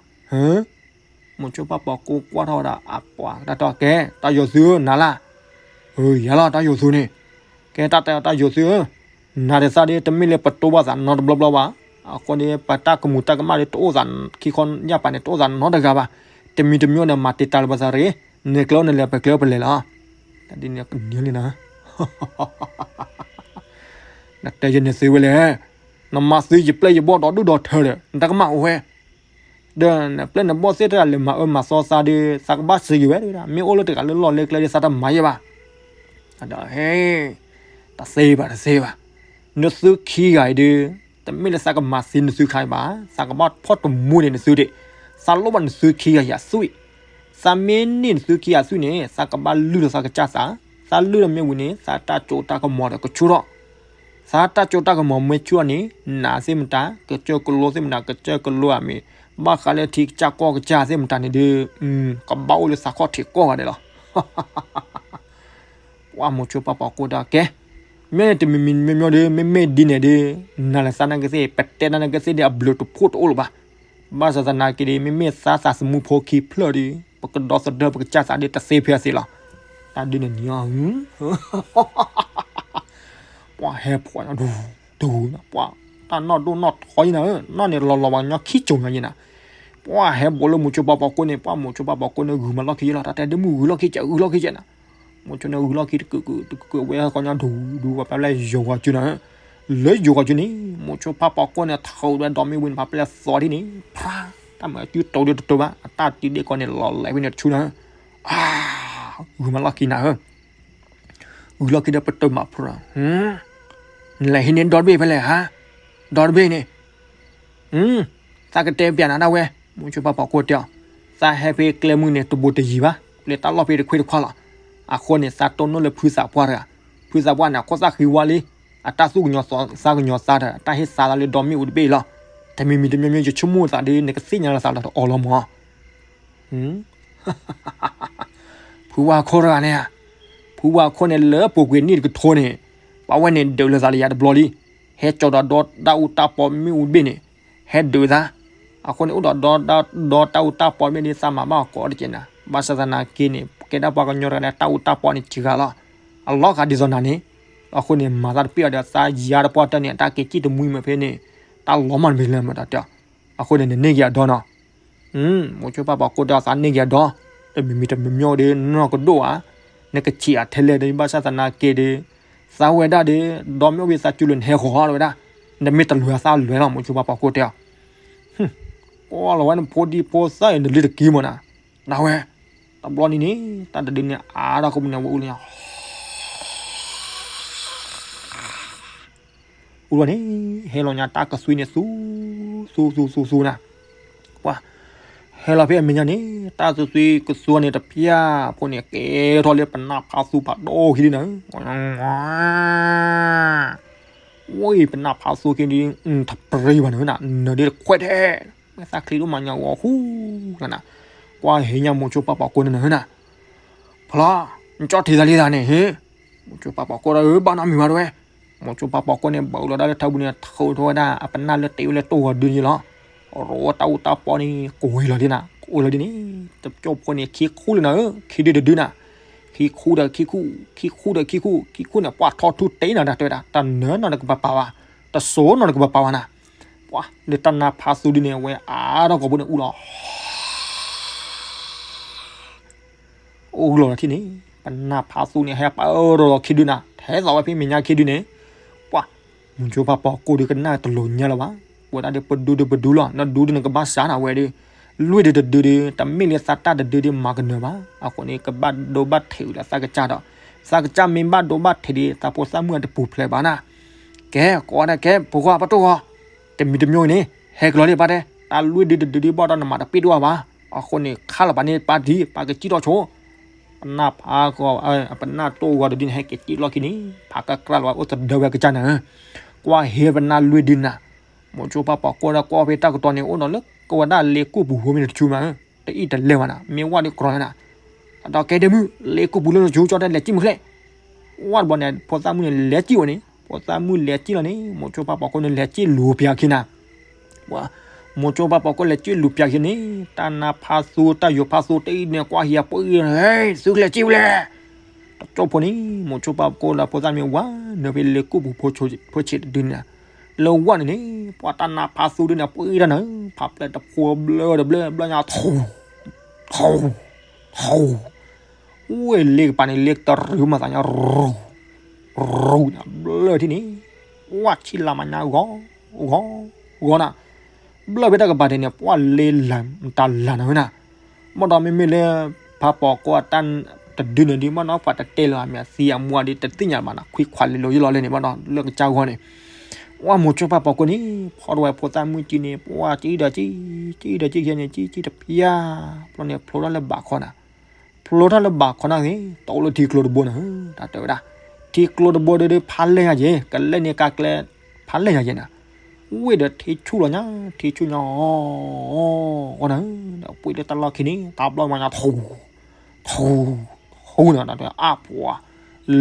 မိၤဆိပၢ်ပိာ်ကိၢ် ကွၢ်ထီၣ်ဝဲဒၣ်အပှၤတၢ်တီၢ်ကဲ, တၢ်ယိၤသုဧၢ နၤလၢ်, အၢ ယၤလီၤ တၢ်ယိၤသုန့ၣ်, ကဲတၢ်တဲအီၤတၢ်ယိၤသုဧၢ, နၤတသးဒီး တမ့ၢ်လၢပတိဘၣ်သးနီတဘျီဘျီဘၣ်, အဃိန့ၣ် ပတၢ်ကမူၤတၢ်ကမၣ်ဒီးတအိၣ်သး, ခံခီညၣ်ပာ်န့ၣ် တအိၣ်သးနီတဂၤဘၣ်, တမံၤတမံၤဒီးမၤတံာ်တာ်လၢပသးတဂ့ၤ, နကျဲအိၣ်နလဲၤ ပကျဲအိၣ်ပလဲၤလီၤ, တၢ်ဒ်န့ၣ်ကနၢလံနၤ နတဲယဲန့ၣ်သုဝဲလဲၣ်, နမၤသုယပျဲၢ်ယဘီၣ်ဒီဒူၣ်ဒီထၢဒီး နတၢ်ကမၣ်အိၣ်ဝဲ, ဒီးနပျဲၢ်နဘီၣ်သ့ၣ်တဖၣ်လဲၤမၤအၢမၤသီသးဒီး သးကဘၣ်စံးက့ၤဝဲဒၣ်, မ့ၢ်အိၣ်လၢတဂၤလၢလီၢ်လၢကျဲဒီး သးတမၤယဲၢ်ဘၣ်, ဒီးဟဲ, တသ့ဘၣ်တသ့ဘၣ်, နသုခံဂၤအံၤဒီး တမ့ၢ်လၢသးကမၤသံနသုခံဂၤဘၣ်, သးကဘၣ်ဖီၣ်တမူန့ၢ်နသုဒံး, သးလိၣ်ဘၣ်နသုခံဂၤအံၤအသွံၣ်, သးမ့ၢ်န့ၢ်နသုခံဂၤအသွံၣ်န့ၣ် သးကဘၣ်လုၢ်ဒီးသးကစၢ်သး, သးလုၢ်ဒီးမ့ၢ်ဝံၤန့ၣ် သးတၢ်စိတၢ်ကမီၤဒီးကဆူၣ်ထီၣ်, သးတၢ်စိတၢ်ကမီၤမ့ၢ်ဆူၣ်ထီၣ်န့ၣ် နးသ့ၣ်မတၤ ကစၢၢ်ကလိသ့ၣ်မတၤ ကစၢၢ်ကလိအမံၤ, ဘၣ်ဃးလၢထံကစၢ်ကီၢ်ကစၢ်သ့ၣ်မတၤန့ၣ်ဒီး ကဘၣ်အိၣ်လၢသးခီၣ်ထံးကိးဂၤဒဲးလီၤ. ပှၤမိၤဆိပၢ်ပိာ်ကိၢ်တဲကဲ, မ့ၢ်န့ၣ်တမံၤမံၤမ့ၢ်မ့ၢ်ဒီး မ့မ့ၢ်ဒ်န့ၣ်ဒီး နၤလၢသးနာ်က့သ့ၣ် ပတဲနာ်က့သ့ၣ်ဒီးအဘျုးတဖှိၣ်တအိၣ်လၢၤဘၣ်. ဘၣ်ဆၣ်သနာ်က့ဒီး မ့မ့ၢ်သးသးသမူဖိခံဖျၢၣ်ဒီး ပကဒီသဒၢပကစၢ်သးဒီးတသ့ဖဲအသ့လီၤ. တၢ်ဒ်န့ၣ်န့ၣ် ပှၤဟဲဖှီၣ်ညါဒူဒူ, ပှၤတၢ်နီၢ်ဒိၣ်နီၢ်ထီယဲနၤဧၢ, နီၢ်န့ၣ်လီၤလီၤပှၤကညီခံစိၤညါယဲနၤ. ပှၤဟဲဘိးလၢမိၤဆိပၢ်ပိာ်ကိၢ်န့ၣ် ပှၤမိၤဆိပၢ်ပိာ်ကိၢ်န့ၣ် ဂုာ်မၤလီၢ်ခံယဲလီၤ. တၢ်တဲဒ့မုၣ်ဂုာ်လီၢ်ခံကဲး ဂုာ်လီၢ်ခံကဲးနၤ. မိၤဆိန့ၣ်ဂုာ်လီၢ်ခံတကုာ်ကုာ်တကုာ်ကုာ် ဝဲဟဲကီညါဒူဒူ ပှၤဖဲလဲၣ်ယိၤဂီၤစုနၤဧၢ.လၢယိၤဂီၤစုန့ၣ် မိၤဆိပၢ်ပိာ်ကိၢ်န့ၣ် ထီၣ်ဝဲဒီမ့ၢ်ဝံၤန့ၣ် ဖးပလဲၣ်သီဒ်န့ၣ် ဖြါ, တၢ်မၤစုတိၤဒ်တတိၤဘၣ် အတၢ်တံၤဒ့ၣ်ကီန့ၣ် လီၤလဲၤဖဲန့ၣ်ဆူနၤဧၢ. အါ, ဂုာ်မၤလီၢ်ခံနၤဧၢ. ဂုာ်လီၢ်ခံဒီးပတုာ်မးဖုရၣ်, နလဲၤဟံးန့ၢ်ဒီတဘ့ၣ်ဖဲလဲၣ်ဧါ. ဒီတဘ့ၣ်န့ၣ် သးကတဲပျးနၤဒၣ်ဝဲ, မိၤဆိပၢ်ပိာ်ကိၢ်တဲအီၤ, သးဟဲဖဲကျဲမုၢ်န့ၣ် တဘူးတယံၤဘၣ်, ပျဲတၢ်လီၢ်ဖဲတခွ့တခွါလီၤ. အဃိန့ၣ် သးတိၢ်နီၣ်လၢဖုသးပှၢ်တဂၤ, ဖုသးပှၢ်န့ၣ် အခိၣ်သၣ်ဃံဝါလံ, အတၢ်သူၣ်ကညီၤသးကညီၤသးဒီး အတၢ်ဟ့ၣ်သါသးလၢဒီမ့ၣ်အူတဘ့ၣ်အံၤလီၤ. တမံၤမံၤတမံၤမံၤ ယဆိကမိၣ်သးဒီး နကသ့ၣ်ညါလီၤသးလီၤတအီၤလီၤမး. ဖုဝါခိၣ်တဂၤန့ၣ်, ဖုဝါခိၣ်န့ၣ်လၢပူၤကွံာ်နံၣ်တကထိန့ၣ်, ပှၤဝဲန့ၣ်ဒုးလိာ်သးလၢယၤတဘျီလံ, ဟဲကၠီဒီးဒီတၢ်အူတၢ်ပီမ့ၣ်အူတဘ့ၣ်န့ၣ်, ဟဲဒုးသး, အဃိန့ၣ် အိၣ်ဒီးဒီတၢ်အူတၢ်ပီတဘ့ၣ်ဒီး သးမၤဘၣ်အီၤကိးတကဲးနၤ, ဘၣ်ဆၣ်သနာ်က့န့ၣ် ကဲဒၣ်ပှၤကညီတဂၤလၢတၢ်အူတၢ်ပီန့ၣ်စှၤလီၤ, အလီၤဂာ်ဒ်သိးနၤန့ၣ်, အဃိန့ၣ် မၤသးတပ့ၢ်အီၤဒီး သးယၤတပှၢ်တၢၢ်န့ၣ် အတၢ်က့ၤစံၣ်တမှံမ့ၢ်ဖဲန့ၣ်, တၢ်လီၤမၢ်တမ့ၢ်လၢမတၤတဲအီၤ, အဃိန့ၣ် နန့ၢ်က့ၤအဒီနီၤ မိၤဆိပၢ်ပိာ်ကိၢ်တဲအီၤ သးန့ၢ်က့ၤအဒီ, တမံၤမံၤတမံၤမံၤဒီး နီၢ်ကဒိၣ်ဧါ, နကဆံးအထဲလဲၣ်ဒီး ဘၣ်ဆၣ်သနာ်က့ဒီး, သးဝဲဒၣ်ဒီး ဒီမ့ၢ်အိၣ်ဘၣ်သးစုလိၤနဟဲဃီၤလီၤဝဲဒၣ်, နမ့ၢ်တလဲၤသးလဲၤလီၤ မိၤဆိပၢ်ပိာ်ကိၢ်တဲအီၤ, ကွၢ်လီၤဝဲနဖိဒံဖိသၣ်အံၤ နလံတက့ၢ်မးနၤ, နဝဲ, တဘျီန့ၣ်န့ၣ် တၢ်တဒုန့ၣ်အါထီၣ်ကပူၤန့ၣ် ဝဲအူလီၤညါ အူလီၤန့ၣ် ဟဲလီၤညါတၢ်ကသွံန့ၣ် သူ, သူ သူ သူ သူနၤ, ပှၤ, ဟဲလီၤဖဲအမဲာ်ညါန့ၣ် တၢ်သူသွံကသွံန့ၣ်တဖျၢၣ်ဖိန့ၣ် ကဲထီၣ်လၢပနၢ်ဖးသူဖးဒိၣ်ခံဒ်နၤ, ဝဲ ပနၢ်ဖးသူခံဒ် တပြံဘၣ်နၤ, နဒ်တခွဲးထဲ, မ့ၢ်သးချံဒိၣ်မးညါဂီၤဃူလီၤနၤ, ကွၢ်ဟဲညါမိၤဆိပၢ်ပိာ်ကိၢ်န့ၣ်နၤနၤ, ဖျီ, နကၠီထံးသးလံသးန့ၣ်, မိၤဆိပၢ်ပိာ်ကိၢ်ဒီး ဘၣ်နီတမံၤဘၣ်တဝဲ, မိၤဆိပၢ်ပိာ်ကိၢ်န့ၣ် ဘၣ်အူလီၤဒၣ်လၢထးပူၤန့ၣ် ထုးထီၣ်ဝဲဒၣ်အပနၢ်လၢတ့ဝဲလၢတိၢ်ဂီၤဒုန့ၣ်လီၤ, ရိတၢ်အူတၢ်ပီန့ၣ် ကဝဲၤလီၤဒ်နၤ, ကဝဲၤလီၤဒ်န့ၣ်, တကၠိဖိန့ၣ် ခံခူလၢနၤဧၢ, ခံဒုတဒုနၤ, ခံခူဒီးခံခူ, ခံခူဒီးခံခူ, ခံခူန့ၣ် ပှၤထီၣ်ထူတ့ၢ်နီၤ တဲဝဲဒၣ်, တနၢၤနီၤနကပပာ်ဝဲ, တစိၢ်နီၤနကပပာ်ဝဲနၤ. ပှၤလၢတၢ်နါဖးသူဒုန့ၣ် အဝဲအါထီၣ်ကိာ်ဘိန့ၣ် အူလီၤ အိၣ်လီၤထံၣ်န့ၣ်, ပနၢ်ဖးသူန့ၣ် ဟဲပၢၢ်ထီၣ်လီၤခံဒုနၤ, ထဲသိးဝဲဖဲမဲာ်ညါခံဒုန့ၣ်, ပှၤ မိၤဆိဖးပီၤကိၢ်ဒုကနၣ်တလိၤညါလၢၤဘၣ်. ဝဲဒၣ်ဒီးပဒူဒီးပဒူလီၤ, နဒူဒုန့ၣ်ကဘၣ်စးနၤဝဲဒီး, လွံၢ်ဒုတဒုဒီး တမ့ၢ်လၢသးတၢ်တဒုဒီးမၤကနၢၤဘၣ်. အဃိန့ၣ် ကဘၣ်ဒိဘၣ်ထံးဝံၤဒီးသးကစၢ်ဒီး, သးကစၢ်မ့ၢ်ဘၣ်ဒိဘၣ်ထံးဒီး သးဖိသၣ်မုၣ်အတပူၤဖျဲးဘၣ်နၤ. ကဲ ကိးဂၤဒဲး ကဲ ဖိခွါပတိၢ်ဂီၤ, တမံၤတမံၤအံၤန့ၣ် ဟဲကလီၤလံဘၣ်တဲ, တၢ်လွံၢ်ဒုတဒုဒုဘၣ်ဒီးနမၤတပ့ၢ်တအိၣ်ဘၣ်. အဃိန့ၣ် ခါလီၤပာ်န့ၢ်ပၢ်ဒံး ပၢ်ကစံၣ်ထီၣ်ဆိ ပနၢ်ဖးဂီၤ, ပနၢ်တိၢ်ဂီၤတဒုန့ၣ် ဟဲက့ၤစံၣ်လီၢ်ခံန့ၣ် ဖးကကြၢ်လီၤဝဲအိၣ်သဒၢဝဲကစၢ်နၤဧၢ. ကွၢ်ဟ့ပနၢ်လွံၢ်ဒုနၤ, မိၤဆိဖးပီၤကိၢ်ဒီးကွၢ်ဖဲတၢ်ကတီၤန့ၣ် အိၣ်ဒီးလၢကဝဲဒၣ်လ့ကူၣ်ပူၤဖိမ့ၢ်တဆူမးဧၢ, တအံၣ်တလဲၤဝဲနၤ, မ့ၢ်ဝဲဒီးကြီနၤ, ဒီးကဲဒ့မုၣ် လ့ကူၣ်ပူၤလၢနဆူကၠီတဲလဲၤစံၣ်မုၢ်ချ့. ဝဲတဘျီန့ၣ် ဖိသၣ်မုၣ်န့ၣ်လဲၤစံၣ်ဝဲန့ၣ်, ဖိသၣ်မုၣ်လဲၤစံၣ်လီၤန့ၣ် မိၤဆိဖးပီၤကိၢ်န့ၣ်လဲၤစံၣ်လူၤပၠးခံနၤ ပှၤ, မိၤဆိဖးပီၤကိၢ်လဲၤစံၣ်လူၤပၠးခံန့ၣ် တၢ်နါဖးသူတၢ်ယိၤဖးသူတအံၤန့ၣ် ကွၢ်ဟံၣ်အပှ့ၤ, သုကလဲၤစံၣ်ဝဲလဲၣ်. တကၠိဖိန့ၣ် မိၤဆိဖးပီၤကိၢ်ဒီးဖိသၣ်မုၣ်ဝဲ နုာ်ဖဲလ့ကူၣ်ပူၤဖိဆံးတဒုန့ၣ်, လၢဝဲန့ၣ်န့ၣ် ပှၤတၢ်နါဖးသူဒုန့ၣ် ပှ့ၤတၢ်နၤ, ဖးဖျဲၣ်တဖိဘျၢတဘျၢ ဘျီညါ ထူ ထူ ထူ ဝဲလ့ကပၤန့ၣ် လ့တရူးမၤသးညါ ရူၤ ရူၤန့ၣ် ဘျၢထံၣ်န့ၣ်, ဝဲဆံလၤမၤညါဂီၤ ဂီၤ ဂီၤနၤ, ဘျၢဖဲတၢ်ကပၤဒဲးန့ၣ် ပှၤလ့လၤတၢ်လၤနၤဝဲနၤ, ဘၣ်ဒီးမ့မ့ၢ်လၢ ဖးပီၤကိၢ်အတၢ်တဒုန့ၣ်ဒုး ဘၣ်ဒီးပှၤတတဲလၢၤအမ့ၢ်အသံအမူဒုး တသ့ၣ်ညါဘၣ်နၤ, ခွံခွါလ့လိၤယလီၤလဲၣ်န့ၣ် ဘၣ်ဒီး လၢကစၢ်ဂီၢ်န့ၣ် ဝဲမိၤဆိဖးပီၤကိၢ်န့ၣ် ဖီထီၣ်ဝဲဖိသၣ်မုၣ်ကံန့ၣ် ပှၤကံဒီးကံ ကံဒီးကံခဲန့ၣ် ကံကံတဖျါ, ဘျီန့ၣ် ဖျိထီၣ်လၢဘးခီနၤ, ဖျိထီၣ်လၢဘးခီနၤဂ့ၤ တအိၣ်လၢထံကျိတဘိနၤ, တၢ်တဲဝဲဒၣ်, ထံကျိတဘိဒုး ဖးလဲၢ်ညါက့ၤ ကလဲၢ်န့ၣ်ကါကျဲ ဖးလဲၢ်ညါက့ၤနၤ, ဝဲဒီးထံဆူၣ်လီၤညါ ထံဆူၣ်ညါ အီၤနၤ, ဒီးပှ့ၤလၢတၢ်လီၢ်ခံန့ၣ် တၢ်ဘျီမၤညါ ထူ ထူ ထူနၤ, တၢ်တဲအါပှၤ,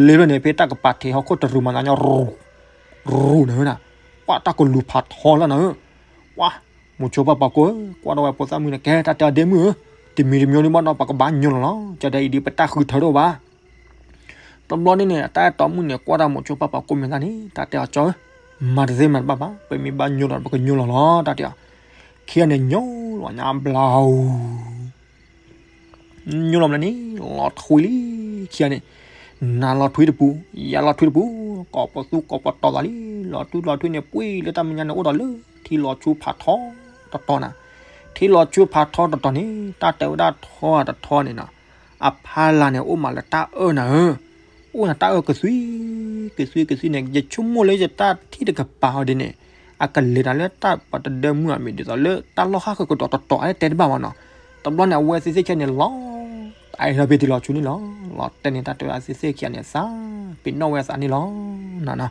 လ့ဖျၢၣ်န့ၣ် ဖဲတၢ်ကပၤထံးဟီၣ်ခိၣ်တရူးမၤသးညါ ရူၤ ရူၤနၤနၤ, ပှၤတၢ်ကလူၤဖးထီလၢနၤဧၢ, ပှၤ မိၤဆိဖးပီၤကိၢ်ဧၢ, ကွၢ်ထီၣ်ဝဲဖိသၣ်မုၣ်န့ၣ် ကဲတၢ်တဲအီၤဒ့မုၣ်ဧၢ, တမံၤတမံၤဒုးဘၣ်ဒီး ပကဘၣ်ညိလီၤလီၤ, ကၠီဒဲအံၤဒုးပတၢ်ဃုထၢတအိၣ်ဘၣ်. တဘျီန့ၣ်န့ၣ် တၢ်အဲၣ်တီမုၣ်န့ၣ် ကွၢ်တၢ်မိၤဆိဖးပီၤကိၢ်မ့ၢ်သးန့ၣ် တၢ်တဲအီၤကၠီဧၢ, မၤတသ့မၤတဘၣ်ဘၣ်, ပမ့ၢ်ဘၣ်ညိဒီး ပကညိလီၤလီၤ တၢ်တဲအီၤ, ခံဂၤန့ၣ်ညိလီၤညါဘျါအူ ညိလီၤမးန့ၣ် လီၤထွံလံ, ခံဂၤန့ၣ် နၤလီၤထွံတပူၤ, ယၤလီၤထွံတပူၤ, ကိးပသူကိးပတီၤသးလံ, လီၤထွံလီၤထွံန့ၣ် ပှ့ၤလၢတၢ်မဲာ်ညါန့ၣ် အိၣ်ဒီးလၢထံလီၤဆူဖးထီတတီၤနၤ, ထံလီၤဆူဖးထီတတီၤန့ၣ် တၢ်တဲဝဲဒၣ်ထီတတီၤန့ၣ်နီၤ, အဖီလာ်န့ၣ် အိၣ်မးလၢတၢ်အၢၣ်နၤဧၢ, အိၣ်နၤတၢ်အၢၣ်ကသွံ, ကသွံကသွံန့ၣ် ယဆိကမိၣ်လၢယတၢ်ထံၣ်တကပၤအီၤဒ်န့ၣ် အကလဲၤတၢ်လၢတၢ်ပှၤတဒၢမုၢ်အမံၤ ဒ်သိးလၢတၢ်လီၢ်ဟးဃုာ်ကဒီးတတီၤ အတဲတဘၣ်မးနီၤ, တဘျီန့ၣ် အဝဲသ့ၣ်သ့ၣ်ခံဂၤန့ၣ်လီၤ, တၢ်အဲၣ်ထီၣ်ဖဲထံလီၤဆူန့ၣ်လီၤ, လီၤတဲာ်န့ၣ် တၢ်တဲဝဲအသ့ၣ်သ့ၣ်ခံဂၤန့ၣ် သးပ့ၤနီၣ်ဝဲအသးန့ၣ်လီၤ, နနီၤ,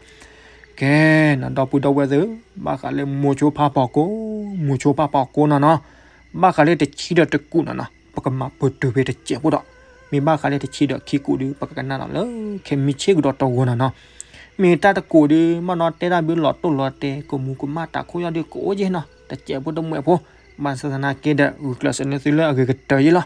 ကဲ နဒီပုၢ်ဒီဝဲၢ်သ့ၣ်, ဘၣ်ဃးလၢမိၤဆိဖးပီၤကိၢ်, မိၤဆိဖးပီၤကိၢ်နီၤနီၤ, ဘၣ်ဃးလၢတဆံဒီးတကူာ်နီၤနီၤ ပကမၤပတုာ်ဖဲတစဲးဖိဒီး, မ့ၢ်ဘၣ်ဃးလၢတဆံဒီးခံကူာ်ဒုး ပကကနၣ်ဒီးလၢခဲမုၢ်ဆ့ၣ်ကဒီးတဂီၤနီၤနီၤ, မ့ၢ်တၢ်တကူာ်ဒုး ဘၣ်နီၤတဲတၢ်ဘုးလီၤတိၢ်လီၤတဲာ် ကမူၤကမၣ်တၢ်ခိၣ်ယီၢ်ဒုးကအိၣ်က့ၤနီၤ တစဲးဖိတမှဲးဖိ, ဘၣ်ဆၣ်သနာ်က့ဒီး ဂုာ်ကျဲးစၢးန့ၢ်သုလၢအဂ့ၤကတၢၢ်ယ့ၣ်လီၤ.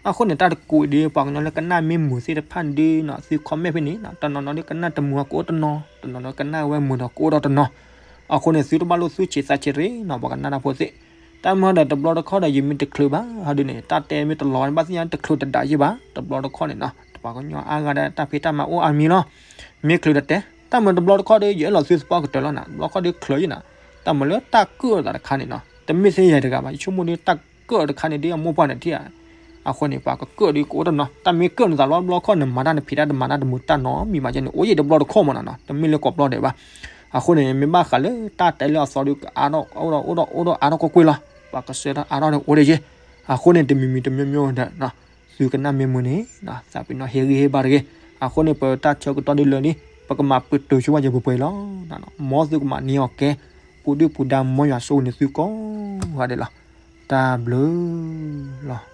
အဃိန့ၣ် တၢ်တကူာ်ဒုး ပှၤကညီလၢကနၣ်မ့ၢ်မုာ်သ့ၣ်တဖၣ်ဒုးနီၤ သု comment ဖဲန့ၣ်နီၤ တနီၤနီၤဒုးကနၣ်တမုာ်အကအိၣ်တနီၤ, တနီၤနီၤကနၣ်ဝဲမုာ်ဒီးကအိၣ်ဒီးတနီၤ, အဃိန့ၣ် သုတဘၣ်လိၣ်သူၣ်ဆံးသးဆံးတဂ့ၤနီၤ ပှၤကနၣ်တၢ်ဖိသ့ၣ်, တၢ်မ့ၢ်ဒီးတဘျီတခီၣ်ဒီး ယမ့ၢ်တချုးဘၣ် ဟီဒုးန့ၣ် တၢ်တဲမ့ၢ်တလီၤဘၣ်သ့ၣ်ညါ တချုးတဒၣ်ယ့ၣ်ဘၣ် တဘျီတခီၣ်န့ၣ်နီၤ ပှၤကညီအါဂၤဒီး တၢ်ဖံးတၢ်မၤအိၣ်အါမံၤလီၤ. မ့ၢ်ချုးဒီးတဲ, တၢ်မ့ၢ်တဘျီတခီၣ်ဒီး ယအဲၣ်လီၤသုသပှၢ်ကတၢၢ်လီၤနီၤ တဘျီတခီၣ်ဒီးချုးယ့ၣ်နီၤ, တၢ်မ့ၢ်လၢတၢ်ကၢၣ်အသးတခါန့ၣ်နီၤ တမ့ၢ်သ့ၣ်ယၤတဂၤဘၣ် ယဆိကမိၣ်ဒီးတၢ်ကၢၣ်တခါန့ၣ်ဒုး အမိၢ်ပှၢ်န့ၣ်ထံၣ်ဧါ, အဃိန့ၣ် ပှၤကကၢၣ်ဒုးကအိၣ်တနီၤ တၢ်မ့ၢ်ကၢၣ်နသးလီၤတဘျီခီၣ် နမၤတၢ်နဖံးတၢ်တမၤတၢ်တမုာ်တၢ်နီတမံၤဘၣ်ကဲန့ၣ် အိၣ်ယ့ၣ်တဘျီတခီၣ်မးနီၤနီၤ တမ့ၢ်လၢကိးဘျီဒဲးဘၣ်. အဃိန့ၣ် မ့ၢ်ဘၣ်ဃးလၢတၢ်တဲလၢအသီဒုး အါထီၣ်အိၣ်ဒီးအိၣ်ဒီးအိၣ်ဒီးအါထီၣ်ကွ့ၢ်ကွ့ၢ်လီၤ ပှၤကစၢ်တၢ်အါထီၣ်န့ၣ်အိၣ်ဒၣ်ယ့ၣ်. အဃိန့ၣ် တမံၤမံၤတမံၤမံၤဒီး သုကနၣ်မ့ၢ်မုာ်န့ၣ် သးပ့ၤနီၣ်ဟ့ၣ်ဂံၢ်ဟ့ၣ်ဘါတဂ့ၤ. အဃိန့ၣ် ပတၢ်ဆၢကတီၢ်ဒုးလၢာ်လံ ပကမၤပတုာ်ဆိဝဲယပှဲၤပှဲၤလီၤ. မ်သုကမၤန့ၢ်အီၤကဲ ပူၤဒုၣ်ပူၤဒါမ်ယွၤဆိန့ၣ်သုကိးဂၤဒဲးလီၤ. တၢ်ဘျုးလီၤ.